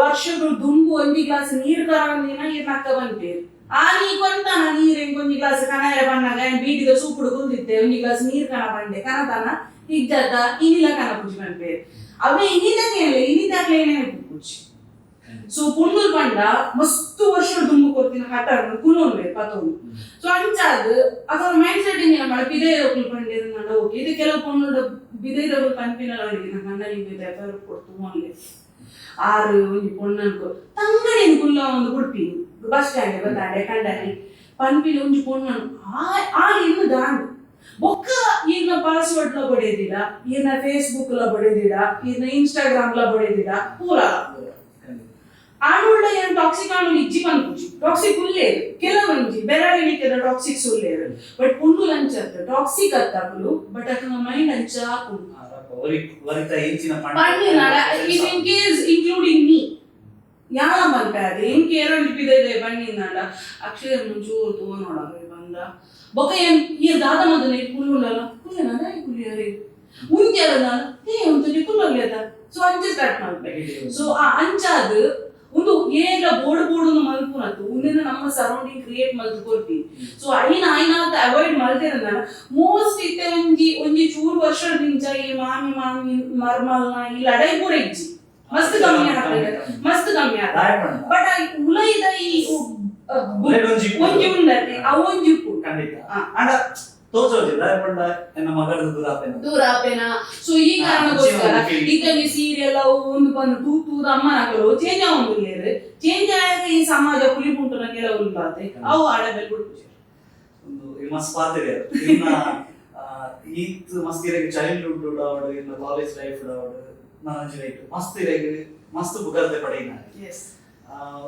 ವರ್ಷಗಳು ದುಂಬು ಒಂಜಿ ಗ್ಲಾಸ್ ನೀರ್ ಕರಾಂದಿನ ಈರ್ ನಕ್ಕ ಬಂಪೇರು. ಆ ನೀ ಕೊಂತಾನ ನೀರ್ ಒಂಜಿ ಗ್ಲಾಸ್ ಕನಾಯರ ಬಣ್ಣಗ ಬೀಡಿದ ಸೂಪುಡು ಕುಲ್ದಿತ್ತೆ ಒಂಜಿ ಗ್ಲಾಸ್ ನೀರ್ ಕನ ಬಂಡೆ ಕನತನ ಇಜ್ಜದ ಇನಿಲ ಕನ ಪೂಜಿ ಬಂಪೇರು. ಅವೇ ಇನಿದಾಗಲೇ ಇನಿದಾಗ್ಲೇ ಪೂಜಿ. ಸೊ ಪೊಣ್ಣುಲ್ ಪಂಡ ಮಸ್ತ್ ವರ್ಷ ದುಂಬು ಕೊರ್ತಿನ ಹಠ ಕುಲೊನ್ವೆ ಪತೊಂದು. ಸೊ ಅಂಚಾದ್ ಅಥವಾ ಮೈಂಡ್ ಸೆಟ್ ಇಂಜಿನ ಮಾಡ ಪಿದೈದಕುಲು ಪಂಡೇರು ಓಕೆ ಇದು ಕೆಲವು ಪೊಣ್ಣುಡ ಬಿದೈದಕುಲು ಪನ್ಪಿನ ನನ್ನ ನಿಂಗೆ ಕೊಡ್ತು ಒನ್ಲೆ ಆರು ಒಂಜಿ ಪೊಣ್ಣನ್ಕೊ ತಂಗಡಿನ ಕುಲ್ಲ ಒಂದು ಉಡುಪಿ ಬಸ್ ಸ್ಟ್ಯಾಂಡ್ ಬತ್ತಾಂಡೆ ಕಂಡನಿ ಪನ್ಪಿನ ಒಂಜಿ ಪೊಣ್ಣನ್ ಆ ಇನ್ನು ದಾಂಡು ಬೊಕ್ಕ ಈರ್ನ ಪಾಸ್ವರ್ಡ್ ಲ ಬಡೇದಿಡ, ಈರ್ನ ಫೇಸ್ಬುಕ್ ಲ ಬಡೇದಿಡ, ಈರ್ನ ಇನ್ಸ್ಟಾಗ್ರಾಮ್ ಲ ಬಡೇದಿಡ ಪೂರ ಆನುಳ್ಳ ಏನ್ ಟಾಕ್ಸಿಕ್ ಆನುಲ್ ಇಜ್ಜಿ ಪನ್ಪುಜಿ ಟಾಕ್ಸಿಕ್ ಉಲ್ಲೇರು ಕೆಲವೊಂಜಿ ಬೆರಳಿಕೆದ ಟಾಕ್ಸಿಕ್ಸ್ ಉಲ್ಲೇರು ಬಟ್ ಪುಣ್ಣು ಅಂಚತ್ತ ಟಾಕ್ಸಿಕ್ ಅತ್ತಕುಲು ಬಟ್ ಅಕನ ಮೈಂಡ್ ಅಂಚ ಪಣ್ಣಿನಾಡ if in case including me ಯಾಲ ಮಲ್ಪೆ ಅದು ಎಂಕ್ ಏರೊಂಜಿ ಪಿದೈದೆ ಪಣ್ಣಿನಾಡ ಅಕ್ಷಯ ಮುಂಚೂರು ತೂವ ನೋಡ ಬಂದ ಬೊಕ ಏನ್ ಈರ್ ದಾದ ಮದನ ಕುಲ್ಲುಂಡಲ ಕುಲ್ಲೆನಾದ ಕುಲ್ಲಿಯರೆ ಉಂಜಾರನ ಏ ಉಂತುನಿ ಕುಲ್ಲೋಗ್ಲೇತ ಸೊ ಅಂಚ ಸ್ಟಾರ್ಟ್ ಮಲ್ಪೆ. ಸೊ ಆ ಅಂಚಾದ್ ಒಂದು ಏಗ ಬೋರ್ಡ್ ಬೋರ್ಡ್ ಮಲ್ಪುನತ್ತು ಉಂದಿನ ನಮ್ಮ ಸರೌಂಡಿಂಗ್ ಕ್ರಿಯೇಟ್ ಮಲ್ತು ಕೊರ್ಪಿ. ಸೊ ಐನ ಐನ ಅಂತ ಅವಾಯ್ಡ್ ಮಲ್ತೇನೆ ಮೋಸ್ಟ್ ಇತ್ತೆ ಒಂಜಿ ಒಂಜಿ ಚೂರು ವರ್ಷದಿಂಚ ಈ ಮಾಮಿ ಮಾಮಿ ಮರ್ಮಲ್ನ ಈ ಲಡೈ ಪೂರ ಇಜ್ಜಿ ಮಸ್ತ್ ಕಮ್ಮಿ ಆಗ್ತದೆ, ಮಸ್ತ್ ಕಮ್ಮಿ ಆಗ್ತದೆ. ಬಟ್ ಆ ಉಲೈದ ಈ ಒಂಜಿ ಉಂಡತೆ ಆ ಒಂಜಿ ಖಂಡಿತ ಅಂಡ ತೋಚೋಜಿ ದಾಯಪಂಡ ಎನ್ನ ಮಗಳದು ದೂರ ದೂರ ಆಪೇನ. ಸೊ ಈ ಕಾರಣಕ್ಕೋಸ್ಕರ ಈಗ ಸೀರಿಯಲ್ ಅವು ಒಂದು ಬಂದು ತೂ ತೂದ ಅಮ್ಮನಕಲು ಚೇಂಜ್ ಆವೊಂದುಲ್ಲೆರ್ ಚೇಂಜ್ ಆಯಾಗ ಈ ಸಮಾಜ ಕುಲಿಪುಂಟುನ ಕೆಲವು ಉಲ್ಲಾತೆ ಅವು ಆಡಬೆಲ್ ಬಿಡ್ಪುಜೆರ್. ಒಂದು ಮಸ್ತ್ ಪಾತೆರೆ ಇನ್ನ ಈತ್ ಮಸ್ತ್ ಇರೆಗ್ ಚೈಲ್ಡ್ಹುಡ್ ಆವಡ್ ಇನ್ನ ಕಾಲೇಜ್ ಲೈಫ್ ಆವಡ್ ನಾನಂಜಿ ಲೈಫ್ ಮಸ್ತ್ ಇರೆಗ್ ಮಸ್ತ್ ಪುಗರ್ತೆ ಪಡೆಯಿನ.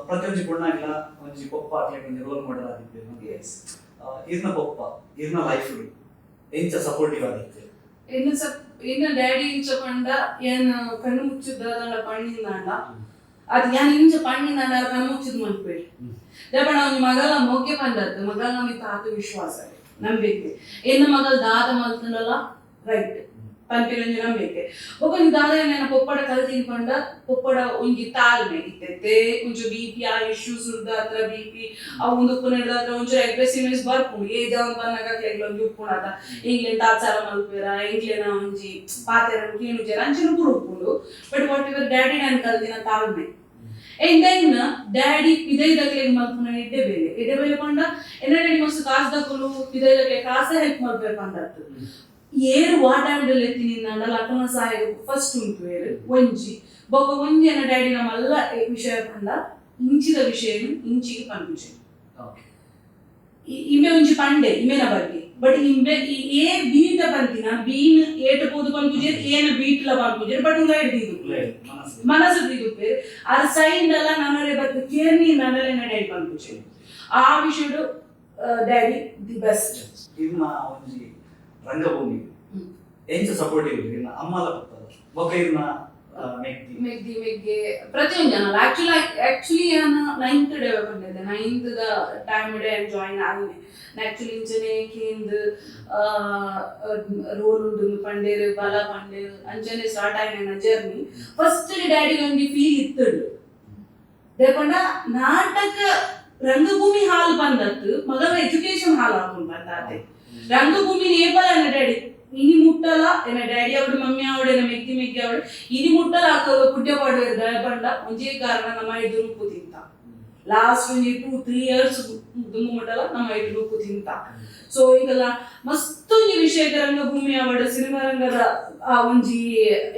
ಪ್ರತಿಯೊಂಜಿ ಪೊಣ್ಣಾಗ್ಲ ಒಂಜಿ ಪೊಪ್ಪ ಆಕ್ಲೆಗ್ ಒಂಜಿ ರೋಲ್ ಮಾಡೆಲ್ ಆದಿಪ್ಪೆರ್. ಇರ್ನ ಪೊಪ್ಪ ಇರ್ನ ಲೈಫ್ ಎಂಚ ಸಪೋರ್ಟಿವ್ ಆದಿತ್ತೆ? ಎನ್ನ ಎನ್ನ ಡ್ಯಾಡಿ ಇಂಚ ಪಂಡ ಏನ್ ಕಣ್ಣು ಮುಚ್ಚಿದ್ದಾದಂಡ ಪಣ್ಣಿಂದಾಂಡ ಅದು ಯಾನ್ ಇಂಚ ಪಣ್ಣಿಂದಾಂಡ ಕಣ್ಣು ಮುಚ್ಚಿದ್ ಮಲ್ಪೇರು. ದೇಪಂಡ ಒಂಜಿ ಮಗಲ ಮೋಕೆ ಪಂಡತ್ತು ಮಗಲ ನಮಿತ ಆತ ವಿಶ್ವಾಸ ನಂಬಿಕೆ ಎನ್ನ ಮಗಲ್ ದಾದ ಮಲ್ತಂಡಲ ರೈಟ್ ಪನ್ಪಿನ ಒಂಜಿ ನಂಬಿಕೆ. ಬೊಕ ದಾದ ಏನ ಪೊಪ್ಪಡ ಕಲ್ತಿನ ಪಂಡ ಪೊಪ್ಪಡ ಒಂಜಿ ತಾಳ್ಮೆ ಇತ್ತೆತ್ತೆ ಒಂಚು ಬಿ ಪಿ ಆ ಇಶ್ಯೂಸ್ ಹತ್ರ ಬಿ ಪಿ ಅವು ಒಂದು ಉಪ್ಪುನ ಒಂಚೂರು ಅಗ್ರೆಸಿವ್ನೆಸ್ ಬರ್ಪುಂಡು ಏಜ್ ಅವನ್ ಬನ್ನಗ ಅಕ್ಲೆಗ್ಲ ಒಂಜಿ ಉಪ್ಪುಂಡಾತ ಎಂಗ್ಲೇನ್ ತಾತ್ಸಾರ ಮಲ್ಪೆರ ಎಂಗ್ಲೇನ ಒಂಜಿ ಪಾತೆರ ಕೇಣುಜೆರ ಅಂಚಿನ ಪೂರ ಉಪ್ಪುಂಡು. ಬಟ್ what ever daddy ನಾನು ಕಲ್ತಿನ ತಾಳ್ಮೆ. ಅಂಡ್ then daddy ಪಿದೈದಕ್ಲೆಗ್ ಮಲ್ಪುನ ಎಡ್ಡೆ ಬೇಲೆ ಎಡ್ಡೆ ಬೇಲೆ ಪಂಡ ಎನ್ನ ಡ್ಯಾಡಿ ಮಸ್ತ್ ಕಾಸು ದಕುಲು ಪಿದೈದಕ್ಲೆ ಕಾಸ ಹೆಲ್ಪ್ ಮಲ್ಪೆರ್ ಪಂಡತ್ತು ಏರು ವಾಟಾಂಡಲ್ ಎತ್ತಿನಿಂದಾಂಡಲ ಅಕಲ್ನ ಸಹಾಯ ಫಸ್ಟ್ ಉಂಟು ಏರು ಒಂಜಿ ಬೊಕ ಒಂಜಿ ಎನ್ನ ಡ್ಯಾಡಿ ನಮ್ಮಲ್ಲ ವಿಷಯ ಪಂಡ ಇಂಚಿದ ವಿಷಯನು ಇಂಚಿಗೆ ಪನ್ಪುಜೆ. ಇಂಬೆ ಒಂಜಿ ಪಂಡೆ ಇಂಬೆನ ಬಗ್ಗೆ ಬಟ್ ಇಂಬೆ ಏ ಬೀಟ ಪಂತಿನ ಬೀನ್ ಏಟ ಪೋದು ಪನ್ಪುಜೆರ್ ಏನ ಬೀಟ್ಲ ಪನ್ಪುಜೆರ್ ಬಟ್ ಉಲಾಯ್ಡ್ ದೀದು ಮನಸ್ಸು ದೀದುಪ್ಪೇರ್ ಅದು ಸೈಂಡಲ ನನರೆ ಬತ್ ಕೇರ್ನಿ ನನರೆ ಎನ್ನ ಡ್ಯಾಡಿ ಪನ್ಪುಜೆ. ಆ ವಿಷಯಡು ಡ್ಯಾಡಿ the best. ಇನ್ನ ಒಂಜಿ ರಂಗಭೂಮಿ ಎಂಚ ಸಪೋರ್ಟಿವ್ ಇನ್ನ ಅಮ್ಮಲ ಪತ್ತದ ಬೊಕ ಇನ್ನ ಮೆಗ್ದಿ ಮೆಗ್ದಿ ಮೆಗ್ಗೆ ಪ್ರತಿಯೊಂದು ಜನ ಆಕ್ಚುಲಿ ನಾನು ನೈನ್ತ್ ಡೇ ಬಂದಿದ್ದೆ ninth the time day join ಆಗಿದೆ. ಆಕ್ಚುಲಿ ಇಂಚನೆ ಕೇಂದ್ ರೋಲ್ ಉಂಡು ಪಂಡೇರು ಬಲ ಪಂಡೇರು ಅಂಚನೆ ಸ್ಟಾರ್ಟ್ ಆಯ್ನ ನನ್ನ ಜರ್ನಿ. ಫಸ್ಟ್ ಡ್ಯಾಡಿ ಒಂಜಿ ಫೀಲ್ ಇತ್ತುಂಡು ದೇಪಂಡ ನಾಟಕ ರಂಗಭೂಮಿ ಹಾಲ್ ಬಂದತ್ತು ಮಗನ ಎಜುಕೇಶನ್ ಹಾಲ್ ಹಾಕೊಂಡು ಬಂದಾತೆ ರಂಗಭೂಮಿ ನೇಪಲ ಎನ್ನ ಡ್ಯಾಡಿ ಇನಿ ಮುಟ್ಟಲ ಎನ್ನ ಡ್ಯಾಡಿ ಅವಡು ಮಮ್ಮಿ ಅವಡು ಎನ್ನ ಮೆಗ್ದಿ ಮೆಗ್ಗಿ ಅವಡು ಇನಿ ಮುಟ್ಟಲ ಆಕಗ ಪುಟ್ಯ ಪಾಡುವೆರ್ ದಯಪಂಡ ಒಂಜೇ ಕಾರಣ ನಮ್ಮ ಐದು ನುಪ್ಪು ತಿಂತ ಲಾಸ್ಟ್ ಒಂಜಿ 2-3 ಇಯರ್ಸ್ ದುಂಬು ಮುಟ್ಟಲ ನಮ್ಮ ಐದು ನುಪ್ಪು ತಿಂತ. ಸೊ ಈಗಲ್ಲ ಮಸ್ತ್ ಒಂಜಿ ವಿಷಯದ ರಂಗಭೂಮಿ ಅವಡು ಸಿನಿಮಾ ರಂಗದ ಆ ಒಂಜಿ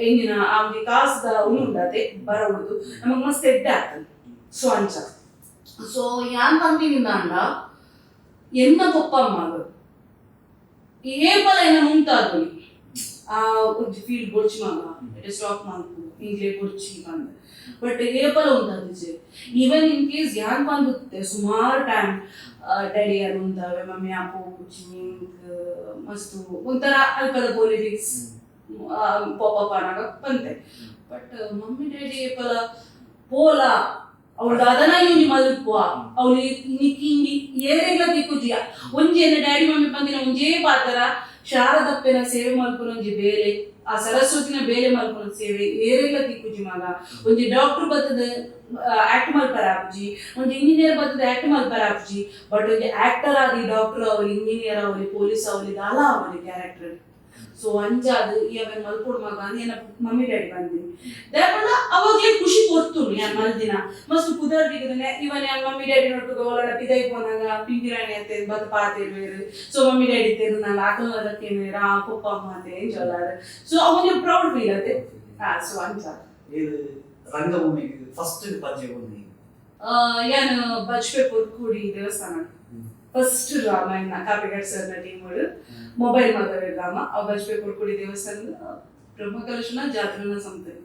ಎಂಜಿನ ಆ ಒಂಜಿ ಕಾಸ್ದ ಉಂಡತೆ ಬರವುದು ನಮಗ್ ಮಸ್ತ್ ಎಡ್ಡೆ ಆಗ್ತದೆ. ಸೊ ಅಂಚ ಸೊ ಯಾನ್ ಪನ್ಪಿನಿಂದಾಂಡ ಎನ್ನ ಪೊಪ್ಪಮ್ಮಗ ಏಪಲ ಎನ್ನ ಮುಂತಾದೊಲಿ ಆ ಒಂಜಿ ಫೀಲ್ಡ್ ಬೊಡ್ಚಿ ಮಗ ಸ್ಟಾಪ್ ಮಲ್ಪು ಇಂಗ್ಲೆ ಬೊಡ್ಚಿ ಪಂದ್ ಬಟ್ ಏಪಲ ಉಂತಾದಿಜೆ ಈವನ್ ಇನ್ ಕೇಸ್ ಯಾನ್ ಪಂದುತ್ತೆ ಸುಮಾರು ಟೈಮ್ ಡ್ಯಾಡಿ ಯಾರು ಉಂತಾವೆ ಮಮ್ಮಿ ಆ ಪೋಪುಜಿ ಮಸ್ತು ಒಂಥರ ಅಲ್ಪದ ಪೊಲಿಟಿಕ್ಸ್ ಪಾಪ್ ಅಪ್ ಅನ್ನಾಗ ಬಂತೆ. ಬಟ್ ಮಮ್ಮಿ ಡ್ಯಾಡಿ ಏಪಲ ಪೋಲ ಅವಳು ದಾದನ ಒಂಜಿ ಮಲ್ಪುವ ಅವಳು ನಿಕ್ಕಿಂಗಿ ಏರೆಗ್ಲ ತಿಕ್ಕುಜಿಯ ಒಂಜಿ ಎನ್ನ ಡ್ಯಾಡಿ ಮಮ್ಮಿ ಪಂದಿನ ಒಂಜೇ ಪಾತ್ರ ಶಾರದಪ್ಪೆನ ಸೇವೆ ಮಲ್ಪುನ ಒಂಜಿ ಬೇಲೆ, ಆ ಸರಸ್ವತಿನ ಬೇಲೆ ಮಲ್ಪುನ ಸೇವೆ ಏರೆಗ್ಲ ತಿಕ್ಕುಜಿ ಮಗ. ಒಂಜಿ ಡಾಕ್ಟರ್ ಬತ್ತದ ಆಕ್ಟ್ ಮಲ್ಪರ ಆಪುಜಿ, ಒಂಜಿ ಇಂಜಿನಿಯರ್ ಬತ್ತದ ಆಕ್ಟ್ ಮಲ್ಪರ ಆಪುಜಿ, ಬಟ್ ಒಂಜಿ ಆಕ್ಟರ್ ಆದಿ ಡಾಕ್ಟರ್ ಅವಲಿ, ಇಂಜಿನಿಯರ್ ಅವಲಿ, ಪೊಲೀಸ್ ಅವಲಿ, ದಾಲ ಅವಲಿ ಕ್ಯಾರೆಕ್ಟರ್. ಸೊ ಅಂಚಾದ್ ಈ ಅವೆನ್ ಮಲ್ಪೊಡು ಮಗ ಅಂದ್ ಎನ್ನ ಮಮ್ಮಿ ಡ್ಯಾಡಿ ಬಂದಿನಿ ದಾಯೆ ಅವಾಗ್ಲೇ ಖುಷಿ ಕೊಡ್ತುಂಡು ಯಾನ್ ಮಲ್ದಿನ ಮಸ್ತ್ ಪುದರ್ ದಿಗದನೆ. ಇವನ್ ಯಾನ್ ಮಮ್ಮಿ ಡ್ಯಾಡಿ ನೊಟ್ಟುಗ ಒಲಡ ಪಿದೈ ಪೋನಾಗ ಪಿಂಗಿರಾಣಿ ಅತ್ತೆ ಬತ್ ಪಾತೆರುವೆರ್. ಸೊ ಮಮ್ಮಿ ಡ್ಯಾಡಿ ತೇರು ನಾನು ಆಕಲ್ನ ಕೇನುವೆರ್, ಆ ಪೊಪ್ಪ ಅಮ್ಮ ಎಂಜೋಲಾರ್. ಸೊ ಅವೊಂಜಿ ಪ್ರೌಡ್ ಫೀಲ್ ಅತ್ತೆ. ಸೊ ಅಂಚ ಇದು ರಂಗಭೂಮಿಗೆ ಫಸ್ಟ್ ಪಜ್ಜೆ ಒಂದು ಯಾನ್ ಬಜ್ಪೆ ಪೊರ್ಕುಡಿ ದೇವಸ್ಥಾನ ಫಸ್ಟ್ ಡ್ರಾಮಾ ಇನ್ನ ಕಾಪಿಕಾಡ್ ಸರ್ನ ಟೀಮ್ ಮೊಬೈಲ್ ಮದರ್ ಡ್ರಾಮಾ. ಅವು ಬಜ್ಪೆ ಪೊರ್ಕುಡಿ ದೇವಸ್ಥಾನದ ಬ್ರಹ್ಮಕಲಶನ ಜಾತ್ರೆನ something.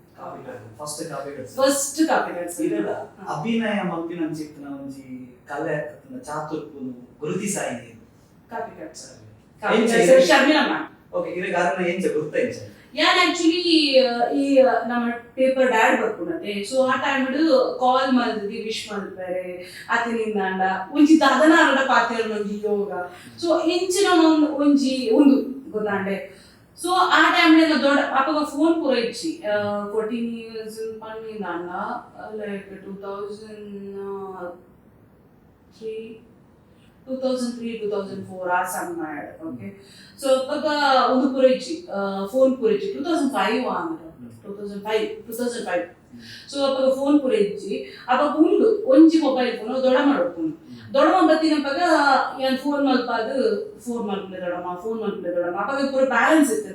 First Kapikad. First Kapikad sir. ಇದೆಲ್ಲ ಅಭಿನಯ ಮಲ್ಪಿನಂಚಿತ್ತಿನ ಒಂಜಿ ಕಲೆ ಅತ್ತಂಡ ಚಾತುರ್ಪುನು ಗುರುತಿಸಾಯಿನಿ Kapikad sir, Kapikad sir, Sharmila ma'am. Okay, ಇರೆ ಕಾರಣ ಎಂಚ ಗುರ್ತ ಎಂಚ? ಯಾನ್ ಆಕ್ಚುಲಿ ಈ ನಮ್ಮ ಪೇಪರ್ ಡ್ಯಾಡ್ ಬರ್ಪುನತೆ. ಸೊ ಆ ಟೈಮ್ ಕಾಲ್ ಮಲ್ದಿದಿ ವಿಶ್ ಮಲ್ಪೆರೆ ಅತಿನಿಂದಾಂಡ ಒಂಜಿ ದಾದನ ಅರಡ ಪಾತೆರ್ನ ಒಂಜಿ ಯೋಗ. ಸೊ ಇಂಚಿನ ಒಂಜಿ ಉಂದು ಗೊತ್ತಾಂಡೆ. ಸೊ ಆ ಟೈಮ್ ದೊಡ್ಡ ಅಪಗ ಫೋನ್ ಪೂರ ಇಜ್ಜಿ. 14 ಇಯರ್ಸ್ ಪನ್ನಿಂದಾಂಡ like 2003, 2003, 2004 ಆ ಸಮಯ. ಓಕೆ, ಸೊ ಅಪಗ ಒಂದು ಪೂರ ಇಜ್ಜಿ, ಫೋನ್ ಪೂರ ಇಜ್ಜಿ. 2005 ಆಂಡ, 2005, 2005. ಸೊ ಅಪಗ ಫೋನ್ ಪೂರ ಇಜ್ಜಿ. ಅಪಗ ಉಂಡು ಒಂಜಿ ಮೊಬೈಲ್ ಫೋನ್ ದೊಡ್ಡಮ್ಮ ಉಪ್ಪುಂಡು. ದೊಡ್ಡಮ್ಮ ಬತ್ತಿನಪಗ ಯಾನ್ ಫೋನ್ ಮಲ್ಪಾದ್, ಫೋನ್ ಮಲ್ಪಲೆ ದೊಡ್ಡಮ್ಮ, ಫೋನ್ ಮಲ್ಪಲೆ ದೊಡ್ಡಮ್ಮ. ಅಪಗ ಪೂರ ಬ್ಯಾಲೆನ್ಸ್ ಇತ್ತು,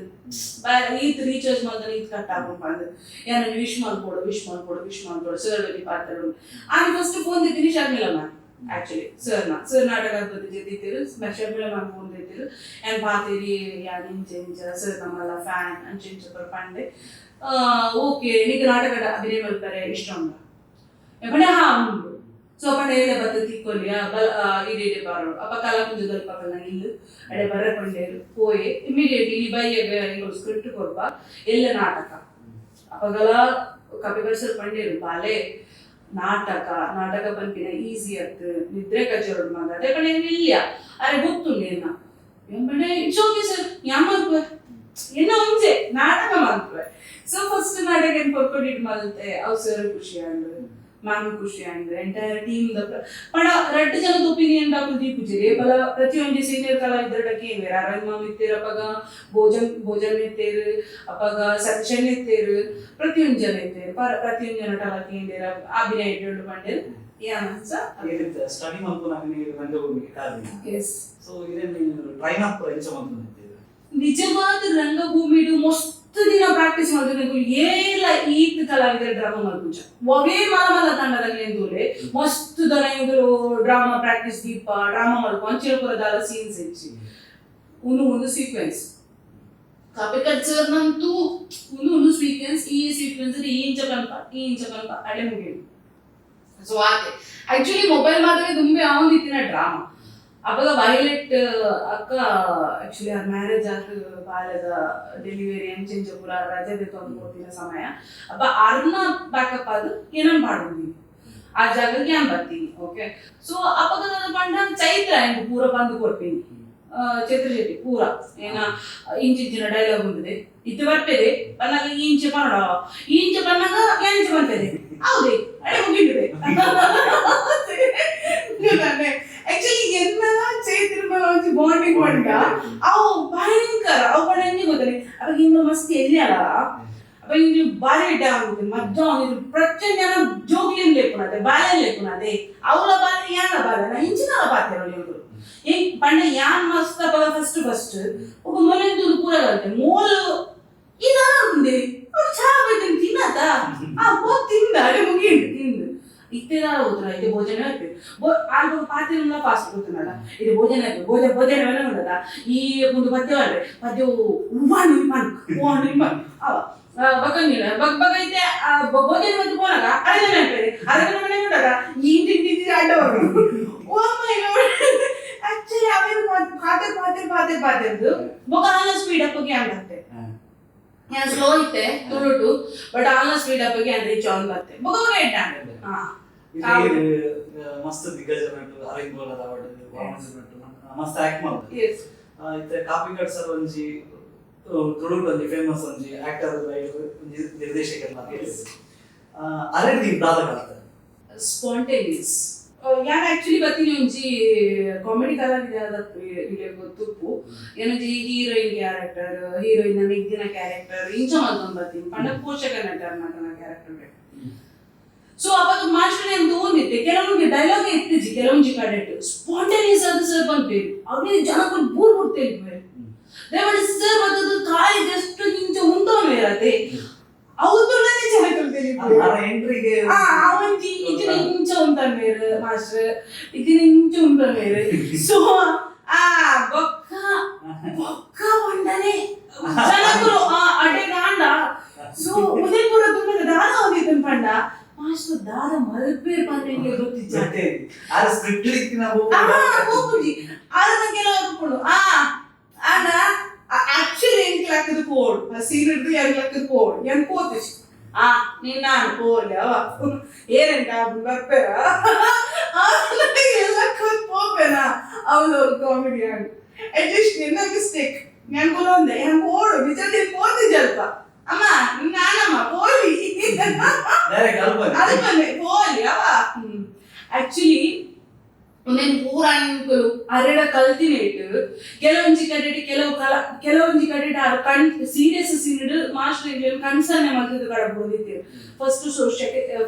ಈತ್ ರೀಚಾರ್ಜ್ ಮಲ್ದನ ಈತ್ ಕಟ್ ಆಪುಂಡು ಪಂದ್. ಯಾನ್ ವಿಶ್ ಮಲ್ಪೊಡು, ವಿಶ್ ಮಲ್ಪೊಡು, ವಿಶ್ ಮಲ್ಪೊಡು ಸರ್ ಒಂಜಿ ಪಾತೆರೊಡು. ಆನಿ ಫಸ್ಟ್ ಫೋನ್ ದೆತ್ತಿನಿ Sharmila ma'am. Actually sir sir ನಾಟಕ ಜೊತೆ ಶರ್ಮಿಳಾ ಮ್ಯಾಮ್ ಫೋನ್ ದೆತ್ತಿರು. ಯಾನ್ ಪಾತೆರಿ, ಯಾನ್ ಇಂಚ ಇಂಚ ಸರ್ ನಮ್ಮಲ್ಲ ಫ್ಯಾನ್ ಅಂಚ ಇಂಚ ಪೂರ ಪಂಡೆ. ಓಕೆ, ನಿಕ್ ನಾಟಕ ಅಭಿನಯ ಮಲ್ಪರೆ ಇಷ್ಟ ಉಂಡ ಪಂಡೆ. ಹಾ ಉಂಡು. ಸೊ ಪಂಡ ಎಲ್ಲೆ ಬತ್ತ ತಿಕ್ಕೊಲಿಯ ಬಲ ಇಡೆ ಇಡೆ ಬಾರೋಡು. ಅಪ್ಪ ಕಲಾಕುಂಜದಲ್ಪ ಪಕಲ್ನ ಇಲ್ಲು ಅಡೆ ಬರ ಪಂಡೇರು. ಪೋಯೆ ಇಮಿಡಿಯೇಟ್ಲಿ ಈ ಬಯ್ಯಗ ಎಂಗಳು ಸ್ಕ್ರಿಪ್ಟ್ ಕೊರ್ಪ, ಎಲ್ಲ ನಾಟಕ. ಅಪಗಲ ಕಾಪಿಕಾಡ್ ಸರ್ ಪಂಡೇರು, ಬಾಲೆ ನಾಟಕ ನಾಟಕ ಪನ್ಪಿನ ಈಸಿ ಅತ್ತು, ನಿದ್ರೆ ಕಜ್ಜೊಡು ಮಗ. ಅದೇ ಪಂಡ ಇಲ್ಲ ಅರೆ ಗೊತ್ತುಂಡು ಎನ್ನ ಪಂಡೆ. It's okay sir, ಯಾನ್ ಮಲ್ಪುವೆ, ಎನ್ನ ಒಂಜೆ ನಾಟಕ ಮಲ್ಪುವೆ. ಸೊ ಫಸ್ಟ್ ನಾಟಕ ಏನ್ ಪೊರ್ಕೊಡಿಟ್ ಮಲ್ತೆ. ಅವು ಸರ್ ಖುಷಿ ಆಂಡ್, ಮ್ಯಾಮ್ ಖುಷಿ ಆಂಡ್, ಎಂಟೈರ್ ಟೀಮ್ ದ. ಪಂಡ ರಡ್ಡ್ ಜನದ ಒಪಿನಿಯನ್ ಅಕುಲು ದೀಪುಜೆರ್. ಏಪಲ ಪ್ರತಿಯೊಂಜಿ ಸೀನಿಯರ್ ಕಲಾವಿದರಡ ಕೇನ್ವೆರ್. ಅರವಿಂದ್ ಮಾಮ್ ಇತ್ತೆರ್ ಅಪಗ, ಭೋಜನ್ ಭೋಜನ್ ಇತ್ತೆರ್ ಅಪಗ, ಸತ್ಯನ್ ಇತ್ತೆರ್, ಪ್ರತಿಯೊಂಜಿ ಜನ ಇತ್ತೆರ್. ಪ್ರತಿಯೊಂಜಿ ಜನಟಲ ಕೇಂಡೆರ್, ಅಭಿನಯ ಇಡ್ಡು ಪಂಡೆರ್. ಯಾನ್ ಸ್ಟಡಿ ಮಲ್ಪುನಗ ನೀರು ರಂಗಭೂಮಿಗೆ ಕಾರಣ? ಎಸ್. ಸೊ ಇದೇನು ಟ್ರೈನ್ ಅಪ್ ಎಂಚ ಮಲ್ಪುನಿತ್ತು? ನಿಜವಾದ ರಂಗಭೂಮಿಡು ಮಸ್ತ್ ದಿನ ಪ್ರಾಕ್ಟೀಸ್ ಮಲ್ತಿನ ಏಲ ಈತ್ ಕಲಾವಿದರ ಡ್ರಾಮಾ ಮಲ್ಪುಂಚ. ಒವೇ ಮಲ ಮಲ ತಂಡದಲ್ಲಿ ಎಂದೂಲೆ ಮಸ್ತ್ ದನ ಎಂಗುಲು ಡ್ರಾಮಾ ಪ್ರಾಕ್ಟೀಸ್ ದೀಪ ಡ್ರಾಮಾ ಮಲ್ಪ ಅಂಚಿನ ಪೂರ ದಾಲ ಸೀನ್ಸ್ ಹೆಚ್ಚಿ. ಉಂದು ಒಂದು ಸೀಕ್ವೆನ್ಸ್ ಕಾಪಿಕಾಡ್ ಸರ್ ನಂತೂ ಒಂದು ಒಂದು ಸೀಕ್ವೆನ್ಸ್, ಈ ಸೀಕ್ವೆನ್ಸ್ ಈ ಇಂಚ ಪನ್ಪ, ಈ ಇಂಚ ಪನ್ಪ, ಅಡೆ ಮುಗಿಯುದು. ಸೊ ಆತೆ ಆಕ್ಚುಲಿ ಮೊಬೈಲ್ ಮಾತ್ರ ತುಂಬೆ ಆವೊಂದಿತ್ತಿನ ಡ್ರಾಮಾ. ಅಪಗ ವೈಲೆಟ್ ಅಕ್ಕ ಆಕ್ಚುಲಿ ಆ ಮ್ಯಾರೇಜ್ ಆದ ಬಾಲೆದ ಡೆಲಿವರಿ ಅಂಚೆಂಚ ಪೂರ ರಜೆ ದೆತ್ತೊಂದು ಪೋತಿನ ಸಮಯ. ಅಪ್ಪ ಅರ್ನ ಬ್ಯಾಕಪ್ ಆದ್ ಏನನ್ ಪಾಡೊಂದಿನಿ, ಆ ಜಾಗಕ್ಕೆ ಯಾನ್ ಬರ್ತೀನಿ. ಓಕೆ, ಸೊ ಅಪಗ ಪಂಡ ಚೈತ್ರ ಎಂಕ್ ಪೂರ ಬಂದು ಕೊರ್ಪಿನಿ. ಚೈತ್ರ ಶೆಟ್ಟಿ ಪೂರ ಏನ ಇಂಚಿಂಚಿನ ಡೈಲಾಗ್ ಉಂಟದೆ ಇತ್ತು ಬರ್ಪೆದೆ ಪನ್ನಾಗ ಈ ಇಂಚೆ ಪನ್ನಡ, ಈ ಇಂಚೆ ಪನ್ನಾಗ ಯಾನ್ ಇಂಚೆ ಪನ್ಪೆದೆ, ಹೌದೇ, ಅಡೆ ಮುಗಿಂಡುದೆ. ಆಕ್ಚುಲಿ ಎನ್ನಲ ಚೈತ್ರ ಮೇಲೆ ಒಂಜಿ ಬಾಂಡಿಂಗ್ ಪಂಡ ಅವು ಭಯಂಕರ. ಅವು ಪಂಡ ಎಂಜಿ ಗೊತ್ತನೆ, ಅವಾಗ ಇಂಗ್ಲ ಮಸ್ತ್ ಎಲ್ಲಿ ಅಲ್ಲ. ಅಪ್ಪ ಇಂಗ್ಲಿ ಬಾರಿ ಎಡ್ಡೆ ಆಗುದು ಮಜ್ಜಾ ಆಗುದು. ಪ್ರಚಂಡ ಜನ ಜೋಗ್ಲಿನ್ ಲೇಪುನತೆ, ಬಾಲೆ ಲೇಪುನತೆ, ಅವಳ ಬಾಲೆ ಯಾನ ಬಾಲೆ ನಾ ಇಂಚಿನಲ ಪಾತೆರೊಲಿ ಇವ್ರು ಏ ಪಂಡ ಯಾನ್ ಮಸ್ತ್ ಅಪಗ ಫಸ್ಟ್ ಫಸ್ಟ್ ಒಬ್ಬ ಮೊಲೆಂದು ಪೂರ ಕಲ್ತೆ. ಮೋಲು ಇದಾನ ಉಂಡೆ ಅವ್ರು ಚಾ ಬೈತೇನೆ ತಿನ್ನತ ಆ ಪೋ ತಿಂದ ಅಡೆ ಮುಗಿಂಡು ತಿಂದು ಇತ್ತೆದಾರ ಹೋದ್ರ ಇದು ಭೋಜನ ಆಯ್ತು. ಬೋ ಆಲ್ಬ ಪಾತಿನ ಫಾಸ್ಟ್ ಗೊತ್ತುನಲ್ಲ, ಇದು ಭೋಜನ ಆಯ್ತು, ಭೋಜ ಭೋಜನ වෙನ ఉండదా. ಈ ಒಂದು ಪದ್ಯ ಪದ್ಯ ಹೂವಾಣು ನಿಮ್ಮನ್ ಹೂವಾಣು ನಿಮ್ಮನ್ ಅವ ಬಕ್ಕಂಗಿಲ್ಲ ಬಗ್ ಬಗ್ ಐತೆ. ಭೋಜನ ಬಂದು ಪೋನಾಗ ಅರಗನ ಆಗ್ತದೆ, ಅರಗನ ಮನೆ ఉండదా ಈ ಇಂಟಿ ಇಂಟಿ ಅಡ್ಡವರು. ಓ ಮೈ ಗಾಡ್, ಆಕ್ಚುಲಿ ಅವೇನು ಪಾತೆ ಪಾತೆ ಪಾತೆ ಪಾತೆದ್ದು ಬೊಕ ಆಲ ಸ್ಪೀಡ್ ಅಪ್ ಆಗುತ್ತೆ. ഞാൻ ಸ್ಲೋ ಇತ್ತೆ ತುಳುಟು, ಬಟ್ ಆಲ ಸ್ಪೀಡ್ ಅಪ್ ಯಾನ್ ರೀಚ್ ಆನ್ ಬತ್ತೆ ಬೊಕ ಬೊಕ ಎಡ್ಡೆ. ಹಾ. ಮಸ್ತ್ ದಿಗ್ಗಜ ನಟು ಅರವಿಂದ್ ಗೋಲದ ಅವಾರ್ಡ್ ನಟು ಮಸ್ತ್ ಆಕ್ಟ್ ಮಾಡ್ತಾರೆ. ಇತ್ತೆ ಕಾಪಿಕಾಡ್ ಸರ್ ಒಂಜಿ ತುಳುಟ್ ಒಂಜಿ ಫೇಮಸ್ ಒಂಜಿ ಆಕ್ಟರ್, ರೈಟರ್, ಒಂಜಿ ನಿರ್ದೇಶಕರ್. ಅರೆಡ್ ದಾದ ಕಲ್ತ? ಸ್ಪಾಂಟೇನಿಯಸ್. ಯಾನ್ ಆಕ್ಚುಲಿ ಬತ್ತಿನಿ ಒಂಜಿ ಕಾಮಿಡಿ ಕಲಾವಿದ ಗೊತ್ತುಪ್ಪು. ಏನೊಂಜಿ ಹೀರೋಯಿನ್ ಕ್ಯಾರೆಕ್ಟರ್, ಹೀರೋಯಿನ್ ಮೆಗ್ದಿನ ಕ್ಯಾರೆಕ್ಟರ್ ಇಂಚ ಮಲ್ತೊಂದು ಬತ್ತೀನಿ ಪಂಡ ಪೋಷಕ ನಟನ ಕ್ಯಾರೆಕ್ಟರ್. ಸೊ ಅವಾಗ ಮಾಸ್ಟರ್ ಏನು ತಗೊಂಡಿತ್ತೆ, ಕೆಲವೊಂದು ಡೈಲಾಗ್ ಇತ್ತಿಜಿ, ಕೆಲವೊಂಜಿ ಕಡೆಟ್ ಸ್ಪಾಂಟೇನಿಯಸ್ ಅದು ಸರ್ ಪನ್ಪೇರು, ಅವನಿಗೆ ಜನಕ್ಕೆ ಬೂರ್ ಬುಡ್ತೇವೆ. ದಯಮಾಡಿ ಸರ್ ಬತ್ತದು ಕಾಯಿ ಜಸ್ಟ್ ಇಂಚ ಉಂತವನು ಇರತ್ತೆ, ಅವು ಜನಕ್ಕಲು ತಿಳಿಪು. ಎಂಟ್ರಿಗೆ ಆ ಒಂಜಿ ಇತ್ತಿನ ಇಂಚ ಉಂತನ್ವೇರು ಮಾಸ್ಟರ್, ಇತ್ತಿನ ಇಂಚ ಉಂತನ್ವೇರು. ಸೊ ಆ ಬೊಕ್ಕ ಬೊಕ್ಕ ಪಂಡನೆ ಜನಕುಲು ಆ ಅಡೆ ಕಾಂಡ. ಸೊ ಉದಯಪುರ ತುಂಬ ದಾದ ಒಂದಿತ್ತನ್ ಪಂಡ ಮಾಸ್ಟರ್ ದಾದ ಮಲ್ಪೇರ್ ಪಂಡ ಗೊತ್ತಿಜ್ಜ. ಆ ಸ್ಕ್ರಿಪ್ಟ್ ಇತ್ತಿನ ಹೋಗುಜಿ ಅದನ್ನ ಕೆಲವರು ಪುಂಡು. ಆ ಆಂಡ ಆಕ್ಚುಲಿ ಎಂಕ್ ಲಕ್ಕದ ಪೋಡು, ಆ ಸೀನ್ ಹಿಡ್ದು ಎಂಕ್ ಲಕ್ಕದ ಪೋಡು, ಎನ್ ಪೋತಿಜಿ. ಆ ನಿನ್ನ ಪೋಲಿ ಅವ ಏನೆಂತ ಬರ್ಪೇರ ಎಲ್ಲ ಕೂತ್ ಪೋಪೇನಾ ಅವಳು ಕಾಮಿಡಿ ಆಗಿ. ಅಟ್ಲೀಸ್ಟ್ ನಿನ್ನ ಮಿಸ್ಟೇಕ್ ഞാൻ ಕೊಲೊಂದೆ ഞാൻ ಪೋಡು ನಿಜ ನೀನು ಪೋತಿಜಲ್ಪ ಅಮ್ಮ ನಾನಮ್ಮ ಪೋಲಿ. ಡೈರೆಕ್ಟ್ ಅಲ್ಪ ಅಲ್ಪನೆ ಪೋಲಿ ಅವ. ಆಕ್ಚುಲಿ ಉಂದೆನ್ ಪೂರ ಅಂಕುಲು ಅರೆಡ ಕಲ್ತಿನೇಟ್ ಕೆಲವೊಂಜಿ ಕಡೆಟ್ ಕೆಲವು ಕಲ ಕೆಲವೊಂಜಿ ಕಡೆಟ್ ಆರು ಕಣ್ ಸೀರಿಯಸ್ ಸೀನ್ ಮಾಸ್ಟರ್ ಇಂಗ್ಲೇನ್ ಕನ್ಸನ್ನೆ ಮಲ್ತದ ಕಡಬೋದಿತ್ತು. First show,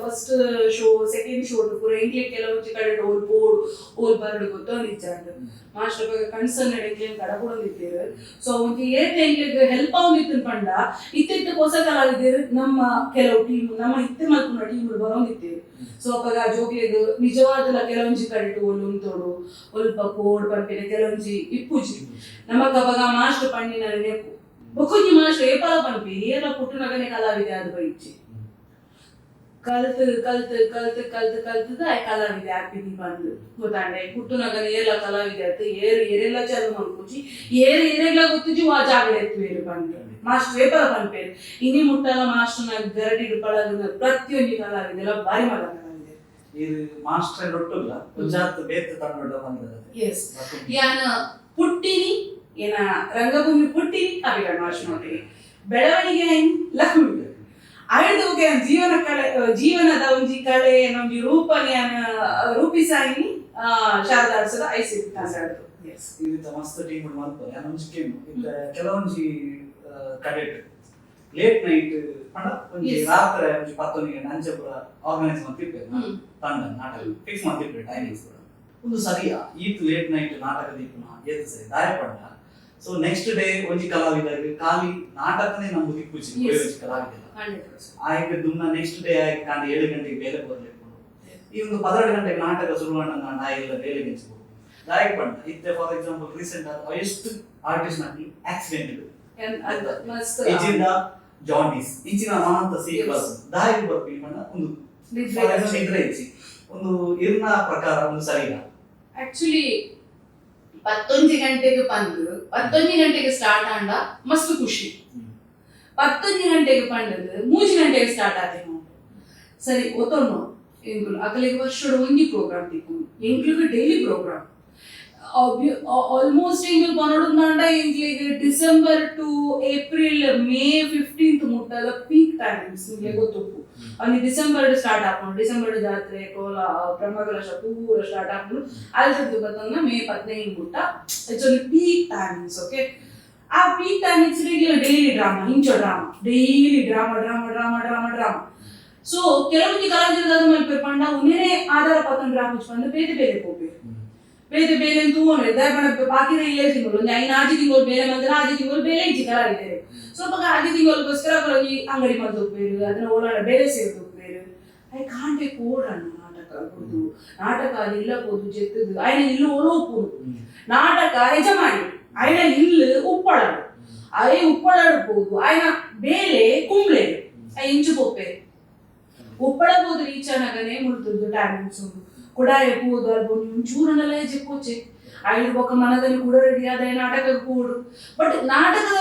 first show, second show ಪೂರ ಎಂಕ್ಲೆ ಕೆಲವೊಂಜಿ ಕಡೆಟ್ ಓಲ್ ಬೋರ್ಡ್ ಓಲ್ ಬರಡು ಗೊತ್ತೊಂದಿಜ್ಜಾಂಡ್ ಮಾಸ್ಟರ್ ಬಗ್ಗೆ ಕನ್ಸನ್ ಎಂಕ್ಲೇನ್ ಕಡಬೊಡೊಂದಿತ್ತೇರು. ಸೊ ಒಂಜಿ ಏತ್ ಎಂಕ್ಲೆಗ್ ಹೆಲ್ಪ್ ಆವೊಂದಿತ್ತು ಪಂಡ ಇತ್ತಿತ್ತ ಪೊಸ ಕಲಾವಿದೆರ್ ನಮ್ಮ ಕೆಲವು ಟೀಮ್ ನಮ್ಮ ಇತ್ತೆ ಮಲ್ಪುನ ಟೀಮ್ ಬರೋಂದಿತ್ತೇರು. ಸೊ ಅಪಗ ಜೋಕ್ಲೆಗ್ ನಿಜವಾದಲ ಕೆಲವೊಂಜಿ ಕಡೆಟ್ ಓಲ್ ಉಂತೋಡು ಒಲ್ಪ ಕೋಡ್ ಪನ್ಪಿನ ಕೆಲವೊಂಜಿ ಇಪ್ಪುಜಿ ನಮಕ್. ಅಪಗ ಮಾಸ್ಟರ್ ಪಂಡಿನ ನೆನಪು. ಬೊಕೊಂಜಿ ಮಾಸ್ಟರ್ ಏಪಾಲ ಪನ್ಪಿ, ಏರ್ಲ ಪುಟ್ಟುನಗನೆ ಕಲಾವಿದೆ ಆದ್ ಬೈಜಿ, ಕಲ್ತ್ ಕಲ್ತ್ ಕಲ್ತ್ ಕಲ್ತ್ ಕಲ್ತದ ಕಲಾವಿದೆ ಆಪಿನಿ ಬಂದು ಗೊತ್ತಾಂಡೆ. ಪುಟ್ಟುನಗನೆ ಏರ್ಲ ಕಲಾವಿದೆ ಆತು, ಏರು ಏರೆಲ್ಲ ಚಂದ ಮಲ್ಪುಜಿ, ಏರು ಏರೆಲ್ಲ ಗೊತ್ತುಜಿ ವಾ ಜಾಗಡೆ ಎತ್ತುವೇರು ಬಂದು ಮಾಸ್ಟರ್ ಏಪಾಲ ಪನ್ಪೇರು. ಇನಿ ಮುಟ್ಟಲ ಮಾಸ್ಟರ್ನ ಗರಡಿಡ್ ಪಳಗುನ ಪ್ರತಿಯೊಂಜಿ ಕಲಾವಿದೆಲ ಬಾರಿ ಮಲ್ಲ ಕಲಾವಿದೆ. ಇದು ಮಾಸ್ಟರ್ ಒಟ್ಟುಲ್ಲ ಗುಜರಾತ್ ಬೇತ್ ತಂಡೊಡ ಬಂದದ? ಎಸ್, ಯಾನ ಪುಟ್ಟಿನಿ ಏನ ರಂಗಭೂಮಿ ಪುಟ್ಟಿನಿ ಕಾಪಿಕಾಡ್ ಮಾಸ್ಟರ್ ನೋಟಿಗೆ, ಬೆಳವಣಿಗೆ ಲಕ್ಷ್ಮಿ ಐದು ಜೀವನ ಕಳೆ, ಜೀವನದ ಒಂಜಿ ಕಳೆ ಒಂಜಿ ರೂಪನಿಯನ ರೂಪಿಸಾಯಿನಿ ಶಾರದಾಡ್ಸದ ಐಸಿ ತಾಸಾಡ್ದು. ಎಸ್. ಇದು ಮಸ್ತ್ ಟೀಮ್ ಮಲ್ಪರೆ ಯಾನ್ ಒಂಜಿ ಕೇನು ಇತ್ತೆ ಕೆಲವೊಂಜಿ ಕಡೆಟ್ ಲೇಟ್ ನೈಟ್ ಪಂಡ ಒಂಜಿ ರಾತ್ರೆ ಒಂಜಿ 10 ಗಂಟೆ ಅಂಚೆ ಪೂರ ಆರ್ಗನೈಸ್ ಮಲ್ತಿಪ್ಪೆರ್ ತಂಡ ನಾಟಕ ಫಿಕ್ಸ್ ಮಲ್ತಿಪ್ಪೆರ್ ಟೈಮಿಂಗ್ಸ್ ಪೂರ. ಒಂದು ಸರಿಯಾ ಈತ್ ಲೇಟ್ ನೈಟ್ ನಾಟಕ ದೀಪುನ ಏತ್ ಸರಿ? ದಾಯ ಪಂಡ ಸೊ ನೆಕ್ಸ್ಟ್ ಡೇ ಒಂಜಿ ಕಲಾವಿದಾಗ ಖಾಲಿ ನಾಟಕನೇ ನಮ್ಗೆ ದಿಪ್ಪುಜಿ. ಒಂಜಿ ಕಲಾವಿದ 100%. ಆಯ್ಕೆ ದುನ್ನ ನೆಕ್ಸ್ಟ್ ಡೇ ಆಯ್ಕೆ ಕಾಂಡ 7 ಗಂಟೆಗೆ ಬೇಲೆ ಬರ್ಲಿಕ್ಕೆ, ಈ ಒಂದು 12 ಗಂಟೆಗೆ ನಾಟಕ ಶುರು ನಾನು ಎಲ್ಲ ಬೇಲೆ ಗೆಲ್ಸ್ಬೋದು. ದಾಯಕ್ ಪಂಡ ಇತ್ತೆ ಫಾರ್ ಎಕ್ಸಾಂಪಲ್ ರೀಸೆಂಟ್ ಎಷ್ಟು ಆರ್ಟಿಸ್ಟ್ ನಕಲಿ ಆಕ್ಸಿಡೆಂಟ್ ಅದ್ ಮಸ್ತ್ ಇಂಚಿನ ಜಾಂಡೀಸ್ ಇಂಚಿನ ಮಾಂತ ಸೀಕ್ ಬಸ್ ದಾಯಕ್ ಬರ್ಪಿ ಪಂಡ ಒಂದು ನಿದ್ರೆ. ಫಾರ್ ಎಕ್ಸಾಂಪಲ್ ನಿದ್ರೆ ಇಜ್ಜಿ. ಒಂದು ಇರ್ನ ಪ್ರಕಾರ ಒಂದು ಸರಿನಾ? ಆಕ್ಚುಲಿ 11 ಗಂಟೆಗೆ ಬಂದು 11 ಗಂಟೆಗೆ ಸ್ಟಾರ್ಟ್ ಆಂಡ ಮಸ್ತ್ ಖುಷಿ. 11 ಗಂಟೆಗೆ ಪಂಡದು 3 ಗಂಟೆಗೆ ಸ್ಟಾರ್ಟ್ ಆತೆ. ಸರಿ ಒತ್ತೊಣ್ಣು ಎಂಕುಲು ಅಕಲಿಗೆ ವರ್ಷಡ್ ಒಂಜಿ ಪ್ರೋಗ್ರಾಮ್ ತಿಕ್ಕು, ಎಂಕ್ಲಿಗೆ ಡೈಲಿ ಪ್ರೋಗ್ರಾಮ್ ಆಲ್ಮೋಸ್ಟ್. ಎಂಕುಲು ಪನೊಡುಂದಾಂಡ ಎಂಕ್ಲಿಗೆ ಡಿಸೆಂಬರ್ ಟು ಏಪ್ರಿಲ್ ಮೇ 15th ಮುಟ್ಟದ ಪೀಕ್ ಟೈಮಿಂಗ್ಸ್ ನಿಮಗೆ ಗೊತ್ತುಪ್ಪು. ಅಲ್ಲಿ ಡಿಸೆಂಬರ್ ಸ್ಟಾರ್ಟ್ ಆಪುಂಡು, ಡಿಸೆಂಬರ್ ಜಾತ್ರೆ, ಕೋಲ, ಬ್ರಹ್ಮಕಲಶ ಪೂರ ಸ್ಟಾರ್ಟ್ ಆಪುಂಡು. ಅಲ್ತದ್ದು ಬತ್ತಂದ ಮೇ 15 ಮುಟ್ಟ it's ಒಂದು ಪೀಕ್ ಟೈಮಿಂಗ್ಸ್. ಓಕೆ, ಆ ಪೀಕ್ ಟೈಮಿಂಗ್ಸ್ ಡೈಲಿ ಡ್ರಾಮಾ, ಇಂಚ drama, daily drama, drama, drama, drama, drama. So ಕೆಲವೊಂಜಿ ಕಲಾವಿದರು ದಾದ ಮಲ್ಪೆರ್ ಪಂಡ ಉಂದೆನೆ ಆಧಾರ ಪತ್ತೊಂದು ಡ್ರಾಮಾ ಬಂದು ಬೇತೆ ಬೇತೆ ಪೋಪೆರ್. ಬೇತೆ ಬೇಲೆ ತೂವೊಂಡು ದಾಯೆ ಪಂಡ ಬಾಕಿದ 7 ತಿಂಗಳು, ಒಂಜಿ 5 6 ತಿಂಗಳು ಬೇಲೆ ಮಲ್ತರೆ 6 ತಿಂಗಳು ಬೇಲೆ ಇಜ್ಜಿ ಕಲಾವಿದೆರ್. ಸೊ ಅಪಗ 6 ತಿಂಗಳಿಗೋಸ್ಕರ ಅಕುಲು ಅಂಗಡಿ ಮಲ್ತ್ ಹೋಗ್ಬೇರು, ಅದನ್ನ ಓಲಾಡ ಬೇಲೆ ಸೇರ್ದು ಹೋಗ್ಬೇರು. I ಕಾಂಟೆ ಕೋಡಣ್ಣ ನಾಟಕ ಬುಡ್ದು ನಾಟಕ ಅದು ಇಲ್ಲ ಪೋದು ಜೆತ್ತದು ಆಯ್ನ ಇಲ್ಲು ಓಲೋ ಉಪ್ಪುನು ನಾಟಕ ಯಜಮಾನಿ ಆಯ್ನ ಇಲ್ಲು ಉಪ್ಪಳಡು ಆಯ್ ಉಪ್ಪಳಡು ಪೋದು ಆಯ್ನ ಬೇಲೆ ಕುಂಬ್ಳೆ I ಇಂಚು ಪೋಪೆ ಉಪ್ಪಳ ಪೋದು ರೀಚ್ ಆನಗನೆ ಮುಲ್ತುದ್ದು ಟೈಮಿಂಗ್ಸ್ ಉಂಡು. ಕೊಡಾಯ ಪೋದು ಅಲ್ಪ ಒಂಚೂರನ್ನೆಲ್ಲ ಹೆಜ್ಜೆ ಪೋಚೆ ಐದು ಬೊಕ್ಕ ಮನದಲ್ಲಿ ಕೂಡ ರೆಡಿ ಆದ ನಾಟಕ ಕೂಡು. ಬಟ್ ನಾಟಕದ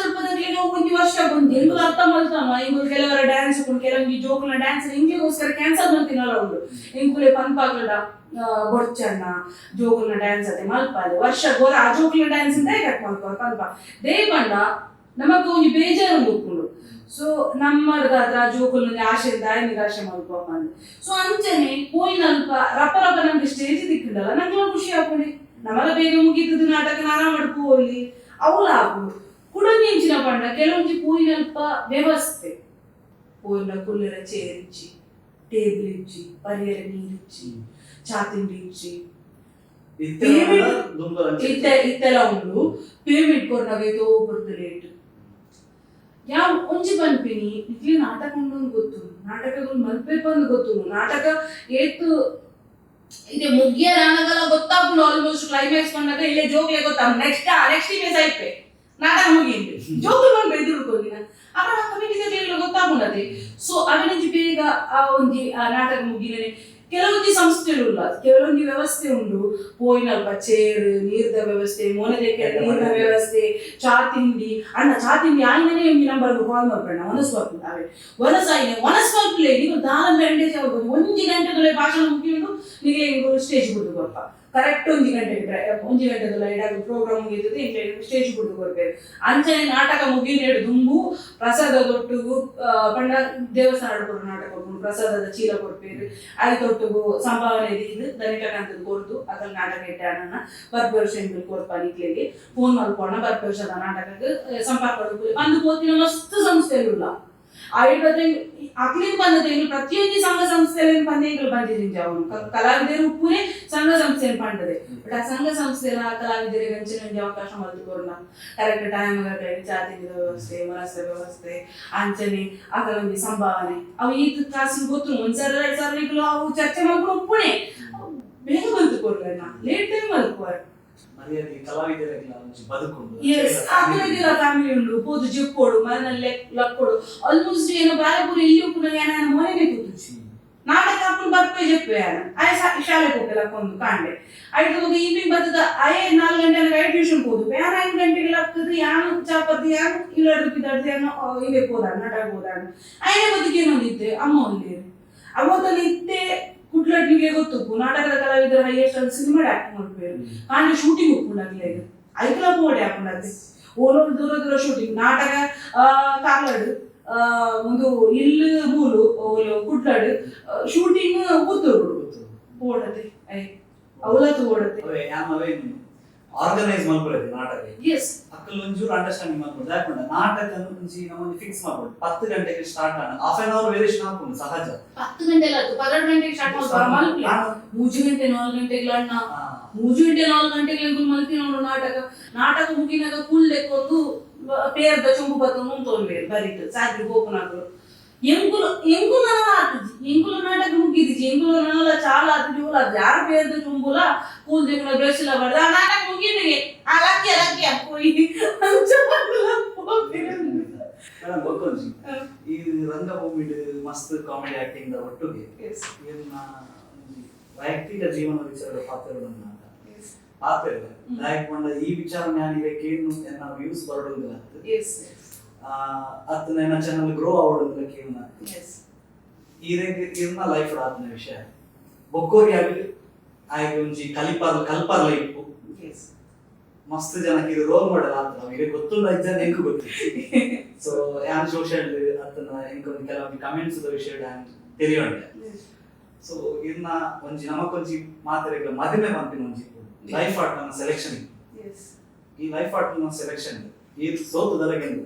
ಒಂಜಿ ವರ್ಷ ಬಂದು ಎಂಗುಲು ಅರ್ಥ ಮಲ್ತಮ್ಮ, ಎಂಗುಲು ಕೆಲವರ ಡ್ಯಾನ್ಸ್ ಉಂಟು, ಕೆಲವೊಂಜಿ ಜೋಕುಲ ಡ್ಯಾನ್ಸ್ ಎಂಗ್ಲಿಗೋಸ್ಕರ ಕ್ಯಾನ್ಸಲ್ ಮಲ್ತಿನಲ್ಲ ಉಂಡು. ಎಂಕುಲೆ ಪನ್ಪಾಕ್ಲಡ ಬೊಡ್ಚಣ್ಣ ಜೋಕುಲ್ನ ಡ್ಯಾನ್ಸ್ ಅತೆ ಮಲ್ಪಾಲೆ ವರ್ಷ ಗೋರ ಆ ಜೋಕುಲ್ನ ಡ್ಯಾನ್ಸ್ ಅಂತ ಕಟ್ ಮಲ್ಪ ಪನ್ಪ they ಬಂಡ ನಮಕ್ ಒಂಜಿ ಬೇಜಾರು ಉಪ್ಪುಂಡು. ಸೊ ನಮ್ಮದಾದ್ರ ಜೋಕುಲ್ನ ಆಶೆ ದಾಯ ನಿರಾಶೆ ಮಲ್ಪ ಅಂದ್. ಸೊ ಅಂಚನೆ ಪೋಯಿನಲ್ಪ ರಪ್ಪ ರಪ್ಪ ನಮ್ಗೆ ಸ್ಟೇಜ್ ದಿಕ್ಕಂಡಲ್ಲ, ನಂಗೆಲ್ಲ ಖುಷಿ ಆಪುಂಡಿ, ನಮಲ ಬೇಗ ಮುಗೀತದ ನಾಟಕ ಆರಾಮ ಪೋಲಿ ಅವಲ ಆಪುಂಡು. ಕುಡೊಂಜಿ ಪಂಡ ಕೆಲವೊಂಜಿ ಪೋಯಿನಲ್ಪ ವ್ಯವಸ್ಥೆ ಪೋಯಿನ ಕುಲ್ಲರ ಚೇರ್ ಇಚ್ಚಿ, ಟೇಬಲ್ ಇಚ್ಚಿ, ಪರಿಯರ ನೀರಿಚ್ಚಿ, ಚಾ ತಿಂಡಿ ಇಚ್ಚಿ, ಇತ್ತೆಲ್ಲ ಉಂಡು. ಪೇಮೆಂಟ್ ಕೊರ್ನಾಗ ಬರ್ತದೆ ಲೇಟ್. ಯಾವ ಒಂಜಿ ಪನ್ಪಿನಿ ನಿಕ್ಲೆ ನಾಟಕ ಉಂಡು ಗೊತ್ತು, ನಾಟಕಗಳು ಮಲ್ಪೇಪ ಅಂದ್ ಗೊತ್ತು, ನಾಟಕ ಏತು ಇದೆ ಮುಗಿಯ ರಾನಗಲ ಗೊತ್ತಾಪುಂಡು. ಆಲ್ಮೋಸ್ಟ್ ಕ್ಲೈಮ್ಯಾಕ್ಸ್ ಬಂದಾಗ ಇಲ್ಲೇ ಜೋಕ್ಲೆ ಗೊತ್ತಾಗ next next image ಐಪೆ ನಾಟಕ ಮುಗಿಯಿಂದು ಜೋಕುಲು ಬಂದು ಎದುರುಕೋಗಿನ ಅವ ಕಮಿಟಿ ಗೊತ್ತಾಪುಂಡದೆ. ಸೊ ಅವನಂಜಿ ಬೇಗ ಆ ಒಂಜಿ ಆ ನಾಟಕ ಮುಗಿಲನೆ ಕೆಲವೊಂಜಿ ಸಂಸ್ಥೆಗಳು ಕೆಲವೊಂಜಿ ವ್ಯವಸ್ಥೆ ಉಂಡು. ಪೋಯಿನಲ್ಪ ಚೇರ್ ನೀರ್ದ ವ್ಯವಸ್ಥೆ, ಮೋನದಕ್ಕೆ ನೀರಿನ ವ್ಯವಸ್ಥೆ, ಚಾ ತಿಂಡಿ ಅಣ್ಣ ಚಾ ತಿಂಡಿ ಆಯ್ನೇ ಒಂಜಿ ನಂಬರ್ಗೆ ಕಾಲ್ ಮಾಡ್ಬೇಡ ಒನಸ್ ಬರ್ಪುಂಡು. ಅವೇ ಒನಸ್ ಆಯ್ನೆ ಒನಸ್ ಮಲ್ಪುಲೆ ನೀವು ದಾಲ ಗಂಟೆ ಒಂಜಿ ಗಂಟೆದೊಳೆ ಭಾಷಣ ಮುಗಿಯುಂಡು, ನಿಗೆ ಸ್ಟೇಜ್ ಬಿಡ್ದು ಕೊರ್ಪ ಕರೆಕ್ಟ್ ಒಂಜಿ ಗಂಟೆಗೆ ಒಂಜಿ ಗಂಟೆದೊಳ ಇಡಾಗ ಪ್ರೋಗ್ರಾಮ್ ಮುಗಿತದೆ ಸ್ಟೇಜ್ ಬಿಡ್ದು ಕೊರ್ಪೇರು. ಅಂಚನೆ ನಾಟಕ ಮುಗಿನೇಡು ದುಂಬು ಪ್ರಸಾದ ದೊಟ್ಟುಗು ಪಂಡ ದೇವಸ್ಥಾನ ಕೊರು ನಾಟಕ ಕೊರ್ಪುಂಡು, ಪ್ರಸಾದದ ಚೀಲ ಕೊರ್ಪೇರು, ಅದು ತೊಟ್ಟುಗು ಸಂಭಾವನೆ ಇದು ದನಿಟಕಂತದ್ದು ಕೊರ್ದು ಅಕಲ್ ನಾಟಕ ಇಟ್ಟಾನ ಬರ್ಪೆ ವರ್ಷ ಎಂಬುದು ಕೊರ್ಪ ನಿಕ್ಲೆಗೆ ಫೋನ್ ಮಲ್ಪೋಣ ಬರ್ಪೆ ವರ್ಷದ ನಾಟಕಕ್ಕೆ ಸಂಪರ್ಕ ಬಂದು ಪೋತಿನ ಮಸ್ತ್ ಸಂಸ್ಥೆಗಳು ಐವತ್ತು ಅಕ್ಲಿನ್ ಬಂದದ ಪ್ರತಿಯೊಂದು ಸಂಘ ಸಂಸ್ಥೆಯನ್ನು ಪಂದ್ಯಗಳು ಬಂದಿದ್ದೀನಿ ಅವನು ಕಲಾವಿದರು ಉಪ್ಪುನೆ ಸಂಘ ಸಂಸ್ಥೆಯನ್ನು ಪಂಡದೆ. ಬಟ್ ಆ ಸಂಘ ಸಂಸ್ಥೆಯ ಕಲಾವಿದರಿಗೆ ಅಂಚಿನ ಒಂಜಿ ಅವಕಾಶ ಮಲ್ತು ಕರೆಕ್ಟ್ ಟೈಮ್ ಚಾತಿನ ವ್ಯವಸ್ಥೆ, ಮನಸ್ಸಿನ ವ್ಯವಸ್ಥೆ, ಅಂಚನೆ ಅಕಲೊಂಜಿ ಸಂಭಾವನೆ ಅವು ಈತ ಕಾಸು ಗೊತ್ತು ಒಂದ್ಸಾರಿ ಎರಡು ಸಾವಿರ ಅವು ಚರ್ಚೆ ಮಾಡ್ಕೊಂಡು ಉಪ್ಪುನೆ ಬೇಗ ಬಂತು ಕೊಡ್ಲಣ್ಣ ಲೇಟ್ ಟೈಮ್ ಮಲ್ಪುವಾರು. ಫ್ಯಾಮಿಲಿ ಉಂಡು ಪೋದು ಜೆಪ್ಪೋಡು ಮನಲ್ಲೇ ಲಕ್ಕೋಡು ಆಲ್ಮೋಸ್ಟ್ ಏನೋ ಬಾಲಪುರ ಇಲ್ಲಿ ಉಪ್ಪುನ ಏನ ಮೋನೆನೆ ಕೂತುಚಿ ನಾಟಕ ಹಾಕೊಂಡು ಬರ್ಪೆ ಜೆಪ್ಪೆ ಆಯ ಶಾಲೆ ಹೋಗಿ ಲಕ್ಕೊಂದು ಕಾಂಡೆ ಐದು ಹೋಗಿ ಈವ್ನಿಂಗ್ ಬರ್ತದ ಆಯೇ 4 ಗಂಟೆ I tuition ಹೋದು ಯಾರು 5 ಗಂಟೆಗೆ ಲಕ್ಕದು ಯಾನು ಚಾಪತ್ತಿ ಯಾನು ಇಲ್ಲಡ್ದು ಪಿದಾಡ್ದು ಯಾನು ಇಲ್ಲೇ ಹೋದಾಣ ನಾಟಕ ಹೋದಾಣ ಆಯೇ ಬದುಕೇನೊಂದಿತ್ತೆ ಅಮ್ಮ ಒಂದೇ ಅವತ್ತಲ್ಲಿ ಇತ್ತೆ ಕುಡ್ಲಟ್ಲಿಗೆ ಗೊತ್ತುಪ್ಪು ನಾಟಕದ ಕಲಾವಿದರ ಹೈಯೆಸ್ಟ್ ಅಲ್ಲಿ ಸಿನಿಮಾ ಆಕ್ಟ್ ಮಾಡ್ಬೇಕು ಕಾಂಡೆ ಶೂಟಿಂಗ್ ಉಪ್ಪುಂಡಾಗ್ಲೇ ಐಕ್ಲ ಬೋಡೆ ಹಾಕೊಂಡಾಗ್ಲಿ ಓಲೋಲ್ ದೂರ ದೂರ ಶೂಟಿಂಗ್ ನಾಟಕ ಕಾರ್ಲಡ್ ಒಂದು ಇಲ್ಲು ಮೂಲು ಓಲು ಕುಡ್ಲಡ್ ಶೂಟಿಂಗ್ ಪುತ್ತೂರು ಓಡತೆ I ಅವಲತ್ತು ಓಡತೆ ಆರ್ಗನೈಸ್ ಮಲ್ಪುರದೆ ನಾಟಕ. ಎಸ್ ಅಕ್ಕಲ್ ಒಂಚೂರು ಅಂಡರ್ಸ್ಟ್ಯಾಂಡಿಂಗ್ ಮಲ್ಪುಂಡು ದಾಯೆ ನಾಟಕ ಒಂಜಿ ನಮ್ಮೊಂಜಿ ಫಿಕ್ಸ್ ಮಲ್ಪೊಡು 10 ಗಂಟೆಗೆ ಸ್ಟಾರ್ಟ್ ಆಂಡ half an hour variation ಹಾಪುಂಡು ಸಹಜ. 10 ಗಂಟೆ ಅಲ್ಲ 12 ಗಂಟೆಗೆ ಸ್ಟಾರ್ಟ್ ಮಲ್ಪುರ ಮಲ್ಪುಲೆ 3 ಗಂಟೆ 4 ಗಂಟೆಗೆ ಅಣ್ಣ 3 ಗಂಟೆ 4 ಗಂಟೆಗೆ ಎಂಕುಲು ಮಲ್ತಿನ ನಾಟಕ ನಾಟಕ ಮುಗಿನಾಗ ಕೂಲ್ ಲೆಕ್ಕೊಂದು ಪೇರ್ದ ಚೊಂಬು ಬತ್ತೊಂದು ಉಂತೊಂಬೇರು ಬರಿಟ್ ಸಾದ್ರಿ ಗೋಪುನಾಕುಲು ಎಂಕುಲು ಎಂಕುಲು ನನಲ ಆತುಜಿ ಎಂಕುಲು ನಾಟಕ ಮುಗಿದಿಜಿ ಎಂಕುಲು ನನಲ ಚಾಲ ಆತುಜಿ ಓಲ ಯಾರ ಪೇರ್ದ ಚೊಂಬುಲ ಕೂಲ್ ದೆಂಗುಲ ಬ್ರಷ್ ಲ ಬಡ್ದ ಆ ನಾಟಕ ಮುಗಿನಿಗೆ ಆ ಲಕ್ಕಿಯ ಲಕ್ಕಿಯ ಪೋಯಿ ಅಂಚ ಪೋಪಿನ. ಮೇಡಮ್ ಗೊತ್ತೊಂಜಿ ಈ ರಂಗಭೂಮಿಡ್ ಮಸ್ತ್ ಕಾಮಿಡಿ ಆಕ್ಟಿಂಗ್ the ಒಟ್ಟುಗೆ ಇನ್ನ ವೈಯಕ್ತಿಕ ಜೀವನ ವಿಚಾರದ ಪಾತ್ರಗಳನ್ನು ಪಾತ್ರ ದಾಯಕ್ ಪಂಡ ಈ ವಿಚಾರ ಜ್ಞಾನಿಗೆ ಕೇನು ಎನ್ನ ವ್ಯೂಸ್ ಬರಡುಂದಿಲ್ಲ ಅತ್ತ ನನ್ನ ಚಾನಲ್ ಗ್ರೋ ಆವಡುಂದಿಲ್ಲ ಕೇನು ಈರೆಗ್ ಇರ್ನ ಲೈಫ್ ಆತನ ವಿಷಯ ಬೊಕ್ಕೋರಿ ಆಗಲಿ ಆಯ್ಕೆ ಒಂಜಿ ಕಲಿಪಾರ್ಲ ಕಲ್ಪಾರ್ಲ ಇಪ್ಪು ಮಸ್ತ್ ಜನಕ್ಕೆ ಇದು ರೋಲ್ ಮಾಡೆಲ್ ಆತನ ಇರೇ ಗೊತ್ತುಂಡ ಇಜ್ಜನ ಎಂಕು ಗೊತ್ತು. ಸೊ ಯಾನ್ ಸೋಷಿಯಲ್ ಅತ್ತನ ಎಂಕೊಂದು ಕೆಲವೊಂದು ಕಮೆಂಟ್ಸ್ the ವಿಷಯ ಯಾನ್ ತೆರಿಯೊಂಡೆ. ಸೊ ಇರ್ನ ಒಂಜಿ ನಮಕೊಂಜಿ ಮಾತೆರೆಗ್ಲ ಮದಿಮೆ ಪನ್ಪಿನ ಒಂಜಿ life partner selection ಈ life partner selection ಈ ಸೋತುದರಗೆಂದು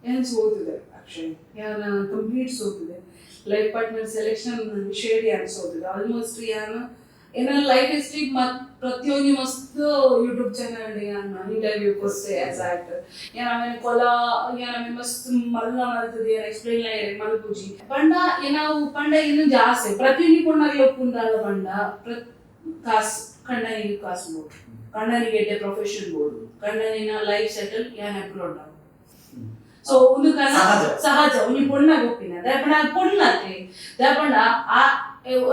ಏನ್ ಸೋತಿದೆ ಆಕ್ಚುಲಿ ಯಾನ್ ಕಂಪ್ಲೀಟ್ ಸೋತಿದೆ life partner selection ವಿಷಯ ಯಾನ್ ಸೋತಿದೆ ಆಲ್ಮೋಸ್ಟ್ ಯಾನ್ ಏನ ಲೈಫ್ ಹಿಸ್ಟ್ರಿ ಮತ್ ಪ್ರತಿಯೊಂದು ಮಸ್ತ್ ಯೂಟ್ಯೂಬ್ ಚಾನಲ್ ಯಾನ್ ಇಂಟರ್ವ್ಯೂ ಕೊರ್ತೆ ಆಸ್ ಆಕ್ಟರ್ ಯಾನ್ ಆಮೇಲೆ ಕೊಲ ಯಾನ್ ಆಮೇಲೆ ಮಸ್ತ್ ಮಲ್ಲ ಮಲ್ತದೆ ಯಾನ್ ಎಕ್ಸ್ಪ್ಲೈನ್ ಮಲ್ಪುಜಿ ಪಂಡ ಏನಾವು ಪಂಡ ಇನ್ನು ಜಾಸ್ತಿ ಪ್ರತಿಯೊಂದು ಪೊಣ್ಣಾಗ್ಲ ಒಪ್ಪುಂಡಾದ ಪಂಡ ಕಾಸು ಕಣ್ಣನಿಗೆ ಕಾಸು ಬೋರ್ಡ್ ಕಣ್ಣನಿಗೆ ಎಡ್ಡೆ ಪ್ರೊಫೆಷನ್ ಬೋರ್ಡ್ ಕಣ್ಣನಿನ ಲೈಫ್ ಸೆಟಲ್ ಯಾನ್ ಅಬ್ರಾಡ್. ಸೊ ಒಂದು ಕನ ಸಹಜ ಒಂಜಿ ಪೊಣ್ಣಾಗ ಒಪ್ಪಿನ ದಾಯಪಂಡ ಅದು ಪೊಣ್ಣಾತೆ ದಾಯಪಂಡ ಆ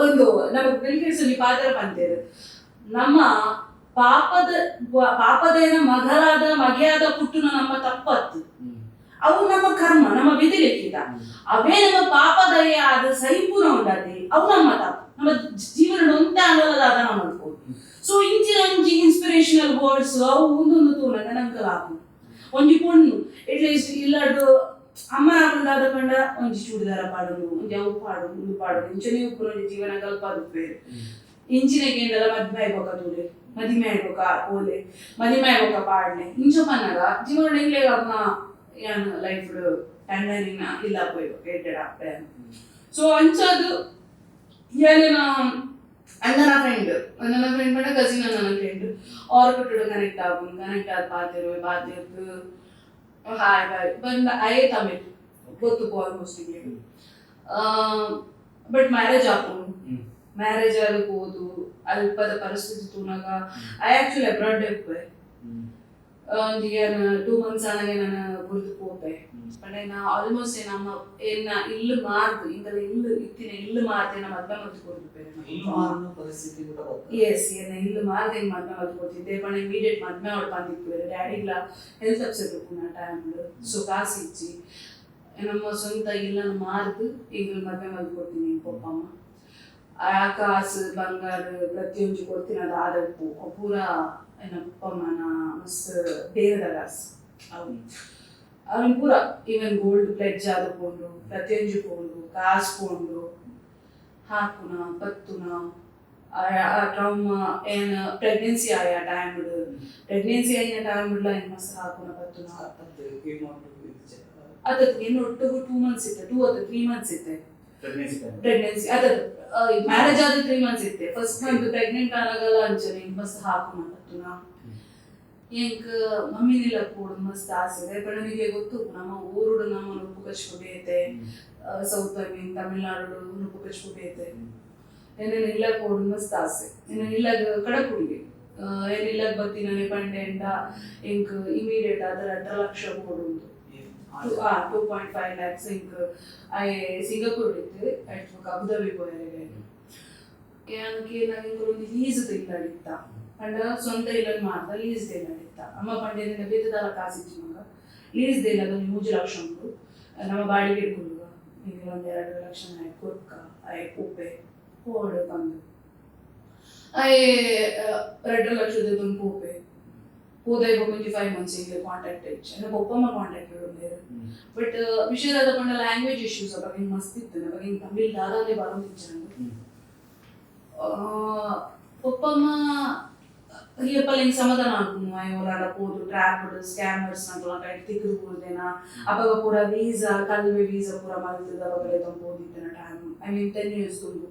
ಒಂದು ನಮಗೆ ಬಿಲ್ ಗೇಟ್ಸ್ ಒಂಜಿ ಪಾತ್ರ ಪಂತೇರು ನಮ್ಮ ಪಾಪದ ಪಾಪದೈನ ಮಗಲಾದ ಮಗೆಯಾದ ಪುಟ್ಟುನ ನಮ್ಮ ತಪ್ಪತ್ತು ಅವು ನಮ್ಮ ಕರ್ಮ ನಮ್ಮ ವಿಧಿ ಲಿಖಿತ ಅವೇ ನಮ್ಮ ಪಾಪದಯ ಆದ ಸೈಪುನ ಉಂಡಾತಿ ಅವು ನಮ್ಮ ತಪ್ಪು ನಮ್ಮ ಜೀವನ ಒಂತೆ ಅಂಡಲದಾದ ನಮ್ಮ ಸೊ ಇಂಚಿನ ಒಂಜಿ ಇನ್ಸ್ಪಿರೇಷನಲ್ ವರ್ಡ್ಸ್ ಅವು ಒಂದೊಂದು ತೂನಗ ನಂಕಲ್ ಆಪು ಒಂಜಿ ಪೊಣ್ಣು ಎಟ್ಲೀಸ್ಟ್ ಇಲ್ಲಡ್ದು ಅಮ್ಮ ಆಕಲ್ದಾದ ಪಂಡ ಒಂಜಿ ಚೂಡಿದಾರ ಪಾಡೋದು ಒಂಜಿ ಅವು ಪಾಡು ಉಂದು ಪಾಡೋದು ಇಂಚನೆ ಉಪ್ಪುನ ಒಂಜಿ ಜೀವನ ಕಲ್ಪಾದು ಬೇರೆ ಇಂಚಿನ ಕೇಂದ್ರ ಮದ್ಮೆ ಆಯ್ಬೋಕ ತೂಲೆ ಮದಿಮೆ ಆಯ್ಬೋಕ ಓಲೆ ಮದಿಮೆ ಆಯ್ಬೋಕ ಪಾಡ್ಲೆ ಇಂಚ ಪನ್ನಗ ಜೀವನ ಎಂಗ್ಲೆ ಅಮ್ಮ ಯಾನ್ ಲೈಫ್ ಟಂಡನಿನ ಇಲ್ಲ ಪೋಯ್ಬೇಕು ಎಡ್ಡೆಡ್ ಅಪ್ಪೆ ಸೊ ಅಂಚದು ಯಾನ ಅಣ್ಣನ ಫ್ರೆಂಡ್ ಅಣ್ಣನ ಫ್ರೆಂಡ್ ಪಂಡ ಕಸಿನ್ ಅಣ್ಣನ ಫ್ರೆಂಡ್ ಅವ್ರ ಕೊಟ್ಟು ಕನೆಕ್ಟ್ ಆಗುನ್ ಕನೆಕ್ಟ್ ಆದ ಬಾತಿರು ಬಾತಿರ್ದು ಹಾಯ್ ಬಾಯ್ ಬಂದ ಅಯ್ಯೇ ತಮಿಳ್ ಗೊತ್ತು ಆಲ್ಮೋಸ್ಟ್ ಬಟ್ ಮ್ಯಾರೇಜ್ ಆಪುಂಡು ಮ್ಯಾರೇಜ್ ಆಗಬಹುದು ಅಲ್ಪದ ಪರಿಸ್ಥಿತಿ ತೂನಗ I actually abroad ಇಪ್ಪೆ ಒಂಜಿ ಯಾನ್ 2 ಮಂತ್ಸ್ ಆನಗ ನಾನು ಬುರ್ದು ಪೋಪೆ ಪಂಡ ನಾ ಆಲ್ಮೋಸ್ಟ್ ನಮ್ಮ ಎನ್ನ ಇಲ್ಲು ಮಾರ್ದು ಇಂಗಲ ಇಲ್ಲು ಇತ್ತಿನ ಇಲ್ಲು ಮಾರ್ದೆ ನಮ್ಮ ಮದ್ವೆ ಮದ್ದು ಕೊಡ್ದು. ಪರಿಸ್ಥಿತಿ ಕೂಡ ಎಸ್ ಎನ್ನ ಇಲ್ಲು ಮಾರ್ದೆ ಹಿಂಗೆ ಮದ್ವೆ ಮದ್ದು ಕೊಡ್ತಿದ್ದೆ ಪಂಡ ಇಮಿಡಿಯೇಟ್ ಮದ್ವೆ ಅವಳು ಬಂದಿತ್ತು ಡ್ಯಾಡಿಗ್ಲ ಹೆಲ್ತ್ ಅಪ್ಸೆಟ್ ಉಪ್ಪುನ ಟೈಮ್ ಸೊ ಕಾಸು ಇಚ್ಚಿ ನಮ್ಮ ಸ್ವಂತ ಇಲ್ಲನ್ನು ಮಾರ್ದು ಇಂಗ್ಲ ಮದ್ವೆ ಮದ್ದು ಕೊಡ್ತೀನಿ ಪಪ್ಪಮ್ಮ ಆ ಕಾಸು ಬಂಗಾರ ಪ್ರತಿಯೊಂದು ಕೊಡ್ತೀನಿ ಅದು ಆದಪ್ಪು ಪೂರ ಎನ್ನ ಪಪ್ಪಮ್ಮನ ಮಸ್ತ್ ಬೇರೆದ ಕಾಸು ಅವು ಅವನ್ ಪೂರ ಈವನ್ ಗೋಲ್ಡ್ ಪ್ಲೆಡ್ಜ್ ಆದ ಪೋಂಡು ಪ್ರತಿಯೊಂದು ಪೋಂಡು ಕಾಸು ಪೋಂಡು ಹಾಕುನ ಪತ್ತುನ ಆ ಟ್ರೌಮಾ ಏನ ಪ್ರೆಗ್ನೆನ್ಸಿ ಆಯ ಟೈಮ್ ಪ್ರೆಗ್ನೆನ್ಸಿ ಆಯ್ನ ಟೈಮ್ ಏನು ಮಸ್ತ್ ಹಾಕುನ ಪತ್ತುನ ಅದ ಇನ್ನು ಒಟ್ಟಿಗೂ 2 ಮಂತ್ಸ್ ಇತ್ತೆ 2 ಅಥವಾ 3 ಮಂತ್ಸ್ ಇತ್ತೆ ಪ್ರೆಗ್ನೆನ್ಸಿ ಅದ ಮ್ಯಾರೇಜ್ ಆದ 3 ಮಂತ್ಸ್ ಇತ್ತೆ ಫಸ್ಟ್ ಮಂತ್ ಪ್ರೆಗ್ನೆಂಟ್ ಆನಾಗಲ್ಲ ಅಂಚನೆ ಮಸ್ತ್ ಹಾಕುನ ಪತ್ತುನ ಎಂಕ್ ಮಮ್ಮಿನಿಲ್ಲ ಕೂಡ ಮಸ್ತ್ ಆಸೆ ಇದೆ ಬಟ್ ನನಗೆ ಗೊತ್ತು ನಮ್ಮ ಊರುಡು ನಮ್ಮ ನುಪ್ಪು ಕಚ್ಕು ಬೇತೆ south I mean Tamil Nadu ನುಪ್ಪು ಕಚ್ಕು ಬೇತೆ ಏನೇನು ಇಲ್ಲ ಕೂಡ ಮಸ್ತ್ ಆಸೆ ಏನೇನು ಇಲ್ಲ ಕಡಕುಡಿಗೆ ಏನಿಲ್ಲ ಬತ್ತಿ ನನಗೆ ಪಂಡೆಂಡ ಎಂಕ್ ಇಮಿಡಿಯೇಟ್ ಅದರ 2.5 ಲಕ್ಷ ಕೊಡುಂದು 2.5 ಲ್ಯಾಕ್ಸ್ ಇಂಕ್ I Singapore ಇತ್ತು ಅಟ್ ಅಬುದಾಬಿ ಪೋಯರೆ ಯಾನಕ್ಕೆ ನಂಗೆ ಒಂದು ಲೀಸ್ ತಿಂಗಳಿತ್ತ ಪಂಡ ಸ್ವಂತ ಇಲ್ಲನ್ನು ಮಾತ್ರ ಲೀಸ್ ದೇನಡಿತ್ತ ಅಮ್ಮ ಪಂಡೆನಿಂದ ಬೇತದಾಲ ಕಾಸಿಚ್ಚು ಮಗ ಲೀಸ್ ದೇನಗ ಒಂದು 3 ಲಕ್ಷ ಉಂಟು ನಮ್ಮ ಬಾಡಿಗೆ ಇಟ್ಕೊಂಡು ಈಗ ಒಂದು 2 ಲಕ್ಷ ಕೊರ್ಕ ಆಯ್ ಉಪ್ಪೆ ಹೋಡು ಬಂದು ಆಯ್ 2.5 ಲಕ್ಷದ ಒಂದು ಪೋಪೆ ಹೋದ ಒಂಜಿ 5 ಮಂತ್ಸ್ ಹಿಂಗೆ ಕಾಂಟ್ಯಾಕ್ಟ್ ಇಚ್ಚು ನನ್ನ ಒಪ್ಪಮ್ಮ ಕಾಂಟ್ಯಾಕ್ಟ್ ಇಡೋದು ಬಟ್ ವಿಷಯದಾದ ಪಂಡ ಲ್ಯಾಂಗ್ವೇಜ್ ಇಶ್ಯೂಸ್ ಅವಾಗ ಹಿಂಗೆ ಮಸ್ತ್ ಇತ್ತು ಅವಾಗ ಹಿಂಗೆ ತಮಿಳ್ ದಾದಾನೇ ಬರೋದಿತ್ತು ನಂಗೆ ಒಪ್ಪಮ್ಮ ಹಿಯಪ್ಪಲ್ ಹಿಂಗೆ ಸಮಾಧಾನ ಆಗುನು ಅಯ್ಯೋಲಾಡ ಪೋದು ಟ್ರ್ಯಾಪ್ಡ್ ಸ್ಕ್ಯಾಮರ್ಸ್ ನಂತಲ ಕೈ ತಿಕ್ಕದು ಕೂರ್ದೇನ ಅವಾಗ ಪೂರ ವೀಸಾ ಕಲ್ವೆ ವೀಸಾ ಪೂರ ಮಲ್ತದ ಅವಾಗಲೇ ತಂದು ಟೈಮ್ I mean 10 years ತುಂಬು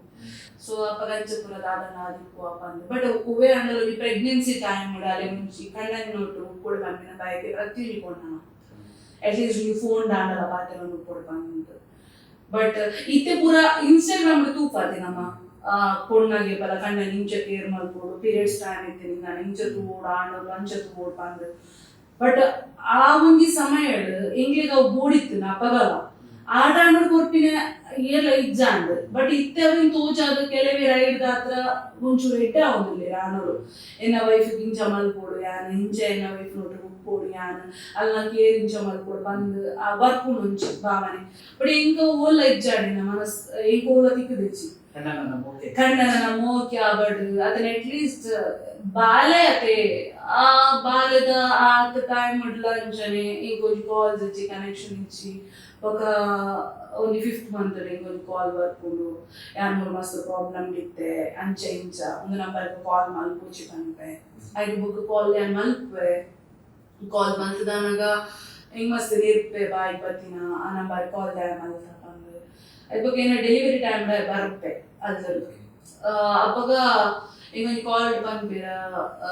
ಸೊ ಅಪ್ಪಗ ಅಂಚ ಪೂರ ದಾದನ ಆದಿಪ್ಪು ಅಪ್ಪ ಅಂದು ಬಟ್ ಹೂವೇ ಅಂಡಲ್ಲಿ ಪ್ರೆಗ್ನೆನ್ಸಿ ಟೈಮ್ ಅಲೆ ಮುಂಚಿ ಕಣ್ಣನ ನೋಟು ಉಪ್ಪುಡು ಬಂದಿನ ಬಾಯಿಗೆ ಪ್ರತಿಯೊಂದು ಕೊಣ್ಣ ಅಟ್ಲೀಸ್ಟ್ ನೀವು ಫೋನ್ ದಾಂಡಲ ಪಾತ್ರೆ ಉಪ್ಪುಡು ಬಂದು ಬಟ್ ಇತ್ತೆ ಪೂರ ಇನ್ಸ್ಟಾಗ್ರಾಮ್ ತೂಪಾತೆ ನಮ್ಮ ಪೊಣ್ಣಗೆ ಬಲ ಕಣ್ಣ ಇಂಚ ಕೇರ್ ಮಲ್ಪೋಡು ಪೀರಿಯಡ್ಸ್ ಟೈಮ್ ಇತ್ತು ನಾನು ಇಂಚ ತೂಡು ಆಂಡೋರು ಅಂಚ ತೂಡು ಬಂದು ಬಟ್ ಆ ಒಂಜಿ ಸಮಯ ಎಂಗ್ಲಿಗೆ ಅವು ಬೋಡಿತ್ತು ನಾ ಅಪಗಲ ಆಟ ಆಂಡೋರು ಕೊರ್ಪಿನ ಏಲ ಇಜ್ಜಾಂಡ್ ಬಟ್ ಇತ್ತೆ ಅವಿನ ತೋಜಾದ ಕೆಲವೇ ರೈಡ್ ದಾತ್ರ ಒಂಚೂರು ಎಡ್ಡೆ ಆವೊಂದಿಲ್ಲ ಆನೋರು ಎನ್ನ ವೈಫ್ ಇಂಚ ಮಲ್ಪೋಡು ಯಾನ್ ಇಂಚ ಎನ್ನ ವೈಫ್ ನೋಟು ಉಪ್ಪೋಡು ಯಾನ್ ಅಲ್ಲ ಕೇರ್ ಇಂಚ ಮಲ್ಪೋಡು ಬಂದು ಆ ಬರ್ಪುಂಡು ಒಂಚಿ ಭಾವನೆ ಬಟ್ ಎಂಕ ಓಲ ಇಜ್ಜಾಂಡಿನ ಮನಸ್ ಎಂಕ ಓಲ ತಿಕ್ಕುದಿಜ್ಜಿ ಕಣ್ಣನ ಮೋಕೆ ಆಬಡ್ ಅದನ್ನ ಅಟ್ಲೀಸ್ಟ್ ಬಾಲೆ ಅತೆ ಆ ಬಾಲೆದ ಆತ ಟೈಮ್ ಅಂಚನೆ ಇಂಕೊಂಜಿ ಕಾಲ್ಸ್ ಇಚ್ಚಿ ಕನೆಕ್ಷನ್ ಇಚ್ಚಿ ఒక ಒಂಜಿ 5th month ಇಂಕೊಂಜಿ ಕಾಲ್ ಬರ್ಪುಂಡು ಯಾನ್ ಮೂರು ಮಸ್ತ್ ಪ್ರಾಬ್ಲಮ್ ಇತ್ತೆ ಅಂಚೆ ಇಂಚ ಒಂದು ನಂಬರ್ ಕಾಲ್ ಮಲ್ಪುಚಿ ಪನ್ಪೆ ಐದು ಬುಕ್ ಕಾಲ್ ಯಾನ್ ಮಲ್ಪೆ ಕಾಲ್ ಮಲ್ತದಾನಗ ಹಿಂಗ್ ಮಸ್ತ್ ಇರ್ಪೆ ಬಾಯ್ ಬತ್ತಿನ ಆ ನಂಬರ್ ಕಾಲ್ ದಾಯ ಮಲ್ತ ಪಂದ್ ಅದ್ ಬಗ್ಗೆ ಏನ ಡೆಲಿವರಿ ಟೈಮ್ ಬರ್ಪೆ ಅಲ್ದರ್ದು ಅಪ್ಪಗ ಇಂಗೊಂಜಿ ಕಾಲ್ ಪನ್ಪೆರ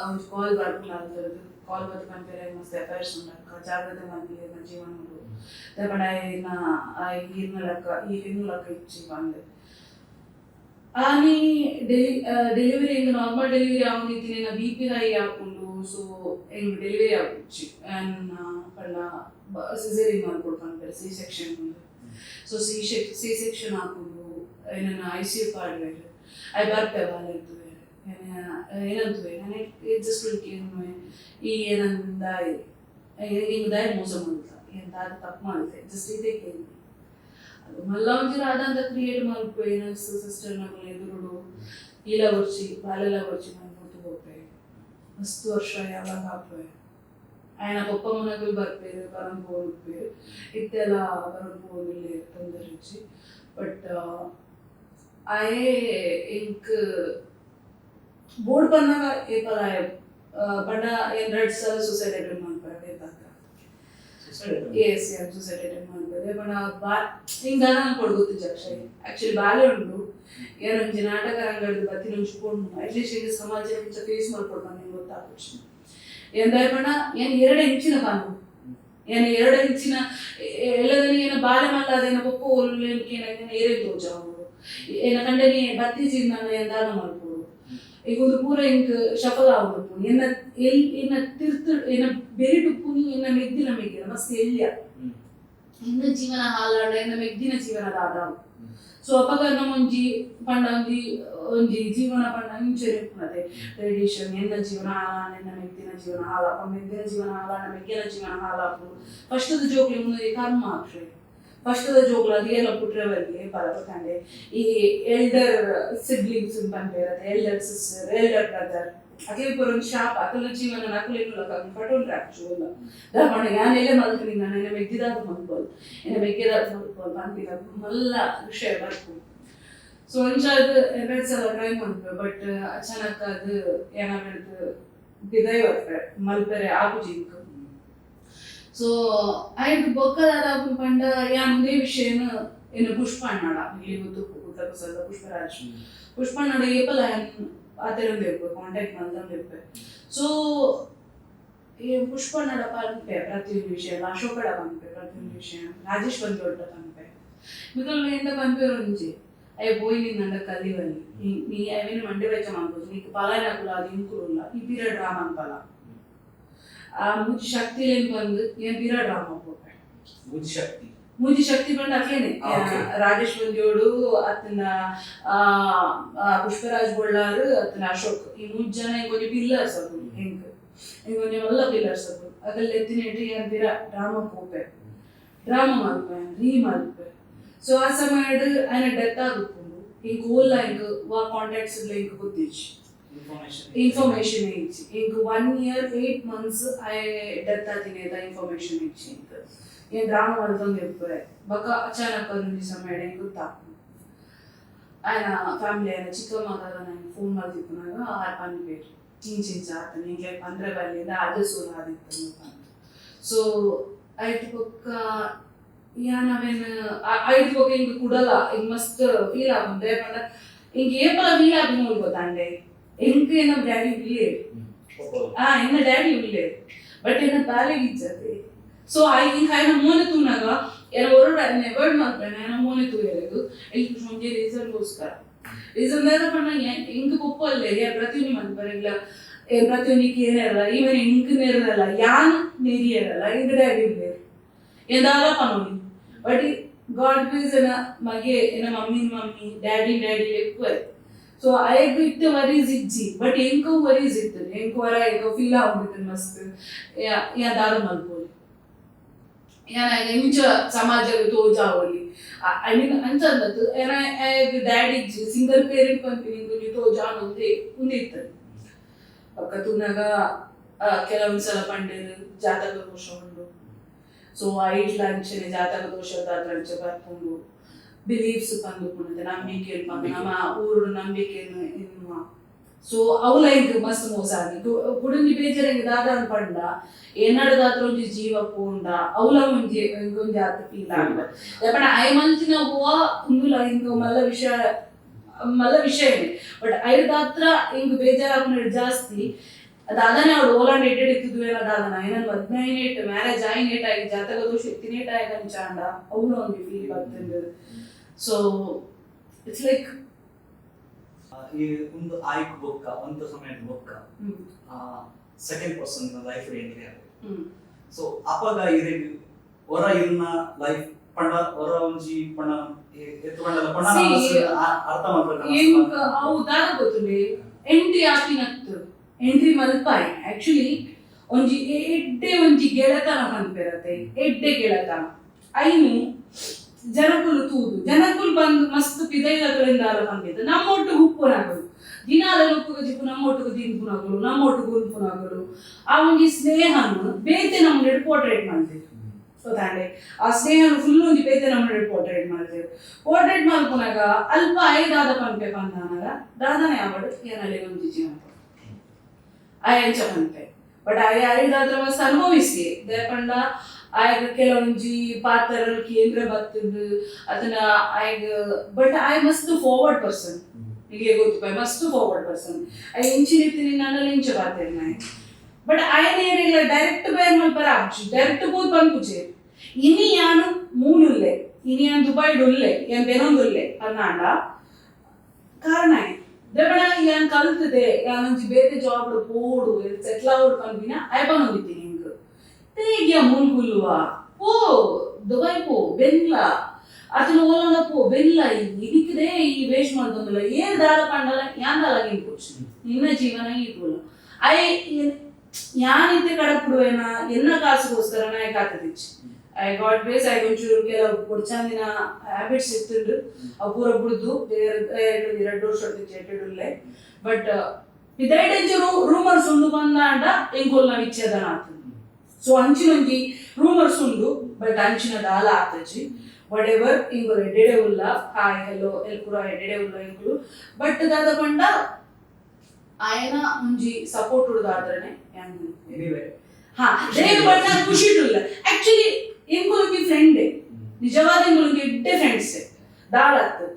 ಒಂಜಿ ಕಾಲ್ ಬರ್ಪುಂಡು ಅಲ್ದರ್ದು ಕಾಲ್ ಬತ್ತು ಪನ್ಪೆರ ಮಸ್ತ್ ಎಫೈರ್ಸ್ ಉಂಡಕ್ಕ ಜಾಗ್ರತೆ ಮಲ್ಪಿನ ಜೀವನ ದಪಡ ಈರ್ನ ಲಕ್ಕ ಈ ಹೆಣ್ಣು ಲಕ್ಕ ಇಚ್ಚಿ ಬಂದೆ ಆನಿ ಡೆಲಿವರಿ ಹಿಂಗೆ ನಾರ್ಮಲ್ ಡೆಲಿವರಿ ಆವೊಂದಿತ್ತಿನ ಬಿ ಪಿ ಹೈ ಆಪುಂಡು ಸೊ ಹಿಂಗೆ ಡೆಲಿವರಿ ಆಪುಚ್ಚಿ ಪಂಡ ಸಿಸೇರಿಯನ್ ಮಲ್ಪೊಡು ಪನ್ಪೆರ್ C section so C section ಆಪುಂಡು ಏನನ್ನ I C you ಪಾಡ್ವೆರ್ I ಬರ್ಪೆ ಬಾಲೆದ್ದು ಏನಂತುವೆ ನಾನು ಜಸ್ಟ್ ಈ ಏನಂದ ಹಿಂಗೆ ಮೋಸ ಮಾಡ್ತ ಎಂತಾದ ತಪ್ಪು ಮಾಡುತ್ತೆ ಜಸ್ಟ್ ಇದೇ ಕೇಳಿ ಅದು ಮಲ್ಲ ಒಂಜಿ ರಾದಂತ ಕ್ರಿಯೇಟ್ ಮಲ್ಪು ಏನ ಸಿಸ್ಟರ್ ನಗಲು ಎದುರುಡು ಈಲ ವರ್ಷಿ ಬಾಲೆಲ ವರ್ಷಿ ನಾನು ಪೊರ್ತು ಪೋಪೆ ಮಸ್ತ್ ವರ್ಷ ಯಾವಾಗ ಹಾಪೆ ಆಯನ ಪೊಪ್ಪ ಮುನಗಲು ಬರ್ಪೇರು ಬರೋನ್ ಪೋಲ್ಪೇರು ಇತ್ತೆಲ್ಲ ಬರೋನ್ ಪೋಲಿಲ್ಲ ತೊಂದರೆ ರುಚಿ ಬಟ್ ಆಯೆ ಇಂಕ್ ಬೋರ್ಡ್ ಬಂದಾಗ ಏಪಲ ಬಣ್ಣ ಏನ್ 2 ಸಲ ಸೂಸೈಡ್ ಅಟೆಂಪ್ಟ್ ಮಾಡ್ತಾರೆ ತಾತ. S suicide attempt ಮಾಡ್ತಾರೆ ಬಣ್ಣ ಬಾ ಹಿಂಗ ನಾನು ಕೊಡ್ಗೊತ್ತು ಜಕ್ಷ ಆಕ್ಚುಲಿ ಬಾಲೆ ಉಂಡು ಏನೊಂಜಿ ನಾಟಕ ರಂಗದ ಬತ್ತಿನೊಂಜಿ ಪೊಣ್ಣು ಅಟ್ಲೀಸ್ಟ್ ಈಗ ಸಮಾಜ ಮುಂಚೆ ಫೇಸ್ ಮಾಡ್ಕೊಡ್ ಬಂದು ಗೊತ್ತಾಗುಚ್ಚಿ ಎಂದಾಯ ಬಣ್ಣ ಏನ್ 2 ಇಂಚಿನ ಬಾನು ಏನ್ 2 ಇಂಚಿನ ಎಲ್ಲದನ್ನ ಏನ ಬಾಲೆ ಮಲ್ಲ ಅದೇನ ಪೊಪ್ಪು ಏನೇ ತೋಜ ಏನ ಕಂಡನಿ ಬತ್ತಿ ಜೀವನ ಎಂದಾನ ಮಾಡ್ಬೋದು ಈಗ ಒಂದು ಪೂರ ಇಂಕ್ ಶಫಲ ಆಗುದು ಎನ್ನ ಎಲ್ ಎನ್ನ ತಿರ್ತು ಎನ್ನ ಬೆರಿಟುಪ್ಪುನಿ ಎನ್ನ ಮೆಗ್ದಿನ ಮೆಗ್ದಿನ ಮಸ್ತ್ ಎಲ್ಯ ಎನ್ನ ಜೀವನ ಹಾಲಾಡ ಎನ್ನ ಮೆಗ್ದಿನ ಜೀವನ ದಾದಾವು. ಸೊ ಅಪಗ ನಮ್ಮೊಂಜಿ ಪಂಡ ಒಂಜಿ ಒಂಜಿ ಜೀವನ ಪಂಡ ಇಂಚೆ ಉಪ್ಪುನತೆ ಟ್ರೆಡಿಷನ್ ಎನ್ನ ಜೀವನ ಹಾಲಾಣ ಎನ್ನ ಮೆಗ್ದಿನ ಜೀವನ ಹಾಲಾಪ ಮೆಗ್ದಿನ ಜೀವನ ಹಾಲಾಣ ಮೆಗ್ಗಿನ ಜೀವನ ಹಾಲಾಪು ಫಸ್ಟದ ಜೋಕ್ಲಿ ಮುಂದೆ ಕರ್ಮ ಆಕ್ಷೆ ಫಸ್ಟದ ಜೋಕ್ಲ ಅದು ಏನ ಪುಟ್ರವಲ್ಲಿ ಬರಬೇಕಂಡೆ ಈ ಎಲ್ಡರ್ ಸಿಬ್ಲಿಂಗ್ಸ್ ಪನ್ಪೇರತ್ತೆ elder sister elder brother Akhil ಪುರ ಶಾಪ ಅಕಲ ಜೀವನ ನಕುಲೇನು ಕಟೋನ್ ಆಕ್ಚುವಲ್ ದಾಪಂಡ ಯಾನೆಲ್ಲ ಮಲ್ತೀನಿ ನಾನು ಎನ್ನ ಮೆಗ್ದಿದಾದ ಮಲ್ಬೋದು ಎನ್ನ ಮೆಗ್ಗೆದಾದ ಮಲ್ಬೋದು ಪನ್ಪಿನ ಮಲ್ಲ ವಿಷಯ ಬರ್ಪು. ಸೊ ಅಂಚಾದ 2 ಸಲ ಟ್ರೈ ಮಾಡ್ಪೆ ಬಟ್ ಅಚಾನಕ್ ಅದು ಏನಾಗ್ಬಿಡ್ತು ಬಿದೈ ಬರ್ಪೆ ಮಲ್ಪೆರೆ ಆಪುಜಿ ಇಂಕ್. ಸೊ ಐದು ಬೊಕ್ಕದಾದ ಪಂಡ ಯಾನ್ ಒಂದೇ ವಿಷಯನ ಏನು ಪುಷ್ಪಣ್ಣಡ ಇಲ್ಲಿ ಗೊತ್ತು ಕುಸದ ಪುಷ್ಪರಾಜ್ ಪುಷ್ಪಣ್ಣಡ ಏಪಲ ಆತರೊಂದು ಇರ್ಪೆ ಕಾಂಟ್ಯಾಕ್ಟ್ ಮಲ್ತೊಂದು ಇರ್ಪೆ. ಸೊ ಈ ಪುಷ್ಪಣ್ಣಡ ಪನ್ಪೆ ಪ್ರತಿಯೊಂದು ವಿಷಯ ಅಶೋಕಡ ಪನ್ಪೆ ಪ್ರತಿಯೊಂದು ವಿಷಯ ರಾಜೇಶ್ ಬಂದೊಡ್ಡ ಪನ್ಪೆ ಮಿಗಲ್ ಎಂದ ಪನ್ಪೆ ಒಂಜಿ ಅಯ್ಯ ಪೋಯಿ ನಿನ್ನಂಡ ಕಲಿವಲ್ಲಿ ನೀ ಅವೇನು ಮಂಡೆ ವೆಚ್ಚ ಮಾಡ್ಬೋದು ನೀకు ಪಲಾಯನಕುಲ ಅದು ಇಂಕುಲ್ಲ ಈ ಪೀರಿಯಡ್ ಡ್ರಾಮಾ ಅನ್ಪಲ ಆ ಮೂಜಿ ಶಕ್ತಿ ಏನ್ ಬಂದು ಏನ್ ಪೀರಾ ಡ್ರಾಮಾ ಪೋಪೆ ಮೂಜಿ ಶಕ್ತಿ ಮೂಜಿ ಶಕ್ತಿ ಬಂದು ಅಕ್ಲೇನೆ ರಾಜೇಶ್ ಬಂದಿಯೋಡು ಅತ್ತನ ಪುಷ್ಪರಾಜ್ ಬೊಳ್ಳಾರು ಅತ್ತನ ಅಶೋಕ್ ಈ ಮೂಜ್ ಜನ ಇಂಕೊಂಜಿ ಪಿಲ್ಲರ್ಸ್ ಅವು ಹಿಂಗ್ ಇಂಕೊಂಜಿ ಮಲ್ಲ ಪಿಲ್ಲರ್ಸ್ ಅವು ಅಗಲ್ ಎತ್ತಿನೇಟಿ ಏನ್ ಪೀರಾ ಡ್ರಾಮಾ ಪೋಪೆ ಡ್ರಾಮಾ ಮಲ್ಪೆ ರೀ ಮಲ್ಪೆ. ಸೊ ಆ ಸಮಯಡ್ ಆಯ್ನ ಡೆತ್ ಆಗುಪ್ಪುಂಡು ಇಂಕ್ ಓಲ್ಲ ಇಂಕ್ ವಾ ಕಾಂಟ್ಯಾಕ್ಟ್ಸ್ ಇಲ್ಲ ಇಂಕ್ ಗೊತ್ತಿಜ್ಜಿ ಇನ್ಫಾರ್ಮೇಶನ್ ಇಚ್ಚಿ ಇಂಕ್ 1 year 8 months I death ಆತಿನೇದ information ಇಚ್ಚಿ ಇಂಕ್ ಏನ್ ಡ್ರಾಮಾ ಮಲ್ತೊಂದು ಇರ್ಪೆ ಬಕ ಅಚಾನಕ್ ಒಂಜಿ ಸಮಯ ಇಂಕ್ ಗೊತ್ತಾಪುಂಡು ಆಯ್ನ ಫ್ಯಾಮಿಲಿ ಆಯ್ನ ಚಿಕ್ಕ ಮಗ ನಾನು ಫೋನ್ ಮಲ್ತಿಪ್ಪುನಾಗ ಆರ್ ಪನ್ಪೇರು ಚಿಂಚಿಂಚ ಆತನ ಇಂಕ್ಲೆ ಪಂದ್ರೆ ಬಲ್ಲಿಂದ ಅದೇ ಸೋಲ ಆದಿತ್ತು ಸೊ ಐಟ್ ಬೊಕ್ಕ ಯಾನ್ ಅವೇನ್ ಐಟ್ ಬೊಕ್ಕ ಇಂಕ್ ಕುಡಲ ಇಂಕ್ ಮಸ್ತ್ ಫೀಲ್ ಆಪುಂಡು ಪಂಡ ಇಂಕ್ ಏಪಲ ಫೀಲ್ ಆಪಿನ ಗೊತ್ತಾಂಡೆ ಎಂಕ್ ಎನ್ನ ಡ್ಯಾಡಿ ಉಲ್ಲೇರು ಎನ್ನ ಡ್ಯಾಡಿ ಉಲ್ಲೇರು ಬಟ್ ಎನ್ನ ಬಾಲೆಗ್ ಇಜ್ಜತೆ. ಸೊ I ಇಂಕ್ ಆಯ್ನ ಮೋನೆ ತೂನಾಗ ಎನ್ನ ಒರಡ ವರ್ಡ್ ಮಲ್ಪೆನ ಎನ್ನ ಮೋನೆ ತೂಯೆರೆಗ್ ಇಂಕ್ ಒಂಜಿ ರೀಸನ್ಗೋಸ್ಕರ ರೀಸನ್ ದಾದ ಪಂಡ ಎಂಕ್ ಪೊಪ್ಪ ಅಲ್ಲೇರ್ ಯಾನ್ ಪ್ರತಿಯೊಂಜಿ ಮಲ್ಪರೆಗ್ಲ ಪ್ರತಿಯೊಂಜಿ ಕೇನೆರಲ್ಲ ಈವನ್ ಎಂಕ್ ನೆರಲ್ಲ ಯಾನ್ ನೆರಿಯರಲ್ಲ ಎಂಕ್ ಡ್ಯಾಡಿ ಉಲ್ಲೇರು ಎಂದಾಲ ಪನೊಲಿ but god please ಎನ್ನ ಮಗೆ ಎನ್ನ mummy mummy daddy daddy ಲೆಕ್ಕುವೆರ್. So ಅಯಗ್ ಇತ್ತೆ ವರೀಸ್ ಇಜ್ಜಿ ಬಟ್ ಎಂಕವು ವರೀಸ್ ಇತ್ತು ಎಂಕ್ ವರ ಎಂಕ ಫೀಲ್ ಆವೊಂದಿತ್ತು ಮಸ್ತ್ ಯಾ ದಾದ ಮಲ್ಪೊಲಿ ಯಾನ್ ಆಯ್ನ ಇಂಚ ಸಮಾಜಗ್ ತೋಜಾವೊಲಿ I mean ಅಂಚ ಅಂದತ್ ಏನ ಅಯಗ್ ಡ್ಯಾಡಿ ಇಜ್ಜಿ ಸಿಂಗಲ್ ಪೇರೆಂಟ್ ಪನ್ಪಿನ ಇಂಕೊಂಜಿ ತೋಜಾವೊಂದು ಉಂದು ಇತ್ತು. ಬೊಕ್ಕ ತೂನಗ ಕೆಲವೊಂದು ಸಲ ಪಂಡೆರ್ ಜಾತಕ ದೋಷ ಉಂಡು ಸೊ ಐಟ್ಲ ಅಂಚನೆ ಜಾತಕ ದೋಷ ಅಂಚ ಬರ್ಪುಂಡು ಬಿಲೀಫ್ಸ್ ಪಂದು ನಂಬಿಕೆ ಪಂದು ನಮ್ಮ ಊರು ನಂಬಿಕೆನು ಎನ್ನುವ ಸೊ ಅವುಲ ಇಂಕ್ ಮಸ್ತ್ ಮೋಸ ಆಗಿ ಕುಡೊಂಜಿ ಬೇಜಾರ್ ದಾದ ಪಂಡ ಏನಾಡ ದಾತ್ರ ಒಂಜಿ ಜೀವ ಪೋಂಡ ಅವುಲ ಒಂಜಿ ಒಂಜಿ ಆತ್ ಫೀಲ್ ಆಂಡ್ ಪಂಡ I ಮಲ್ತಿನ ಹೂವ ಉಂದುಲ ಇಂಕ್ ಮಲ್ಲ ವಿಷಯ ಮಲ್ಲ ವಿಷಯವೇ ಬಟ್ ಐದಾತ್ರ ಇಂಕ್ ಬೇಜಾರಾಪುನ ಜಾಸ್ತಿ ದಾದಾನೆ ಅವಳು ಓಲಾಂಡ್ ಎಡ್ಡೆಡ್ ಇತ್ತಿದ್ವು ಏನ ದಾದನ ಏನನ್ ಮದ್ಮೆ ಆಯ್ನೇಟ್ ಮ್ಯಾರೇಜ್ ಆಯ್ನೇಟ್ ಆಗಿ ಜಾತಕ ದೋಷ ಇತ್ತಿನೇಟ್ ಆಗಿ ಅಂಚಾಂಡ ಅವಳು ಒಂಜಿ ಫೀಲ್ ಬರ್ತಂದು. So it's like ಈ ಒಂದು ಆಯ್ಕ್ ಬೊಕ್ಕ ಒಂದು ಸಮಯದ ಬೊಕ್ಕ second person life entry ಆಗುತ್ತೆ. ಸೊ ಅಪಗ ಇರೆಗ್ ಹೊರ ಇರ್ನ ಲೈಫ್ ಪಂಡ ಹೊರ ಒಂಜಿ ಪಂಡ ಎತ್ತು ಪಂಡಲ ಪಂಡ ಅರ್ಥ ಎಂಕ್ ಅವು ದಾದ ಗೊತ್ತುಂಡೆ ಎಂಟ್ರಿ ಆಪಿನತ್ತು ಎಂಟ್ರಿ ಮಲ್ಪಾಯ್ ಆಕ್ಚುಲಿ ಒಂಜಿ ಎಡ್ಡೆ ಒಂಜಿ ಗೆಳೆತನ ಪನ್ಪೆರತೆ, ಎಡ್ಡೆ ಗೆಳೆತನ. ಐನು ಜನಕುಲು ತೂದು ಜನಕುಲು ಬಂದು ಮಸ್ತ್ ಪಿದೈದಕುಲಿಂದಾಲ ಪನ್ಪಿದ್ದು ನಮ್ಮೊಟ್ಟುಗು ಉಪ್ಪುನಕುಲು ದಿನಾಲ ಉಪ್ಪುಗ ಜಿಪ್ಪು ನಮ್ಮೊಟ್ಟುಗು ತಿನ್ಪುನಕುಲು ನಮ್ಮೊಟ್ಟುಗು ಉನ್ಪುನಕುಲು ಆ ಒಂಜಿ ಸ್ನೇಹನು ಬೇತೆ ನಮ್ಮನೆ ಪೋರ್ಟ್ರೇಟ್ ಮಾಡ್ತೀವಿ ಗೊತ್ತಾಂಡೆ. ಆ ಸ್ನೇಹನು ಫುಲ್ ಒಂಜಿ ಬೇತೆ ನಮ್ಮನೆ ಪೋರ್ಟ್ರೇಟ್ ಮಾಡ್ತೇವೆ. ಪೋರ್ಟ್ರೇಟ್ ಮಲ್ಪುನಗ ಅಲ್ಪ ಐದಾದ ಪನ್ಪೆ ಪಂದಾನಗ ದಾದನೆ ಆವಡು ಏನಲ್ಲಿ ಒಂಜಿ ಜೀವನ ಆಯ ಎಂಚ ಪನ್ಪೆ. ಬಟ್ ಆಯ ಐದಾದ್ರ ಮಸ್ತ್ ಅನುಭವಿಸಿ ದಯಪಂಡ ಆಯಗ ಕೆಲವೊಂಜಿ ಪಾತ್ರ ಕೇಂದ್ರ ಬತ್ತದು ಅದನ್ನ ಆಯಗ. ಬಟ್ ಆಯ್ ಮಸ್ತ್ ಫಾರ್ವರ್ಡ್ ಪರ್ಸನ್, ನಿಮಗೆ ಗೊತ್ತು, ಮಸ್ತ್ ಫಾರ್ವರ್ಡ್ ಪರ್ಸನ್. ಆಯ್ ಇಂಚಿನ ಇತ್ತಿನಿ ನನ್ನಲ್ಲಿ ಇಂಚ ಬಾತೇನೆ ನಾಯ್. ಬಟ್ ಆಯನ ಡೈರೆಕ್ಟ್ ಬೇರ್ ಮಲ್ಪರ ಆಪುಜಿ, ಡೈರೆಕ್ಟ್ ಪೋದು ಪನ್ಪುಜೆ. ಇನಿ ಯಾನು ಮೂಲುಲ್ಲೆ, ಇನಿ ಯಾನ್ ದುಬೈಡ್ ಉಲ್ಲೆ, ಯಾನ್ ಬೆನೊಂದುಲ್ಲೆ ಪನ್ನಾಂಡ ಕಾರಣ ದೇವಣ ಯಾನ್ ಕಲ್ತದೆ, ಯಾನೊಂಜಿ ಬೇತೆ ಜಾಬ್ ಪೋಡು ಸೆಟ್ಲ್ ಆವೊಡು ಪನ್ಪಿನ ಆಯ್ ಪನೊಂದಿತ್ತೀನಿ. ಹಿಂಗ್ ತೇಗ್ಯ ಮೂಲ್ ಕುಲ್ಲುವ, ಪೋ ದುಬೈ ಪೋ ಬೆನ್ಲ ಅತನ ಓಲನ ಪೋ ಬೆನ್ಲ, ಇದಕ್ಕಿದೆ ಈ ವೇಸ್ಟ್ ಮಾಡ್ತೊಂದಿಲ್ಲ ಏರ್ ದಾದ ಪಂಡಲ ಯಾನ್ ದಾಲ ಗಿನ್ಪುಚಿ ನಿನ್ನ ಜೀವನ ಈ ಪೋಲ. I ಯಾನಿತ್ತೆ ಕಡಪುಡುವೇನ ಎನ್ನ ಕಾಸುಗೋಸ್ಕರ ನಾಯ ಕಾತದಿಚ್ಚಿ. I god grace I ಒಂಚೂರು ಕೆಲವು ಬೊಡ್ಚಾಂದಿನ ಹ್ಯಾಬಿಟ್ಸ್ ಇತ್ತುಂಡು, ಅವು ಪೂರ ಬುಡ್ದು ಎರಡು ವರ್ಷ ಎಟ್ಟುಲ್ಲೆ. ಬಟ್ ಪಿದೈಡ್ ರೂಮರ್ಸ್ ಉಂಡು ಬಂದಾಂಡ ಎಂಕೋಲ್ನ ವಿಚ್ಛೇದನ ಆತುಂಡು. ಸೊ ಅಂಚಿನೊಂಜಿ ರೂಮರ್ಸ್ ಉಂಡು, ಬಟ್ ಅಂಚಿನ ದಾಲ ಆತಜಿ. What ever, ಇಂಗುಲು ಎಡ್ಡೆಡೆ ಉಲ್ಲ, ಹಾಯ್ ಹೆಲೋ ಎಲ್ ಪೂರ ಎಡ್ಡೆಡೆ ಉಲ್ಲ ಇಂಗುಲು. ಬಟ್ ದಾದ ಪಂಡ ಆಯನ ಒಂಜಿ ಸಪೋರ್ಟ್ ಉಡುದಾದ್ರನೆ. ಎನಿವೆ. ಹಾ, ದೇವ್, ಬಟ್ ನಾನು ಖುಷಿ ಉಲ್ಲ. ಆಕ್ಚುಲಿ ಎಂಕುಲೊಂಜಿ ಫ್ರೆಂಡ್, ನಿಜವಾದ ಎಂಕುಲೊಂಜಿ ಎಡ್ಡೆ ಫ್ರೆಂಡ್ಸ್ ದಾಳತ್ತು.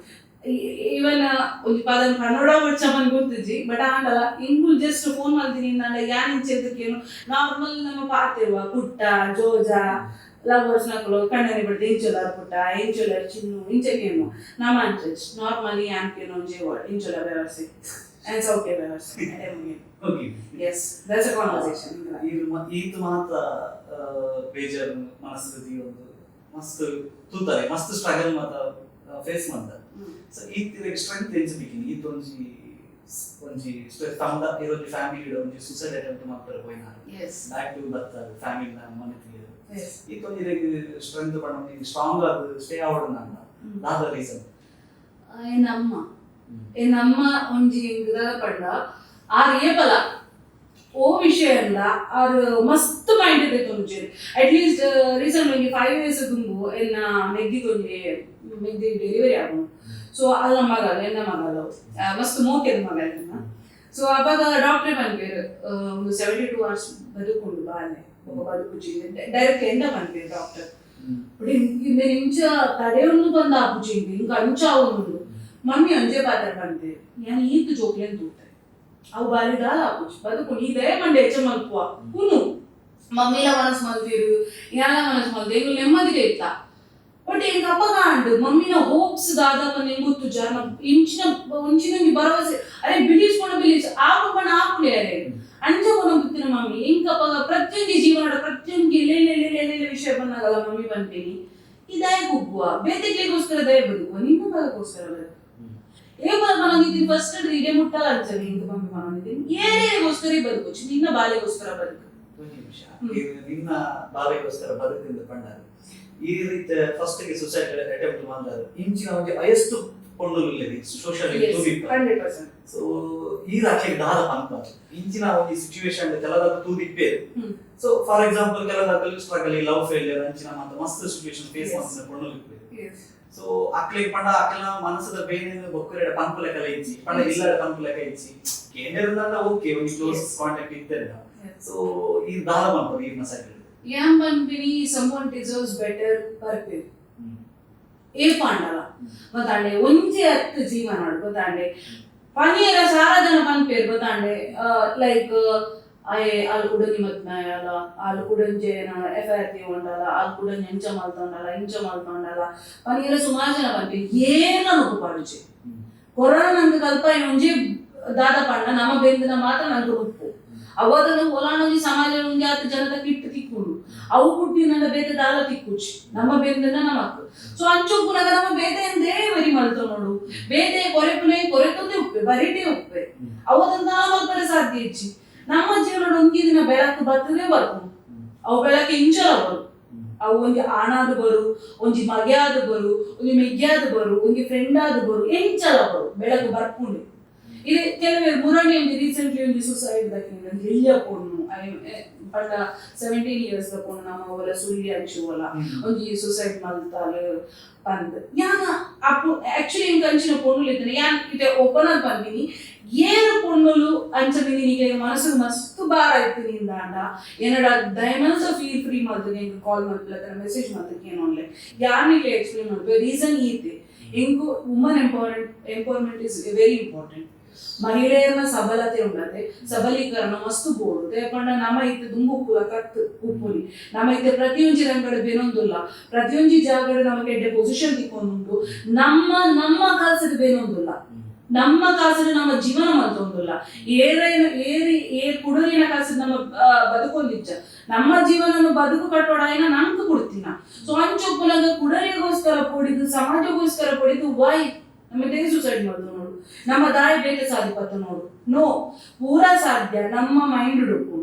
ಇವನ್ ಒಂಜಿ ಪದನ್ ಕನ್ನಡ ವರ್ಷ ಮನ್ ಗೊತ್ತಿಜ್ಜಿ, ಬಟ್ ಆಂಡಲ ಎಂಕುಲು ಜಸ್ಟ್ ಫೋನ್ ಮಲ್ತೀನಿ ನಾಂಡ ಯಾನ್ ಇಂಚೆದಕ್ಕೇನು ನಾರ್ಮಲ್ ನಮ್ಮ ಪಾತಿರುವ ಪುಟ್ಟ ಜೋಜ ಲವರ್ಸ್ ನಕಲು ಕಣ್ಣನಿ ಬಿಡ್ದು ಇಂಚೊಲಾರ್ ಪುಟ್ಟ ಇಂಚೊಲಾರ್ ಚಿನ್ನು ಇಂಚಕೇನು ನಮ್ಮ ಅಂಚ್ ನಾರ್ಮಲಿ ಯಾನ್ಕೇನು ಒಂಜಿ ಇಂಚೊಲ ವ್ಯವಸ್ಥೆ ಅಂಡ್ ಸೌಖ್ಯ ವ್ಯವಸ್ಥೆ. Okay. Yes, that's a conversation. ಈತ್ ಮಾತ್ರ ಬೇಜಾರು ಮನಸ್ಥಿತಿ ಒಂದು ಮಸ್ತ್ ತೂತಾರೆ, ಮಸ್ತ್ ಸ್ಟ್ರಗಲ್ ಮಾತ ಫೇಸ್ ಮಾಡ್ತಾರೆ. ಸೊ ಈತ್ ಸ್ಟ್ರೆಂತ್ ಎಂಚ ಬಿಕಿನಿ ಈತ್ ಒಂಜಿ ಒಂಜಿ ತಮ್ಮದ ಇರೊಂಜಿ ಫ್ಯಾಮಿಲಿ ಒಂಜಿ ಸುಸೈಡ್ ಅಟೆಂಪ್ಟ್ ಮಾಡ್ತಾರೆ ಪೋಯಿನಾರು ಬ್ಯಾಕ್ ಟು ಬರ್ತಾರೆ ಫ್ಯಾಮಿಲಿ ಮನೆ ತಿಳಿಯೋದು. ಈತ್ ಒಂಜಿ ಸ್ಟ್ರೆಂತ್ ಪಂಡ ಒಂಜಿ ಸ್ಟ್ರಾಂಗ್ ಆದ್ ಸ್ಟೇ ಆವಡ್ ನಂದ ದಾದ ರೀಸನ್? ಏನಮ್ಮ ಏನಮ್ಮ ಒಂಜಿ ಎಂಕ್ ಪಂಡ ಆರ್ ಏಪಲ ಓ ವಿಷಯ ಅಲ್ಲ, ಆರ್ ಮಸ್ತ್ ಮೈಂಡ್ ದೆತೊಂಜೆರ್. ಅಟ್ ಲೀಸ್ಟ್ ರೀಸೆಂಟ್ ಒಂಜಿ 5 ಇಯರ್ಸ್ ದುಂಬು ಎನ್ನ ಮೆಗ್ದಿಗ್ ಒಂಜಿ ಮೆಗ್ದಿ ಡೆಲಿವರಿ ಆಪುಂಡು. ಸೊ ಅಲ್ಲ ಮಗಲ್ ಎನ್ನ ಮಗಲ್ ಮಸ್ತ್ ಮೋಕೆದ ಮಗಲ್ ಎನ್ನ. ಸೊ ಅಪಗ ಡಾಕ್ಟ್ರೆ ಪನ್ಪೆರ್ ಒಂದು 72 ಅವರ್ಸ್ ಬದುಕುಂಡು ಬಾಲೆ, ಬೊಕ ಬದುಕುಜಿ ಡೈರೆಕ್ಟ್ ಎಂಡ ಪನ್ಪೆರ್ ಡಾಕ್ಟರ್. ಬಟ್ ಇಂದೆನ್ ಇಂಚ ತಡೆಯೊಂದು ಬಂದ ಆಪುಜಿ, ಇಂಕ ಅಂಚ ಆವೊಂದುಂಡು. ಮಮ್ಮಿ ಒಂಜೇ ಪಾತ್ರ ಪನ್ಪೆರ್, ಯಾನ್ ಈತ್ ಜೋಕ್ಲೆನ್ ತೂತೆ, ಅವು ಬಾರಿ ದಾಲ ಆಪುಜಿ, ಬದುಕು ಈ ದಯ ಮಂಡೆ ಹೆಚ್ಚ ಮಲ್ಪುವ ಉನು ಮಮ್ಮಿಲ ಮನಸ್ ಮಲ್ತೀರು ಯಾಲ ಮನಸ್ ಮಲ್ತು ಎಂಗುಲು ನೆಮ್ಮದಿಗೆ ಇತ್ತ. ಬಟ್ ಎಂಕ್ ಅಪಗ ಆಂಡ್ ಮಮ್ಮಿನ ಹೋಪ್ಸ್ ದಾದ ಪಂದ್ ಎಂಕ್ ಗೊತ್ತುಜ. ಇಂಚಿನ ಒಂಚಿನ ಒಂಜಿ ಭರವಸೆ ಅರೆ ಬಿಲೀವ್ಸ್ ಪಂಡ ಬಿಲೀವ್ಸ್ ಆಪು ಪಂಡ ಆಪುಂಡೆ ಅರೆ ಅಂಚ ಕೊನೊಂದಿತ್ತಿನ ಮಮ್ಮಿ. ಎಂಕ್ ಅಪಗ ಪ್ರತಿಯೊಂಜಿ ಜೀವನದ ಪ್ರತಿಯೊಂಜಿ ಲೇಲೆ ಲೇಲೆ ಲೇಲೆ ವಿಷಯ ಬಂದಾಗಲ ಮಮ್ಮಿ ಪನ್ಪಿನಿ, ಈ ದಯ ಕುಗ್ಗುವ ಬೇತೆಕ್ಲೆಗೋಸ್ಕರ ದಯ ಬದುಕುವ, ನಿನ್ನ ಮಗಗೋಸ್ಕರ ಬದುಕು. ಏಪಲ ಪನೊಂದಿತ್ತೀನಿ ಫಸ್ಟ್ ಇಡೆ ಮುಟ್ಟಲ ಅಂಚನೆ ಇಂಕ್ ಮಮ್ಮಿ ಪನೊಂದಿತ್ತೀನಿ ಏರೇರಿಗೋಸ್ಕರ ಬದುಕು, ನಿನ್ನ ಬಾಲೆಗೋಸ್ಕರ ಬದುಕು. ಒಂದು ನಿಮಿಷ. ಈ ನಿನ್ನ ಬಾಲೆಗೋಸ್ಕರ ಬದುಕಿಂದ ಪಂಡಾರು ಈ ರೀತಿ ಫಸ್ಟ್ ಗೆ ಸುಸೈಡ್ ಅಟೆಂಪ್ಟ್ ಮಾಡ್ತಾರೆ ಇಂಚಿನ ಒಂಜಿ ಅಯಸ್ತು ಪೊಣ್ಣುಲು ಸೋಷಿಯಲ್ 100%. ಸೊ ಈ ರಾಕ್ಷಿಗೆ ದಾದ ಪನ್ಪ ಇಂಚಿನ ಒಂಜಿ ಸಿಚುವೇಶನ್ ಕೆಲದಾಕ ತೂದಿಪ್ಪೇರು. So for example ಕೆಲದಾಕಲು struggle love failure ಅಂಚಿನ ಮಾತ ಮಸ್ತ್ ಸಿಚುವೇಶನ್ ಫೇಸ್ ಮಾಡ್ತಿನ ಪೊಣ್ಣುಲು ಇಪ್ಪೇರು. ಸೊ ಅಕ್ಲೆಗ್ ಪಂಡ ಅಕ್ಲೆನ ಮನಸ್ಸದ ಬೇನೆ ಬೊಕ್ಕರೆಡ ಪನ್ಪುಲೆಕಲ ಇಜ್ಜಿ ಪಂಡ ಇಲ್ಲಡ ಪನ್ಪುಲೆಕ ಇಜ್ಜಿ ಕೇಂದ್ರದಂಡ ಓಕೆ ಒಂಜಿ ಕ್ಲೋಸ್ ಕಾಂಟ್ಯಾಕ್ಟ್ ಇತ್ತೆಂಡ. ಸೊ ಈ ದಾದ ಪನ್ಪರು ಈರ್ನ ಸೈಡ್? ಯಾನ್ ಪನ್ಪಿನಿ someone deserves better ಬರ್ಪೇರು ಏ ಪಾಂಡಲ ಗೊತ್ತಾಂಡೆ ಒಂಜಿ ಹತ್ತು ಜೀವನ ಗೊತ್ತಾಂಡೆ ಪನಿಯರ ಸಾರ ಜನ ಪನ್ಪೇರು ಗೊತ್ತಾಂಡೆ ಲೈಕ್ ಆಯೆ ಆಲ್ ಕುಡೊಂಜಿ ಮದ್ಮೆ ಆಯಲ, ಆಲ್ ಕುಡೊಂಜಿ ಎಫ್ I R ತೀವೊಂಡಲ, ಆಲ್ ಕುಡೊಂಜಿ ಎಂಚ ಮಲ್ತೊಂಡಲ ಇಂಚ ಮಲ್ತೊಂಡಲ ಪನಿಯರ ಸುಮಾರು ಜನ ಪನ್ಪೇರು. ಏನ ನುಗ್ಗು ಪಾಡುಜಿ ಕೊರೋನಾ ನಂಗೆ ಕಲ್ಪ ಒಂಜಿ ದಾದ ಪಂಡ ನಮ್ಮ ಬೆಂದಿನ ಮಾತ್ರ ನಂಗೆ ಉಪ್ಪು ಅವದನ್ನು ಒಲಾನೊಂಜಿ ಸಮಾಜ ಒಂಜಿ ಆತ ಜನತ ಕಿಟ್ಟು ತಿಕ್ಕುಂಡು. ತಿಕ್ಕುಂಡು. ಅವು ಬುಡ್ಡಿನಂಡ ಬೇತೆ ದಾಲ ತಿಕ್ಕುಚಿ ನಮ್ಮ ಬೆಂದನ ನಮಕ್. ಸೊ ಅಂಚೊಪ್ಪುನಗ ನಮ್ಮ ಬೇತೆ ಎಂದೇ ವರಿ ಮಲ್ತೊನೋಡು, ಬೇತೆ ಕೊರೆಪುನೆ ಕೊರೆತೊಂದೇ ಉಪ್ಪೆ ಬರಿಟೇ ಉಪ್ಪೆ, ಅವದಂತ ಮಲ್ಪರೆ ಸಾಧ್ಯ ಇಜ್ಜಿ. ನಮ್ಮ ಜೀವನದ ಒಂಜಿ ದಿನ ಬೆಳಕು ಬರ್ತದೆ ಬರ್ಪುಂಡು, ಅವು ಬೆಳಕು ಇಂಚಲ ಬರು, ಅವು ಒಂಜಿ ಆಣಾದ ಬರು, ಒಂಜಿ ಮಗೆ ಆದ ಬರು, ಒಂಜಿ ಮೆಗ್ಯಾದ ಬರು, ಒಂಜಿ ಫ್ರೆಂಡ್ ಆದ ಬರು, ಎಂಚಲ ಬರು ಬೆಳಕು ಬರ್ಪುಂಡು. ಇದು ಕೆಲವೇ ಮುರಣಿ ಒಂಜಿ ರೀಸೆಂಟ್ಲಿ ಒಂಜಿ ಸುಸೈಡ್ ದಕ್ಕಿಂಡ ಒಂಜಿ ಎಲ್ಯ ಪೊಣ್ಣು, ಪಂಡ 17 ಇಯರ್ಸ್ ದ ಪೊಣ್ಣು, ನಮ್ಮ ಓಲ ಸುಳ್ಳಿ ಅಂಚುವಲ ಒಂಜಿ ಸುಸೈಡ್ ಮಲ್ತಾಲ್ ಪಂದ್. ಯಾನ ಅಪ್ಪು ಆಕ್ಚುಲಿ ಇಂಕ ಅಂಚಿನ ಪೊಣ್ಣುಲು ಇತ್ತನೆ ಯಾನ್ ಇತ್ತೆ ಓಪನ್ ಆದ್ ಪನ್ಪಿನಿ, ಏರು ಪೊಣ್ಣುಲು ಅಂಚ ನಿನಿಗೆ ಮನಸ್ಸುಗ್ ಮಸ್ತ್ ಭಾರ ಇತ್ತು ನಿಂದಾಂಡ ಏನಡ ದಯಮನಸ ಫೀಲ್ ಫ್ರೀ ಮಲ್ತದೆ ಎಂಕ್ ಕಾಲ್ ಮಲ್ಪುಲ, ಮೆಸೇಜ್ ಮಲ್ತಕ್ಕೆ ಏನೊನ್ಲೆ. ಯಾನಿಗೆ ಎಕ್ಸ್ಪ್ಲೇನ್ ಮಲ್ಪೆ ರೀಸನ್ ಈತೆ, ಎಂಕು woman empowerment is very important. ಮಹಿಳೆಯರ ಸಬಲತೆ ಉಂಡತೆ, ಸಬಲೀಕರಣ ಮಸ್ತ್ ಬೋಡು. ಪಂಡ ನಮ್ಮ ಇತ್ತೆ ದುಂಬು ಉಪ್ಪುಲ ಕತ್ ಉಪ್ಪುಲಿ, ನಮ್ಮ ಇತ್ತೆ ಪ್ರತಿಯೊಂಜಿ ರಂಗಡ್ ಬೇನೊಂದುಲ್ಲ, ಪ್ರತಿಯೊಂಜಿ ಜಾಗಡ್ ನಮಗೆ ಎಡ್ಡೆ ಪೊಸಿಷನ್ ತಿಕ್ಕೊಂದುಂಡು. ನಮ್ಮ ನಮ್ಮ ಕಾಸದ ಬೇನೊಂದುಲ್ಲ, ನಮ್ಮ ಕಾಸು ನಮ್ಮ ಜೀವನ ಮಲ್ತೊಂದುಲ್ಲ. ಏರೇನ ಏರಿ ಏ ಕುಡರಿನ ಕಾಸು ನಮ್ಮ ಬದುಕೊಂದಿಚ್ಚ, ನಮ್ಮ ಜೀವನನು ಬದುಕು ಕಟ್ಟೋಡ ನಂಗೆ ಕೊಡ್ತೀನ. ಸೊ ಅಂಚೊಪ್ಪುನಗ ಕುಡರಿಗೋಸ್ಕರ ಪೋಡಿದ್ದು, ಸಮಾಜಗೋಸ್ಕರ ಪೋಡಿದ್ದು, ವೈ ನಮ್ಮ ದೇಹ ಸುಸೈಡ್ ಮಾಡುದು ನೋಡು, ನಮ್ಮ ದಾಯ ಬೇತೆ ಸಾಧಿಪತ್ತ ನೋಡು. ನೋ, ಪೂರಾ ಸಾಧ್ಯ ನಮ್ಮ ಮೈಂಡ್ ಉಡುಪು.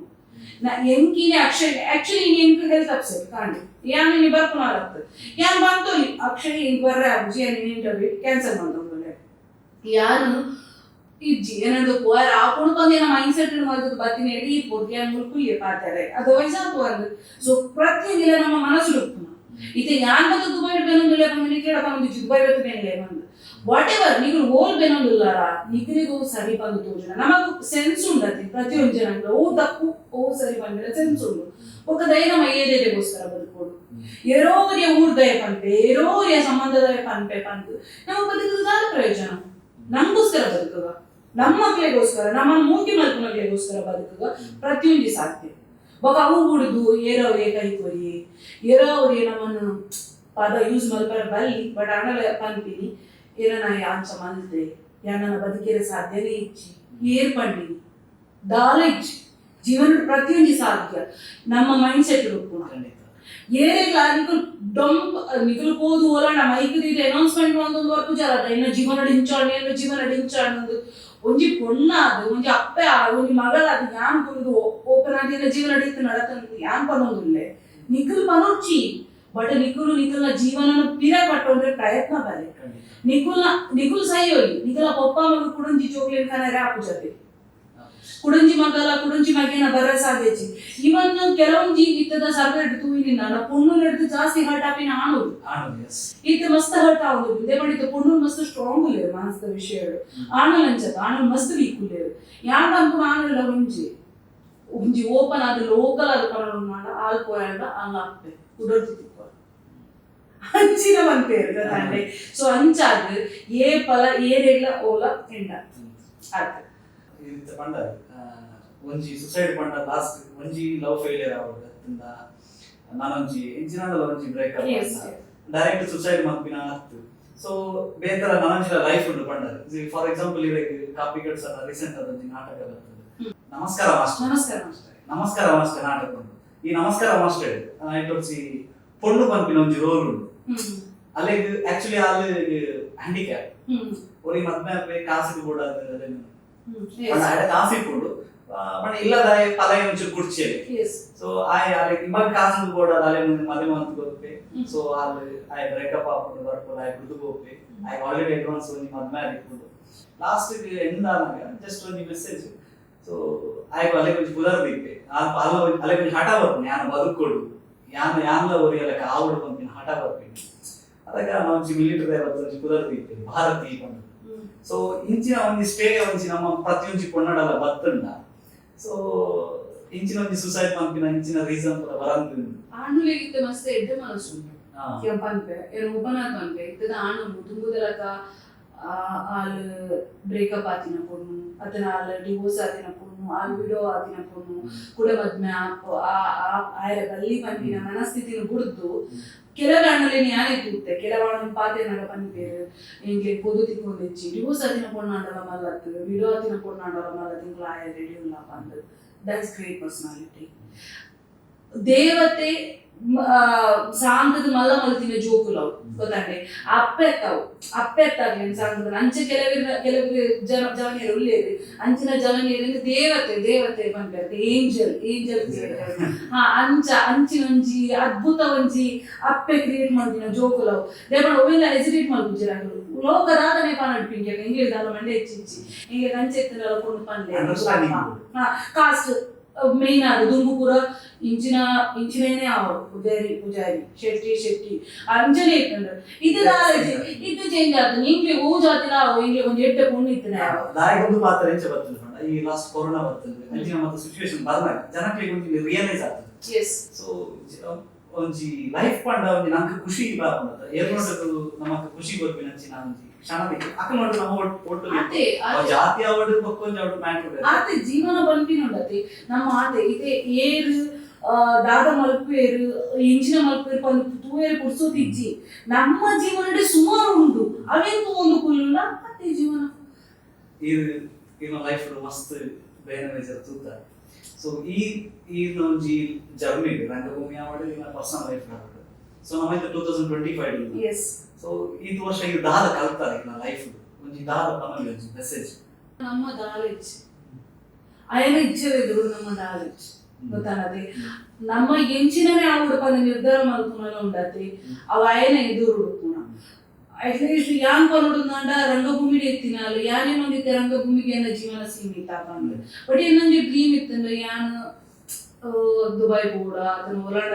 ಎಂಕಿನಿ ಅಕ್ಷಯ್ ಆಕ್ಚುಲಿ ಎಂಕ್ ಹೆಲ್ತ್ ಅಪ್ಸೆಟ್ ಕಾಂಡಿ ಯಾನ್ ಇನಿ ಬರ್ಪುನಾರತ್ತು ಯಾನ್ ಬಂತೋಲಿ ಅಕ್ಷಯ್ ಇಂಕ್ ಬರ್ರೆ ಆಪುಜಿ, ಯಾನ್ ಇಂಟರ್ವ್ಯೂ ಕ್ಯಾನ್ಸಲ್ ಮಂತೊಂದುಲ್ಲೆ. ಯಾನ್ ಇಜ್ಜಿ ಏನಂದು ಪೋಯರ್ ಆಪುಣು ಪಂದ್ ಏನ ಮೈಂಡ್ ಸೆಟ್ ಮಲ್ತದ ಬತ್ತಿನ ಎಡಿ ಪೋರ್ತಿ ಯಾನ್ ಮುಲ್ಕುಲ್ಲೆ ಪಾತಾರೆ ಅದರ್ವೈಸ್ ಆತು ಅಂದ್. ಸೊ ಪ್ರತಿಯೊಂದಿಲ್ಲ ನಮ್ಮ ಮನಸ್ಸು ಉಪ್ಪುನ. ಇತ್ತೆ ಯಾನ್ ಬತ್ತ ದುಬೈ ಬೆನೊಂದುಲ್ಲೆ ಪಂದ್ ನಿಕ್ಲೆಡ ಪಂದಿಜ್ಜಿ, ದುಬೈ ಬತ್ತ ಬೆನ್ಲೆ ಪಂದ್. What ever ನಿಗುಲು ಓಲ್ ಬೆನೊಂದುಲ್ಲಾರ ನಿಕ್ಲೆಗ್ ಓ ಸರಿ ಪಂದ್ ತೋಜುನ ನಮಕ್ ಸೆನ್ಸ್ ಉಂಡತಿ. ಪ್ರತಿಯೊಂದು ಜನಂಗ್ಲ ಓ ತಪ್ಪು ಓ ಸರಿ ಪಂದಿನ ಸೆನ್ಸ್ ಉಂಡು. ಬೊಕ್ಕ ದಯ ನಮ್ಮ ಏದೇದೆಗೋಸ್ಕರ ಬದುಕೋಡು, ಏರೋ ಒರಿಯ ಊರ್ದಯ ಪನ್ಪೆ, ಏರೋ ಒರಿಯ ಸಂಬಂಧದಯ ಪನ್ಪೆ ಪಂದ್ ನಮ್ಮ ಬದುಕುದಾದ ಪ್ರಯೋಜನ? ನಮಗೋಸ್ಕರ ಬದುಕುಗ, ನಮ್ಮ ಮಕ್ಳಿಗೋಸ್ಕರ, ನಮ್ಮ ಮೂಕಿ ಮಲ್ಪುನಕ್ಲೆಗೋಸ್ಕರ ಬದುಕುಗ, ಪ್ರತಿಯೊಂಜಿ ಸಾಧ್ಯ. ಬೊಕ ಅವು ಬುಡುದು ಏರೋ ಕೈ ಕೊರಿ, ಏರೋ ಒರಿಯ ನಮ್ಮನ್ನು ಪದ ಯೂಸ್ ಮಲ್ಪರ ಬಲ್ಲಿ, ಬಟ್ ಆಂಡಲ ಪನ್ಪಿನಿ, ಏನನ ಅಂಚ ಮಲ್ತೆ ಯಾನನ ಬದುಕಿರ ಸಾಧ್ಯನೇ ಇಜ್ಜಿ ಏರ್ ಪಂಡಿನಿ ದಾಲ ಇಜ್ಜಿ. ಜೀವನದ ಪ್ರತಿಯೊಂಜಿ ಸಾಧ್ಯ ನಮ್ಮ ಮೈಂಡ್ ಸೆಟ್ ಉಪ್ಪುನ. ಏರೆಗ್ಲ ನಿಕುಲು ಡೊಂಪ್ ನಿಕುಲು ಪೋದು ಓಲಾಂಡ ಮೈಕ್ ದೀದ್ ಅನೌನ್ಸ್ಮೆಂಟ್ ಮಂತೊಂದು ಬರ್ಪುಜಾರತ, ಎನ್ನ ಜೀವನ ಡಿಂಚಾಣ್, ಎನ್ನ ಜೀವನ ಡಿಂಚಾಣ್ ಅಂದ್. ಒಂಜಿ ಪೊಣ್ಣಾದ್, ಒಂಜಿ ಅಪ್ಪೆ ಆದ್, ಒಂಜಿ ಮಗಳಾದ್ ಯಾನ್ ಕುಲ್ಲುದು ಓಪನ್ ಆದ್ ಎನ್ನ ಜೀವನ ಇತ್ತು ನಡತಂದು ಯಾನ್ ಪನೊಂದುಲ್ಲೆ. ನಿಕುಲು ಪನೊರ್ಚಿ, ಬಟ್ ನಿಕುಲು ನಿಕಲ್ನ ಜೀವನನ ಪಿರ ಕಟ್ಟೊಂದ್ರೆ ಪ್ರಯತ್ನ ಬಲೆ. ನಿಕುಲ್ನ ನಿಕುಲ್ ಸೈಯೋಲಿ ನಿಕಲ ಪೊಪ್ಪ ಮಗ ಕುಡೊಂಜಿ ಜೋಕ್ಲೆನ್ ಕನರೆ ಆಪುಜತೆ, ಕುಡಂಜಿ ಮಗಲ ಕುಡಂಜಿ ಮಗೇನ ಬರ ಸಾಧ್ಯಚಿ. ಇವನ್ ಕೆಲವೊಂಜಿ ಇತ್ತದ ಸರ್ವೆ ತೂಯಿನಿ ನನ್ನ ಪೊಣ್ಣು ನಡೆದು ಜಾಸ್ತಿ ಹರ್ಟ್ ಆಪಿನ ಆಣುದು. ಇತ್ತೆ ಮಸ್ತ್ ಹರ್ಟ್ ಆവുದು ಇದೇ ಮಾಡಿತ್ತು. ಪೊಣ್ಣು ಮಸ್ತ್ ಸ್ಟ್ರಾಂಗ್ ಉಲ್ಲೇರು ಮಾನಸಿಕ ವಿಷಯ, ಆಣಲ್ ಅಂಚತ ಆಣಲ್ ಮಸ್ತ್ ವೀಕ್ ಉಲ್ಲೇರು. ಯಾನ್ ಅನ್ಪುನ ಆಣಲ್ಲ ಒಂಜಿ ಒಂಜಿ ಓಪನ್ ಆದ್ ಲೋಕಲ್ ಆದ್ ಪನೊಡು ಆಲ್ ಪೋಯಾಂಡ ಅಲ್ಲ ಅಪ್ಪೆ ಕುಡರ್ತಿ ತಿಕ್ವ ಅಂಚಿನ ಪನ್ಪೇರು ಗೊತ್ತಾಂಡೆ. ಸೊ ಅಂಚಾದ್ ಏ ಪಲ ಏರೆಗ್ಲ ಓಲ ಎಂಡ ಆತ್. ಇಂತ ಪಂಡ ಒಂಜಿ ಸುಸೈಡ್ ಪಂಡ ಲಾಸ್ಟ್ ಒಂಜಿ ಲವ್ ಫೇಲಿಯರ್ ಆವಡ್ ಅತ್ತಂದ ನಾನೊಂಜಿ ಎಂಚಿನಾಂಡಲ ಒಂಜಿ ಬ್ರೇಕಪ್ ಡೈರೆಕ್ಟ್ ಸುಸೈಡ್ ಮಲ್ಪಿನ ಅತ್ತು. ಸೊ ಬೇತರ ನನೊಂಜಿಲ ಲೈಫ್ ಉಂಡು ಪಂಡರ್. ಫಾರ್ ಎಕ್ಸಾಂಪಲ್, ಇರೆಗ್ ಕಾಪಿಕಟ್ಸ್ ಅನ್ನ ರೀಸೆಂಟ್ ಆದ ಒಂಜಿ ನಾಟಕ ಬರ್ತದೆ, ನಮಸ್ಕಾರ ಮಾಸ್ಟರ್. ನಮಸ್ಕಾರ ಮಾಸ್ಟರ್. ನಮಸ್ಕಾರ ಮಾಸ್ಟರ್ ನಾಟಕ ಉಂಡು. ಈ ನಮಸ್ಕಾರ ಮಾಸ್ಟರ್ ಐಟೊರ್ಸಿ ಪೊಣ್ಣು ಪನ್ಪಿನ ಒಂಜಿ ರೋಲ್ ಉಂಡು. ಅಲ್ಲೆಗ್ ಆಕ್ಚುಲಿ ಅಲ್ಲಿ ಹ್ಯಾಂಡಿಕ್ಯಾಪ್ ಒರಿ ಮದ್ಮೆ ಆಪೆ ಕಾಸಿಗೆ ಬೋಡಾದ ಅದೇನು ಪಂಡ ಆಡ ಕಾಸು ಇಪ್ಪುಂಡು, ಪಂಡ ಇಲ್ಲದಾಯ ಪಲಯ ಒಂಚೂರು ಕುರ್ಚಿಯಲ್ಲಿ. ಸೊ ಆಯ್ ಅಲೆ ಇಂಬಗ್ ಕಾಸು ಬೋಡಾದ ಅಲೆ ಮದುವೆ ಮಂತ್ ಗೊಪ್ಪೆ. ಸೊ ಅಲ್ಲಿ ಆಯ್ ಬ್ರೇಕಪ್ ಆಪುಂಡು, ಬರ್ಪುಂಡು, ಆಯ್ ಕುಡ್ದು ಪೋಪೆ. ಆಯ್ ಆಲ್ರೆಡಿ ಅಡ್ವಾನ್ಸ್ ಒಂಜಿ ಮದ್ಮೆ ಆದಿಪ್ಪುಂಡು. ಲಾಸ್ಟ್ ಎಂಡ್ ಆನಗ ಜಸ್ಟ್ ಒಂಜಿ ಮೆಸೇಜ್. ಸೊ ಆಯ್ ಅಲೆ ಒಂಜಿ ಪುದರ್ ದೀಪೆ, ಅಲ್ಲ ಅಲೆ ಒಂಜಿ ಹಠ ಬರ್ಪುಂಡು, ಯಾನ ಬದುಕೊಡು, ಯಾನ ಯಾನ್ಲ ಒರಿ ಅಲಕ ಆವಡು ಪನ್ಪಿನ ಹಠ ಬರ್ಪಿಂಡು. ಅದಕ್ಕೆ ನಾನು ಒಂಜಿ ಮಿಲಿಟರಿ ಒಂಜಿ ಪುದರ್ ದೀಪೆ, ಭಾರತಿ ಪಂದು. ಸೊ ಇಂಚಿನ ಒಂಜಿ ಸ್ಟೇಜ್ ಒಂಜಿ ನಮ್ಮ ಪ್ರತಿಯೊಂಜಿ ಪೊನ್ನಡಲ ಬತ್ತುಂಡ, ಸೊ ಇಂಚಿನ ಒಂಜಿ ಸುಸೈಡ್ ಪನ್ಪಿನ ಇಂಚಿನ ರೀಸನ್ ಪೂರ ಬರಂದು. ಆಣುಲೆಗಿತ್ತೆ ಮಸ್ತ್ ಎಡ್ಡೆ ಮನಸ್ಸು ಉಂಡು ಪನ್ಪೆ ಏನ್ ಓಪನ್ ಆದ್ ಪನ್ಪೆ. ಇತ್ತದ ಆಣು ದುಂಬುದಲಕ ಆಲ್ ಬ್ರೇಕಪ್ ಆತಿನ ಪೊಣ್ಣು, ಅತನ ಆಲ್ ಡಿವೋರ್ಸ್ ಆತಿನ ಪೊಣ್ಣು, ಆಲ್ ವಿಡೋ ಆತಿನ ಪೊಣ್ಣು ಕುಡ ಮದ್ಮೆ ಆಯರ ಬಲ್ಲಿ ಪನ್ಪಿನ ಮನಸ್ಥಿತಿನ ಬುಡ್ದು ಕೆಲವು ಅಣ್ಣಲೇನು ಯಾನೇ ತೂತೆ ಕೆಲವು ಅಣ್ಣನ ಪಾತೆನಾಗ ಪನ್ಪೇರು, ಎಂಕ್ಲೆ ಪೊದು ತಿಕ್ಕೊಂದಿಚ್ಚಿ, ಡಿವೋರ್ಸ್ ಆತಿನ ಪೊಣ್ಣಾಂಡಲ ಮಲ್ಲತ್, ವಿಡೋ ಆತಿನ ಪೊಣ್ಣಾಂಡಲ ಮಲ್ಲತ್, ಇಂಕ್ಲ ಆಯ ರೆಡಿ ಉಲ್ಲ ಪಂದ್. That's great personality. ದೇವತೆ ಸಾಂಕದ ಮಲ್ಲ ಮಲ್ತಿನ ಜೋಕುಲವು ಗೊತ್ತಂಡೆ ಅಪ್ಪೆತ್ತವು ಅಪ್ಪೆತ್ತಾಗ್ಲಿ ಸಾಂಕದ ಅಂಚೆ ಕೆಲವರು ಕೆಲವರು ಜನ ಜವನಿಯರು ಉಲ್ಲೇರು ಅಂಚಿನ ಜವನಿಯರು ದೇವತೆ ದೇವತೆ ಪನ್ಪೆರ್ ಏಂಜಲ್ ಏಂಜಲ್ ಕ್ರಿಯೇಟರ್. ಹಾ, ಅಂಚ ಅಂಚಿನ ಒಂಜಿ ಅದ್ಭುತ ಒಂಜಿ ಅಪ್ಪೆ ಕ್ರಿಯೇಟ್ ಮಲ್ತಿನ ಜೋಕುಲವು. ದೇಪಣ ಒವೆಲ್ಲ ಹೆಸಿಟೇಟ್ ಮಲ್ಪುಜೆರ್ ಅಕುಲು. ಲೋಕ ದಾದನೆ ಪಾನಡ್ ಪಿಂಕೆ ಇಂಗ್ಲೀಷ್ ದಾಲ ಮಂಡೆ ಹೆಚ್ಚಿಚ್ಚಿ ಇಂಗ್ಲೀಷ್ ಅಂಚೆ ಇತ್ತಿನಲ ಪೊಣ್ಣು ಪನ್ಲೆ. ಅಂಡರ್ಸ್ಟ್ಯಾಂಡಿಂಗ್. ಹಾ, ಕಾಸ್ಟ್ ಮೇನ್ ಆದ್ ದುಂಬು ಪೂರ ಇಂಚಿನ ಇಂಚಿನೇನೆ ಆವಡ್, ಪೂಜಾರಿ ಪೂಜಾರಿ, ಶೆಟ್ಟಿ ಶೆಟ್ಟಿ ಅಂಚನೆ ಇತ್ತುಂಡು. ಇದು ದಾಲ ಇದು ಚೇಂಜ್ ಆತುಂಡು. ಇಂಗ್ಲಿ ಓ ಜಾತಿಲ ಆವು, ಇಂಗ್ಲಿ ಒಂಜಿ ಎಡ್ಡೆ ಪೊಣ್ಣು ಇತ್ತಿನ ಆವು. ದಾಯೆ ಒಂದು ಪಾತ್ರ ಎಂಚ ಬರ್ತದೆ ಪಂಡ, ಈ ಲಾಸ್ಟ್ ಕೊರೋನಾ ಬರ್ತದೆ, ಅಂಚಿನ ಮತ್ತೆ ಸಿಚುವೇಶನ್ ಬರ್ನಾಗ ಜನಕ್ಲೆಗ್ ಒಂಜಿ ರಿಯಲೈಸ್ ಆಗ್ತದೆ. ಸೊ ಒಂಜಿ ಲೈಫ್ ಪಂಡ ಒಂಜಿ ನಂಗೆ ಖುಷಿ ಬರ್ಪುಂಡು. ಏರ್ನೋಟು ನಮಕ್ ಖುಷಿ ಕೊರ್ಪಿನ ಅಂಚಿನ ಒಂಜಿ ಕ್ಷಣ ಅಕ್ಕ ನೋಡು ನಮ್ಮ ಒಟ್ಟು ಅತೆ ಅವ ಜಾತಿ ಅವಡು ಬೊಕ್ಕೊಂಜಿ ಅವಡು ಮ್ಯಾಟ್ರ್. ಆತೆ ಜೀವನ ಪನ್ಪಿನುಂಡತೆ ನಮ್ಮ ಆತೆ ಇತ್ತೆ ಏರು ದಾದ ಮಲ್ಪೇರು ಇಂಚಿನ ಮಲ್ಪೇರು ಪಂದ್ ತೂವೇರು ಪುರ್ಸೊತಿಜ್ಜಿ. ನಮ್ಮ ಜೀವನಡೆ ಸುಮಾರು ಉಂಡು, ಅವೆನ್ ತೂವೊಂದು ಕುಲ್ಲುಂಡ ಅತೆ ಜೀವನ. ಈ ಇನ್ನ ಲೈಫ್ ಮಸ್ತ್ ಬೇನೆ ಬೇಜಾರ್ ತೂತ. ಸೊ ಈ ಈ ಒಂಜಿ ಜರ್ನಿ ರಂಗಭೂಮಿ ಆವಡ್, ಇನ್ನ ಪರ್ಸನಲ್ ಲೈಫ್ ಆವಡ್, ಸೊ ನಮ್ಮ 2025. ಸೊ ಈ ವರ್ಷ ಈ ದಾದ ಕಲ್ತಾರೆ ಇನ್ನ ಲೈಫ್ ಒಂಜಿ ದಾದ ಪನೊಲಿ ಒಂಜಿ ಮೆಸೇಜ್. ನಮ್ಮ ದಾಲೆಜ್ ಅಯನ ಇಚ್ಛೆ ಎದುರು ನಮ್ಮ ದಾಲೆಜ್ ಗೊತ್ತಾನದೆ. ನಮ್ಮ ಎಂಚಿನನೇ ಆವಡು ಪಂದ ನಿರ್ಧಾರ ಮಲ್ಪುನಲ ಉಂಡತಿ ಅವ ಅಯನ ಎದುರು ಉಡುಪುನ. ಅಟ್ಲೀಸ್ಟ್ ಯಾನ್ ಪನೊಡುಂದಾಂಡ ರಂಗಭೂಮಿಡ್ ಎತ್ತಿನಾಲ್ ಯಾನೇನೊಂದಿತ್ತೆ ರಂಗಭೂಮಿಗೆ ಎನ್ನ ಜೀವನ ಸೀಮಿತ ಪಂದ್. ಬಟ್ ಎನ್ನೊಂಜಿ ಡ್ರೀಮ್ ಇತ್ತಂದ್ರೆ ಯಾನ್ ದುಬೈ ಬೋಡ ಅದನ್ನ ಹೊಲಾಂಡ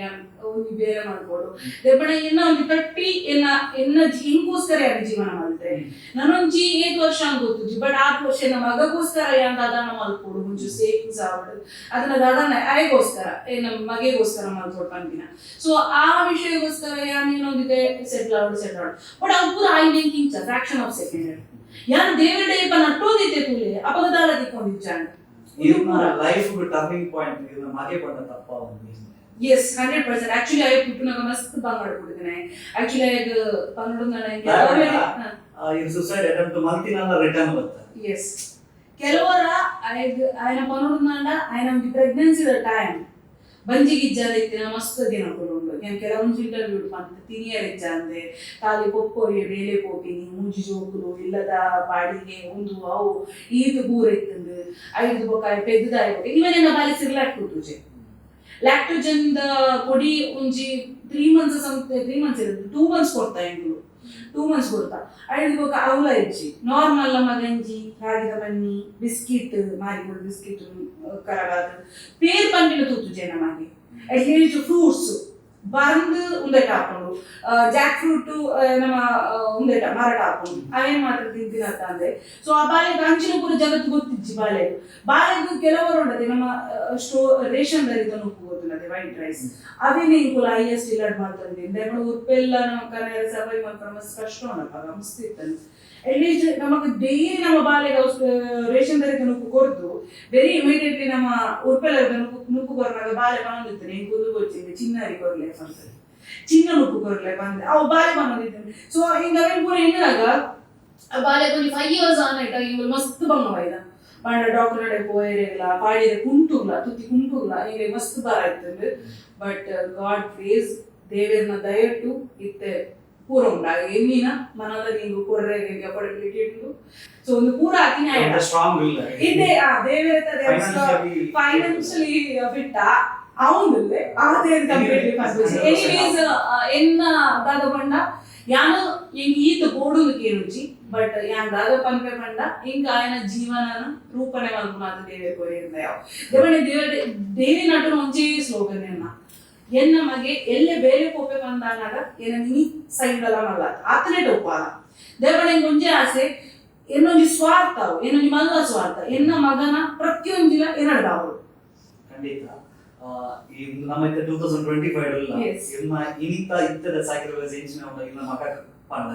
ಯಾನ್ ಒಂಜಿ ಬೇರೆ ಮಲ್ಪೊಡು ದೆಪ್ಪಣ ಎನ್ನ ಒಂಜಿ 30 ಎನ್ನ ಎನ್ನ ಇಂಕೋಸ್ಕರ ಯಾನ್ ಜೀವನ ಮಲ್ತೆ. ನಾನೊಂಜಿ ಏತ್ ವರ್ಷ ಗೊತ್ತುಜಿ, ಬಟ್ ಆತ್ ವರ್ಷ ಎನ್ನ ಮಗಗೋಸ್ಕರ ಯಾನ್ ದಾದಾನ ಮಲ್ಪೊಡು, ಒಂಜಿ ಸೇವಿಂಗ್ಸ್ ಆವಡ್ ಅದನ್ನ ದಾದಾನ ಆಯಗೋಸ್ಕರ ಎನ್ನ ಮಗೆಗೋಸ್ಕರ ಮಲ್ಪೊಡು ಪನ್ಪಿನ. ಸೊ ಆ ವಿಷಯಗೋಸ್ಕರ ಯಾನ್ ಏನೊಂದಿದೆ ಸೆಟ್ಲ್ ಆವಡು ಸೆಟ್ಲ್ ಆವಡು. ಬಟ್ ಅವು ಪೂರ I thinking fraction of second. ಯಾನ್ ದೇವರಡೆ ಇಪ್ಪ ನಟ್ಟೋದಿತ್ತೆ ತೂಲೆ ಅಪಗ ದಾಲ ತಿಕ್ಕೊಂಡಿಜ್ಜಾಂಡ್. ಇನ್ನ ಲೈಫ್ ಟರ್ನಿಂಗ್ ಪಾಯಿಂಟ್ ಇನ್ನ ಮಗೆ ಪಂಡ ತಪ್ಪ ಒಂದು. ಎಸ್, 100%. ಆಕ್ಚುಲಿ ಆಯ್ ಪುಟ್ಟುನಾಗ ಮಸ್ತ್ ಬಂಗ್ ಮಾಡ್ಬಿಟ್ಟಿದ್ದೇನೆ. ಆಕ್ಚುಲಿ ಆಯ್ ಪನ್ನೊಂದು ಈ ಸುಸೈಡ್ ಅಟೆಂಪ್ಟ್ ಮಲ್ತಿನಲ್ಲ ರಿಟರ್ನ್ ಬರ್ತಾರೆ. ಎಸ್, ಕೆಲವರ ಆಯ್ ಆಯನ ಪನ್ನೊಂದು ಆಯನ ಒಂಜಿ ಪ್ರೆಗ್ನೆನ್ಸಿದ ಟೈಮ್ ಬಂಜಿಗೆ ಇಜ್ಜಾಂದೆ ಇತ್ತಿನ ಮಸ್ತ್ ದಿನ ಉಂಡು. ಯಾನ್ ಕೆಲವೊಂಜಿ ಇಂಟರ್ವ್ಯೂ ಪಂತ ತಿನಿಯರ್ ಇಜ್ಜಾಂದೆ ಖಾಲಿ ಪೊಪ್ಪೊರಿಯ ಬೇಲೆ ಪೋಪಿನಿ, ಮೂಜಿ ಜೋಕುಲು ಇಲ್ಲದ ಬಾಡಿಗೆ ಉಂದು ಅವು ಈತ್ ಬೂರ ಇತ್ತಂದು ಐದು ಬೊಕ್ಕ ಪೆದ್ದುದ ಬೊಕ್ಕ ಇವನೆಲ್ಲ ಬಾಲಿ ಸಿರ್ಲಾಕ್ ಕೂತುಜೆ ಲ್ಯಾಕ್ಟೋಜನ್ the ಪೊಡಿ ಒಂಜಿ 3 ಮಂತ್ಸ್ 3 ಮಂತ್ಸ್ ಇರುತ್ತೆ, 2 ಮಂತ್ಸ್ ಕೊಡ್ತಾ ಎಂಕುಲು 2 ಮಂತ್ಸ್ ಕೊಡ್ತಾ. ಐದು ಬೊಕ್ಕ ಅವಲ ಇಜ್ಜಿ ನಾರ್ಮಲ್ ನಮ್ಮ ಗಂಜಿ ರಾಗಿದ ಬನ್ನಿ ಬಿಸ್ಕಿಟ್ ಮಾರಿಗೋಲ್ಡ್ ಬಿಸ್ಕಿಟ್ ಕರಗಾದ ಪೇರ್ ಪಂಡಿನ ತೂತುಜೆ ನಮಗೆ. ಅಟ್ಲೀಸ್ಟ್ ಫ್ರೂಟ್ಸ್ ಬಂದು ಉಂದೆಟ ಹಾಕೊಂಡು ಜಾಕ್ ಫ್ರೂಟ್ ನಮ್ಮ ಉಂದೆಟ ಮಾರಾಟ ಹಾಕೊಂಡು ಅವೇನ್ ಮಾತ್ರ ತಿಂತಿನ ಅಂದ್ರೆ. ಸೊ ಆ ಬಾಲೆಗ್ ಅಂಚಿನ ಪೂರ ಜಗತ್ತು ಗೊತ್ತಿಜ್ಜಿ ಬಾಲೆಗ್. ಬಾಲೆಗ್ ಕೆಲವರು ಉಂಡದೆ ನಮ್ಮ ಸ್ಟೋ ರೇಷನ್ ದರಿತ ನುಪ್ಪು ಗೊತ್ತುಂಡದೆ ವೈಟ್ ರೈಸ್ ಅವೇನೇ ಇಂಕುಲ ಹೈಯೆಸ್ಟ್ ಇಲ್ಲಡ್ ಮಾಡ್ತಂದೆ. ದಯಮಾಡಿ ಉರ್ಪೆಲ್ಲ ನಮ್ಮ ಕನೆರ ಸಬೈ ಮಲ್ಪರ ಮಸ್ತ್ ಕಷ್ಟ ಉಂಡಪ್ಪ ಮಸ್ತ್ ಇತ್ತಂದೆ. ಅಟ್ಲೀಸ್ಟ್ ನಮಗ್ ಡೈಲಿ ನಮ್ಮ ಬಾಲೆಗ್ ರೇಷನ್ ದರಿತ ನುಪ್ಪು ಕೊರ್ದು ವೆರಿ ಇಮಿಡಿಯೇಟ್ಲಿ ನಮ್ಮ ಉರ್ಪೆಲ್ಲ ನುಪ್ಪು ನುಪ್ಪು ಕೊರ್ನಾಗ ಬಾಲೆ ಪನೊಂದಿತ್ತನೆ ಇಂಕುದು ಗೊಚ್ಚಿಂದೆ ಚಿನ್ನರಿ ಕೊರ್ಲೆ ಬಂತ ಚಿನ್ನ ನುಪ್ಪು ಕೊರ್ಲೆ ಬಂದೆ ಅವು ಬಾಲೆ ಪನೊಂದಿತ್ತನೆ. ಸೊ ಹಿಂಗ ಅವೇನ್ ಪೂರ ಎಣ್ಣಾಗ ಬಾಲೆ ಒಂಜಿ 5 ಇಯರ್ಸ್ ಆನೈಟ ಇಂಗುಲು ಮಸ್ತ್ ಬಂಗ ಬೈದ ಪಂಡ ಡಾಕ್ಟರ್ ನಡೆ ಪೋಯೆರೆಗ್ಲ ಪಾಡಿದ ಕುಂಟುಗ್ಲ ತುತ್ತಿ ಕುಂಟುಗ್ಲ ಹಿಂಗೆ ಮಸ್ತ್ ಬಾರ ಇತ್ತಂದು. ಬಟ್ ಗಾಡ್ ಗ್ರೇಸ್ ದೇವೇರ್ನ ದಯಟು ಇತ್ತೆ ಪೂರ ಉಂಡು ಎಣ್ಣಿನ ಮನದ ಹಿಂಗು ಕೊರ್ರೆಗೆ ಅಫೋರ್ಡಬಿಲಿಟಿ ಉಂಡು. ಸೊ ಒಂದು ಪೂರ ಆತಿನ ಸ್ಟ್ರಾಂಗ್ ಇಲ್ಲ ಇದೆ ಆ ದೇವೇರ ಫೈನಾನ್ಷಿಯಲಿ ಫಿಟ್ ಅವುಂದಿಲ್ಲೆ ಆದೇ ಕಂಪ್ಲೀಟ್ಲಿ. ಎನಿವೇಸ್ ಎನ್ನ ದಾದ ಪಂಡ ಯಾನು ಎಂಕ್ ಈತ್ ಬೋಡುಂದು ಕೇನುಜಿ, ಬಟ್ ಯಾನ್ ದಾದ ಪನ್ಪೆ ಪಂಡ ಇಂಕ ಆಯನ ಜೀವನನ ರೂಪಣೆ ಮಲ್ಪುನಾತ ದೇವೇರ್ ಕೊರಿಯಂದ ಯಾವ ದೇವಣೆ ದೇವರ ದೇವಿ ನಟನ ಒಂಜಿ ಸ್ಲೋಗನ್ ಎನ್ನ ಎನ್ನ ಮಗೆ ಎಲ್ಲೆ ಬೇರೆ ಪೋಪೆ ಬಂದಾನಾಗ ಎನ್ನ ನೀ ಸೈಡಲ ಮಲ್ಲ ಆತನೇ ಟೊಪ್ಪಾಲ ದೇವಣೆ ಒಂಜಿ ಆಸೆ ಎನ್ನೊಂಜಿ ಸ್ವಾರ್ಥ ಅವು ಎನ್ನೊಂಜಿ ಮಲ್ಲ ಸ್ವಾರ್ಥ ಎನ್ನ ಮಗನ ಪ್ರತಿಯೊಂಜಿಲ ಎನ್ನಡ್ದಾವು. ಖಂಡಿತ ಈ ನಮ್ಮ 2025 ಅಲ್ಲ ಇನ್ನ ಇನಿತ ಇತ್ತದ ಸ್ಯಾಕ್ರಿಫೈಸ್ ಎಂಚಿನ ಉಂಡ ಇನ್ನ ಮಗಕ್ ಪಂಡ.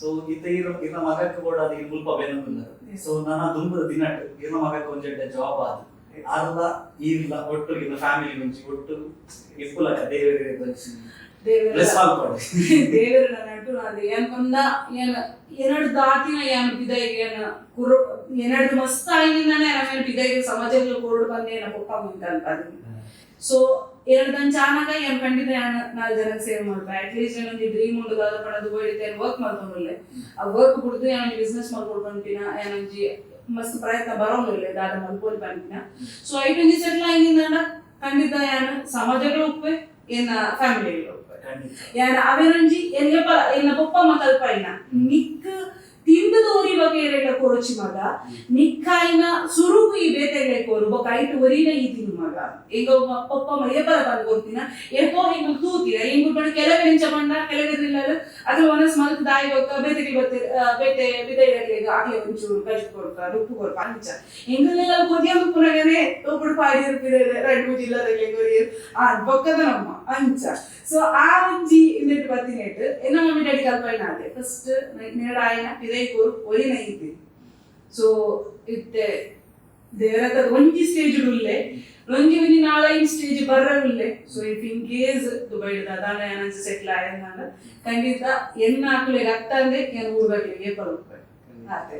ಸೊ ಇತ್ತ ಇನ್ನ ಮಗಕ್ ಬೋಡ ಅದು ಮುಲ್ಪ ಬೇನೊಂದಿಲ್ಲ. ಸೊ ನನ್ನ ದುಂಬದ ದಿನಟ್ ಇನ್ನ ಮಗಕ್ ಒಂಜೆಡ್ಡೆ ಜಾಬ್ ಆದ ಆರ್ಲ ಈರ್ಲ ಒಟ್ಟು ಇನ್ನ ಫ್ಯಾಮಿಲಿ ಒಂಜಿ ಒಟ್ಟು ಇಪ್ಪುಲಕ ದೇವರಿಗೆ ಒಂಜಿ ಬ್ಲೆಸ್ ಮಲ್ಪೊಡು. ದೇವರ ನಟು ಅದು ಏನ್ ಪಂಡ ಏನ್ ಎನಡು ದಾತಿನ ಏನ್ ಬಿದೈಗೆ ಏನ್ ಕುರು ಎನಡು ಮಸ್ತ್ ಆಯಿನ ಏನ ಬಿದೈಗೆ ಸಮಾಜದಲ್ಲಿ ಕೊರಡು ಬಂದೆ ಏನ ಪೊಪ್ಪ ಮುಂತ ಅನ್ಪದು. ಸೊ ಎರಡು ಚಾನಕ ಏನ್ ಖಂಡಿತ ನಾಲ್ ಜನ ಸೇವ್ ಮಾಡ್ಪ. ಅಟ್ಲೀಸ್ಟ್ ಏನೊಂದು ಡ್ರೀಮ್ ಉಂಡು ದಾದ ಪಡ ದುಬೈ ಏನ್ ವರ್ಕ್ ಮಾಡ್ಕೊಂಡುಲ್ಲೆ, ಆ ವರ್ಕ್ ಬಿಡ್ದು ಏನೊಂದು ಬಿಸ್ನೆಸ್ ಮಾಡ್ಕೊಡ್ ಪನ್ಪಿನ ಏನೊಂಜಿ ಮಸ್ತ್ ಪ್ರಯತ್ನ ಬರೋಂಗಿಲ್ಲ ದಾದ ಮಲ್ಪೋಲಿ ಪನ್ಪಿನ. ಸೊ ಐಟೊಂಜಿ ಸೆಟ್ಲ್ ಆಯ್ನಿಂದಾಂಡ ಖಂಡಿತ ಯಾನ್ ಸಮಾಜಗಳು ಉಪ್ಪೆ, ಏನ ಫ್ಯಾಮಿಲಿಗಳು ಉಪ್ಪೆ. ಯಾನ್ ಅವೇನೊಂಜಿ ಎನ್ನ ಎನ್ನ ಪೊಪ್ಪ ಕಲ್ಪಾಯಿನ ನಿಕ್ ತಿಂದದ ಒರಿ ಬಗೆ ಏರೆಲ್ಲ ಕೊರಚಿ ಮಗ, ನಿಕ್ಕಾಯಿನ ಸುರುಗು ಈ ಬೇತೆಗೆ ಕೋರು ಬೊಕ ಐಟು ಒರಿನ ಈ ತಿನ್ನು ಮಗ. ಎಂಗ ಪೊಪ್ಪ ಏಪಲ ಬಂದು ಕೊಡ್ತೀನ ಏಪೋ ಹಿಂಗ ತೂತೀರ ಹಿಂಗ ಪಂಡ ಕೆಲವೇ ನಿಂಚ ಪಂಡ ಕೆಲವೇ ಇಲ್ಲ ಅದ್ರ ಒನಸ್ ಮಲ್ತ್ ದಾಯಿ ಬೊಕ್ಕ ಬೇತೆಗೆ ಬತ್ತೆ ಬೇತೆ ಬಿದೈದಕ್ಕೆ ಆಗ್ಲೇ ಒಂಚೂರು ಕಜು ಕೊರ್ಪ ರುಪ್ಪು ಕೊರ್ಪ ಅಂಚ ಎಂಗಲೆಲ್ಲ ಕೊದಿಯಂದು ಪುನಗನೆ ತೋಪುಡು ಪಾಡಿ ಇರ್ಪಿದೆ ರಡ್ಡು ಮೂಜಿ ಇಲ್ಲದಕ್ಕೆ ಕೊರಿಯರ್ ಆ ಬೊಕ್ಕದ ನಮ್ಮ ಅಂಚ. ಸೊ ಆ ಒಂಜಿ ಇಂದೆಟ್ ಬತ್ತಿನೇಟ್ ಎನ್ನ ಮಮ್ಮಿ ಡ್ಯಾಡಿ ಕಲ್ಪಾಯಿನ ಅದೇ ಫಸ್ಟ್ ನೇಡಾಯಿನ ಪಿದೈ ಕೋರು ಒರಿನ ಇದ್ದೆ. ಸೊ ಇತ್ತೆ ದೇವರತ್ತ ಒಂಜಿ ಸ್ಟೇಜ್ ಉಲ್ಲೆ, ಒಂಜಿ ಒಂಜಿ ನಾಲೈನ್ ಸ್ಟೇಜ್ ಬರ್ರ ಉಲ್ಲೆ. ಸೊ if in case Dubai ದಾದ ಏನಂಚ ಸೆಟ್ಲ್ ಆಯಂದಾಂಡ ಖಂಡಿತ ಎನ್ನ ಆಕುಲೆಗ್ ಅತ್ತಂದೆ ಏನ್ ಊರ್ಬಾಗ್ಲಿಗೆ ಏಪಲ ಉಪ್ಪೆ ಆತೆ.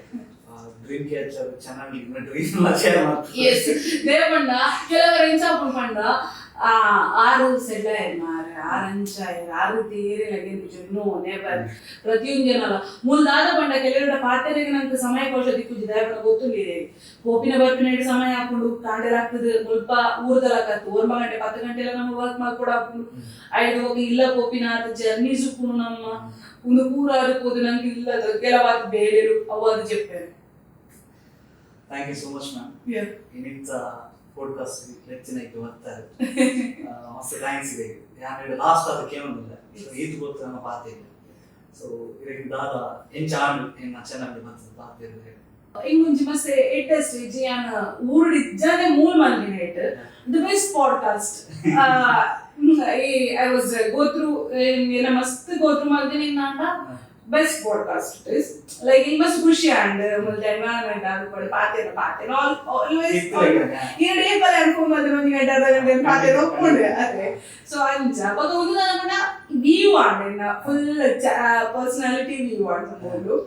ಡ್ರೀಮ್ ಕ್ಯಾಚರ್ ಚೆನ್ನಾಗಿ ಡ್ರೀಮ್ ಎಲ್ಲ ಶೇರ್ ಮಾಡ್ತಾರೆ. ಎಸ್, ದೇವಣ್ಣ ಕೆಲವರು ಎಂಚ ಪಂಡ ಆ ಆರು ಸೆಟ್ಲ್ ಆಯ್ತು ಮಾರೆ, ಆರು ಅಂಚ ಆಯ್ತು, ಆರು ತೀರಿಲ್ಲ. No never. ಪ್ರತಿಯೊಂದು ಜನಲ ಮುಲ್ದಾದ ಪಂಡ ಕೆಲವರ ಪಾತೆರೆಗೆ ನಂಗೆ ಸಮಯ ಕೋಶ ದಿಕ್ಕುಜಿ ದಯಪಡ ಗೊತ್ತುಂಡಿದೆ. ಪೋಪಿನ ಬರ್ಪಿನ ಇಡು ಸಮಯ ಹಾಕೊಂಡು ಕಾಂಡೆಲ್ ಆಗ್ತದೆ ಮುಲ್ಪ ಊರ್ದಲಕತ್ತು 9 ಗಂಟೆ 10 ಗಂಟೆ ಎಲ್ಲ ನಮ್ಮ ವರ್ಕ್ ಮಾಡ್ಕೊಡ ಹಾಕೊಂಡು ಐದು ಹೋಗಿ ಇಲ್ಲ ಪೋಪಿನ ಆತ ಜರ್ನೀಸ್ ಉಪ್ಪುನು ನಮ್ಮ ಒಂದು ಪೂರ ಅದು ಪೋದು ನಂಗೆ ಇಲ್ಲ ಕೆಲವಾದ ಬೇರೆರು ಅವು ಅದು చెప్పారు. Thank you so much, ma'am. ಇನ್ನಿಂತ podcast ಲೆಚ್ಚಿನಕ್ಕೆ ಬರ್ತಾರೆ, ಮಸ್ತ್ thanks ಇದೆ. ಯಾನ್ ಲಾಸ್ಟ್ ಅದಕ್ಕೆ ಕೇಳೋದಿಲ್ಲ, ಸೊ ಈತ್ ಗೊತ್ತು ನಮ್ಮ ಪಾತೆ ಇದೆ. ಸೊ ಇದಕ್ಕೆ ದಾದ ಎಂಚ ಆಂಡ್ ಎನ್ನ ಚೆನ್ನಾಗಿ ಬರ್ತದೆ ಪಾತೆ. ಇಂಗುಂಜಿ ಮಸ್ತ್ ಎಡ್ಡೆ ಸ್ಟೇಜ್ ಯಾನ್ ಊರುಡು ಇಜ್ಜಾನೆ ಮೂಲ್ ಮಲ್ದಿನ it the best podcast. ಈ I was go through ಏನ ಮಸ್ತ್ ಗೋ ಥ್ರೂ ಮಲ್ದಿನ ಇಂದಾಂಡ best podcast it is. Like ಇಂಗ್ ಮಸ್ತ್ ಖುಷಿ ಆಂಡ್ ಮುಲ್ದ ಎನ್ವೈರನ್ಮೆಂಟ್ ಆದುಕೊಡು ಪಾತೆನ ಪಾತೆನ ಆಲ್ವೇಸ್ ಎರಡು ಏಪಲ್ ಅನ್ಫೋನ್ ಮಲ್ದಿನ 1 ಗಂಟೆ ಅರ್ಧ ಗಂಟೆ ಪಾತೆನ ಒಪ್ಪುಂಡು ಅದೇ. ಸೊ ಅಂಚ ಬೊಕ ಒಂದು ದಾದ ವ್ಯೂ ಆಂಡ್ ಎನ್ನ ಫುಲ್ ಪರ್ಸನಾಲಿಟಿ ವ್ಯೂ ಆಂಡ್ ಸಂಬೋಲು.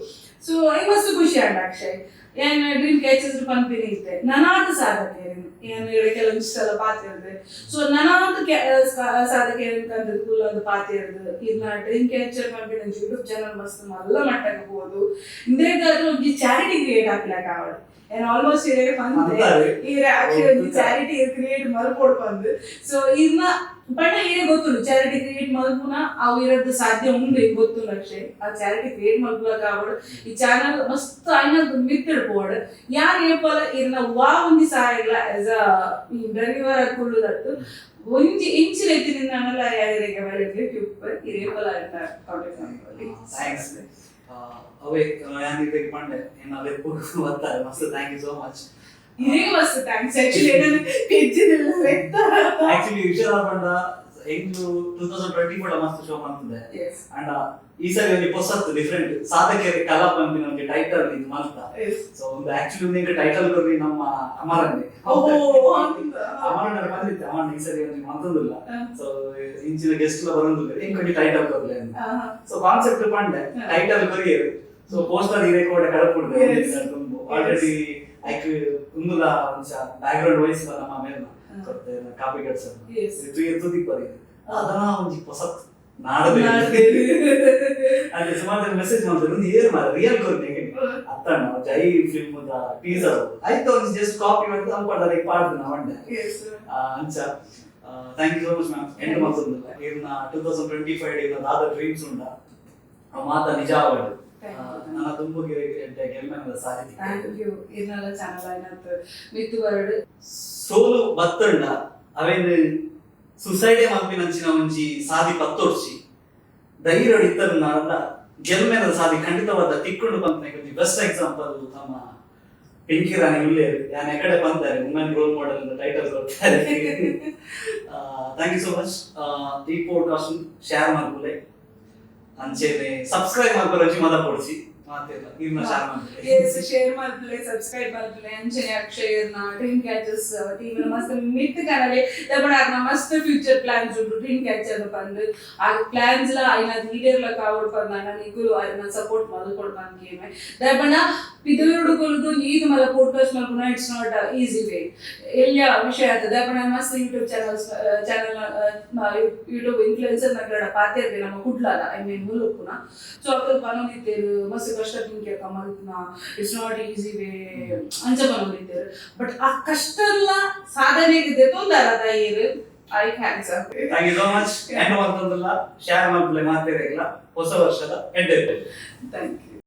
ಸೊ I ಮಸ್ತ್ ಖುಷಿ ಆಂಡ್ ಅಕ್ಷಯ್ ಏನ್ ಡ್ರೀಮ್ ಕ್ಯಾಚರ್ಸ್ ಪನ್ಪಿನಿ ಇತ್ತೆ ನನಾದ ಸಾಧಕೇರಿನ್ ಏನ್ ಕೆಲವೊಂದು ಸಲ ಪಾತಿರ್ದು. ಸೊ ನನಾದ ಸಾಧಕೇರಿನ್ ಕಂದದ್ ಕುಲ್ಲೊಂದು ಪಾತಿರ್ದು ಇರ್ನ ಡ್ರೀಮ್ ಕ್ಯಾಚರ್ ಪನ್ಪಿನ ಯೂಟ್ಯೂಬ್ ಚಾನಲ್ ಮಸ್ತ್ ಮಲ್ಲ ಮಟ್ಟಕ್ಕೆ ಹೋದು. ಇಂದೇಗಾದ್ರೂ ಒಂಜಿ ಚಾರಿಟಿ ಕ್ರಿಯೇಟ್ ಆಪಿಲಕ ಆವಡ್ ಏನ್ ಆಲ್ಮೋಸ್ಟ್ ಇರೇ ಪಂತೆ ಈರೆ ಆಕ್ಚುಲಿ ಒಂಜಿ ಚಾರಿಟಿ ಕ್ರಿಯೇಟ್ ಮಲ್ಪೊಡು ಪಂದ್. ಸೊ ಇರ್ನ ಬಟ್ ಈರೆ ಗೊತ್ತುಂಡು ಚಾರಿಟಿ ಕ್ರಿಯೇಟ್ ಮಲ್ಪುನ ಅವು ಇರದ್ದು ಸಾಧ್ಯ ಉಂಡು ಈಗ ಗೊತ್ತುಂಡು ಅಕ್ಷಯ್. ಆ ಚಾರಿಟಿ ಕ್ರಿಯೇಟ್ ಮಲ್ಪುಲಕ ಆವಡ್ ಈ ಚಾನಲ್ ಮಸ್ತ್ ಆಯ್ನ ಮಿತ್ತಿಡ್ ಪೋಡ್ ಯಾನ್ ಏಪಲ ಇರ್ನ ವಾ ಒಂಜಿ ಸಹಾಯಗ್ಲ ಆಸ್ ಅ ಇಂಟರ್ವ್ಯೂವರ್ ಕುಳ್ಳುದತ್ತು ಒಂಜಿ ಇಂಚಿನ ಎತ್ತಿನಿಂದ ಅನ್ನಲ್ಲ ಯಾರಿಗೆ ಅವೈಲಬಿಲಿಟಿ ಉಪ್ಪು ಇರೇಪಲ ಕಾಂಟ್ಯಾಕ್ಟ್ ಮಲ್ಪೊಲಿ. Thanks. ಅವೇ ಯಾನ್ ಇದಕ್ಕೆ ಪಂಡೆ ಎನ್ನ ಲೆಪ್ಪು ಬರ್ತಾರೆ ಮಸ್ತ್ thank you so much. ಇರೇಗ ಮಸ್ತ್ thanks. Actually ನಾನು ಪೆಜ್ಜಿದಿಲ್ಲ. ಆಕ್ಚುಲಿ ವಿಷಯ ಪಂಡ ಎಂಗ್ಲು 2024 ಮಸ್ತ್ ಶೋ ಮಾಡ್ತಿದ್ದೆ. ಅಂಡ್ ಈ ಸರಿ ಒಂಜಿ ಪೊಸತ್ತು ಡಿಫ್ರೆಂಟ್ ಸಾಧಕರ ಕಲಾ ಪನ್ಪಿನ ಒಂಜಿ ಟೈಟಲ್ ಇದು ಮಲ್ತ. ಸೊ ಒಂದು ಆಕ್ಚುಲಿ ಒಂದು ಟೈಟಲ್ ಕೊರ್ರಿ ನಮ್ಮ ಅಮರನ್ನೇ. ಅಮರಣ್ಣ ಬಂದಿತ್ತು, ಅಮರಣ್ಣ ಈ ಸರಿ ಒಂಜಿ ಮಂತೊಂದಿಲ್ಲ. ಸೊ ಇಂಚಿನ ಗೆಸ್ಟ್ ಎಲ್ಲ ಬರೋದಿಲ್ಲ, ಎಂಕ್ ಒಂಜಿ ಟೈಟಲ್ ಕೊರ್ಲೆ. ಸೊ ಕಾನ್ಸೆಪ್ಟ್ ಪಂಡೆ, ಟೈಟಲ್ ಕೊರಿಯರು. ಸೊ ಪೋಸ್ಟರ್ ಇರೇ ಕೂಡ ಕಡಪುಡ್ದೆ ಆಲ್ರೆಡಿ. ಐಕ್ ಉಂದುಲ ಒಂಚ ಬ್ಯಾಕ್ ಗ್ರೌಂಡ್ ವಾಯ್ಸ್ ನಮ್ಮ ಮೇಲ್ನ ಕೊರ್ತೆ ಕಾಪಿ ಕಟ್ಸ ತುದಿಪ್ಪರಿ ಅದನ್ನ ಒಂಜಿ ಪೊಸತ್ ನಾಡದೆ ಅಲ್ಲಿ ಸುಮಾರು ಜನ ಮೆಸೇಜ್ ಮಾಡ್ತಾರೆ, ಒಂದು ಏರ್ ಮಾರ ರಿಯಲ್ ಕೊರ್ನೆ ಅತ್ತಣ್ಣ ಜೈ ಫಿಲ್ಮ್ the teaser ಆಯ್ತು ಒಂಜಿ ಜಸ್ಟ್ ಕಾಪಿ ಮಾಡಿದ್ ಅಂಪಡ ಪಾಡ್ದು ನಾ ವಂಡೆ ಅಂಚ. Thank you so much, ma'am. End ಮಲ್ತೊಂದಿಲ್ಲ ಇರ್ನ 2025 ಇರ್ನ ದಾದ ಡ್ರೀಮ್ಸ್ ಉಂಡ ಅವು ಮಾತ ನಿಜ ಆವಡ್, ನನ್ನ ತುಂಬುಗೆ ಗೆಲ್ಮೆನದ ಸಾಧ್ಯತೆ. Thank you. ಇರ್ನಲ್ಲ ಚಾನಲ್ ಆಯ್ನತ್ ಮಿತ್ತು ಬರಡು. ಸೋಲು ಬತ್ತಂಡ ಅವೇನು ಸುಸೈಡೆ ಮಲ್ಪಿನಂಚಿನ ಒಂಜಿ ಸಾದಿ ಪತ್ತೊಡ್ಚಿ ಧೈರ್ಯ ಇತ್ತಲ್ಲ ಗೆಲ್ಮೆನದ ಸಾದಿ ಖಂಡಿತವಾದ ತಿಕ್ಕೊಂಡು ಪಂತನೆ ಒಂಜಿ ಬೆಸ್ಟ್ ಎಕ್ಸಾಂಪಲ್ ನಮ್ಮ ಪಿಂಕಿ ರಾಣಿ ಉಲ್ಲೇರು. ಯಾನ್ ಎಕಡೆ ಪಂತಾರೆ ವುಮೆನ್ ರೋಲ್ ಮಾಡೆಲ್ ಅಂತ ಟೈಟಲ್ ಕೊಡ್ತಾರೆ. Thank you so much. ಈ ಪಾಡ್ಕಾಸ್ಟ್ ಶೇರ್ ಮಲ್ಪುಲೆ, ಅಂಚೆನೆ ಸಬ್ಸ್ಕ್ರೈಬ್ ಮಲ್ಪರ ಒಂಜಿ ಮದ ಪೊಡ್ಚಿ. ಮಾತೆರ್ಲ ಇರ್ನ ಶೇರ್ ಮಲ್ಪುಲೆ. ಎಸ್, ಶೇರ್ ಮಲ್ಪುಲೆ, ಸಬ್ಸ್ಕ್ರೈಬ್ ಮಲ್ಪುಲೆ. ಅಂಚನೆ ಅಕ್ಷಯರ್ನ ಡ್ರೀಮ್ ಕ್ಯಾಚರ್ಸ್ ಟೀಮ್ ಮಸ್ತ್ ಮಿತ್ತ್ ಕನಲೆ. ದಪಣ ಮಸ್ತ್ ಫ್ಯೂಚರ್ ಪ್ಲಾನ್ಸ್ ಉಂಡು ಡ್ರೀಮ್ ಕ್ಯಾಚರ್ ಪಂದ್. ಆ ಪ್ಲಾನ್ಸ್ ಲ ಐನ ಈಡೇರ್ಲ ಕಾವಡ್ ಪಂದಾಂಡ ನಿಕುಲು ಅರೆನ ಸಪೋರ್ಟ್ ಮಲ್ಪೊಡು ಪಂದ್ ಕೇನುವೆ. ದಯಪಂಡ ಪಿದಯೂರುಡು ಕುಲ್ಲುದು ಈತ್ ಮಲ್ಲ ಪೋಡ್ಕಾಸ್ಟ್ ಮಲ್ಪುನ it's not easy way, ಎಲ್ಯ ವಿಷಯ ಆತ. ದಯಪಂಡ ಮಸ್ತ್ YouTube channels channel YouTube influencer ನಕಡ ಪಾತೆರ್ದೆ, ನಮ್ಮ ಕುಡ್ಲಾದ, I mean ಮುಲ್ಲುಪ್ಪುನ. ಸೊ ಅಕುಲು ಪನೊಂದಿತ್ತೆರ್, ಮಸ್ತ್ ಕಷ್ಟ ಪಿಂಕಿ ಅಕ್ಕ ಮಲ್ಪುನ, it's not easy way ಅಂಚ ಪನೊಂದಿತ್ತೆರ್. ಬಟ್ ಆ ಕಷ್ಟ ಎಲ್ಲ ಸಾಧನೆಗೆ ದೆತೊಂದಾರ ಈರ್, I thanks. Thank you so much. End ಮಲ್ತೊಂದುಲ್ಲ, ಶೇರ್ ಮಲ್ಪುಲೆ. ಮಾತೆರೆಗ್ಲ ಹೊಸ ವರ್ಷದ ಎಡ್ಡೆ. Thank you.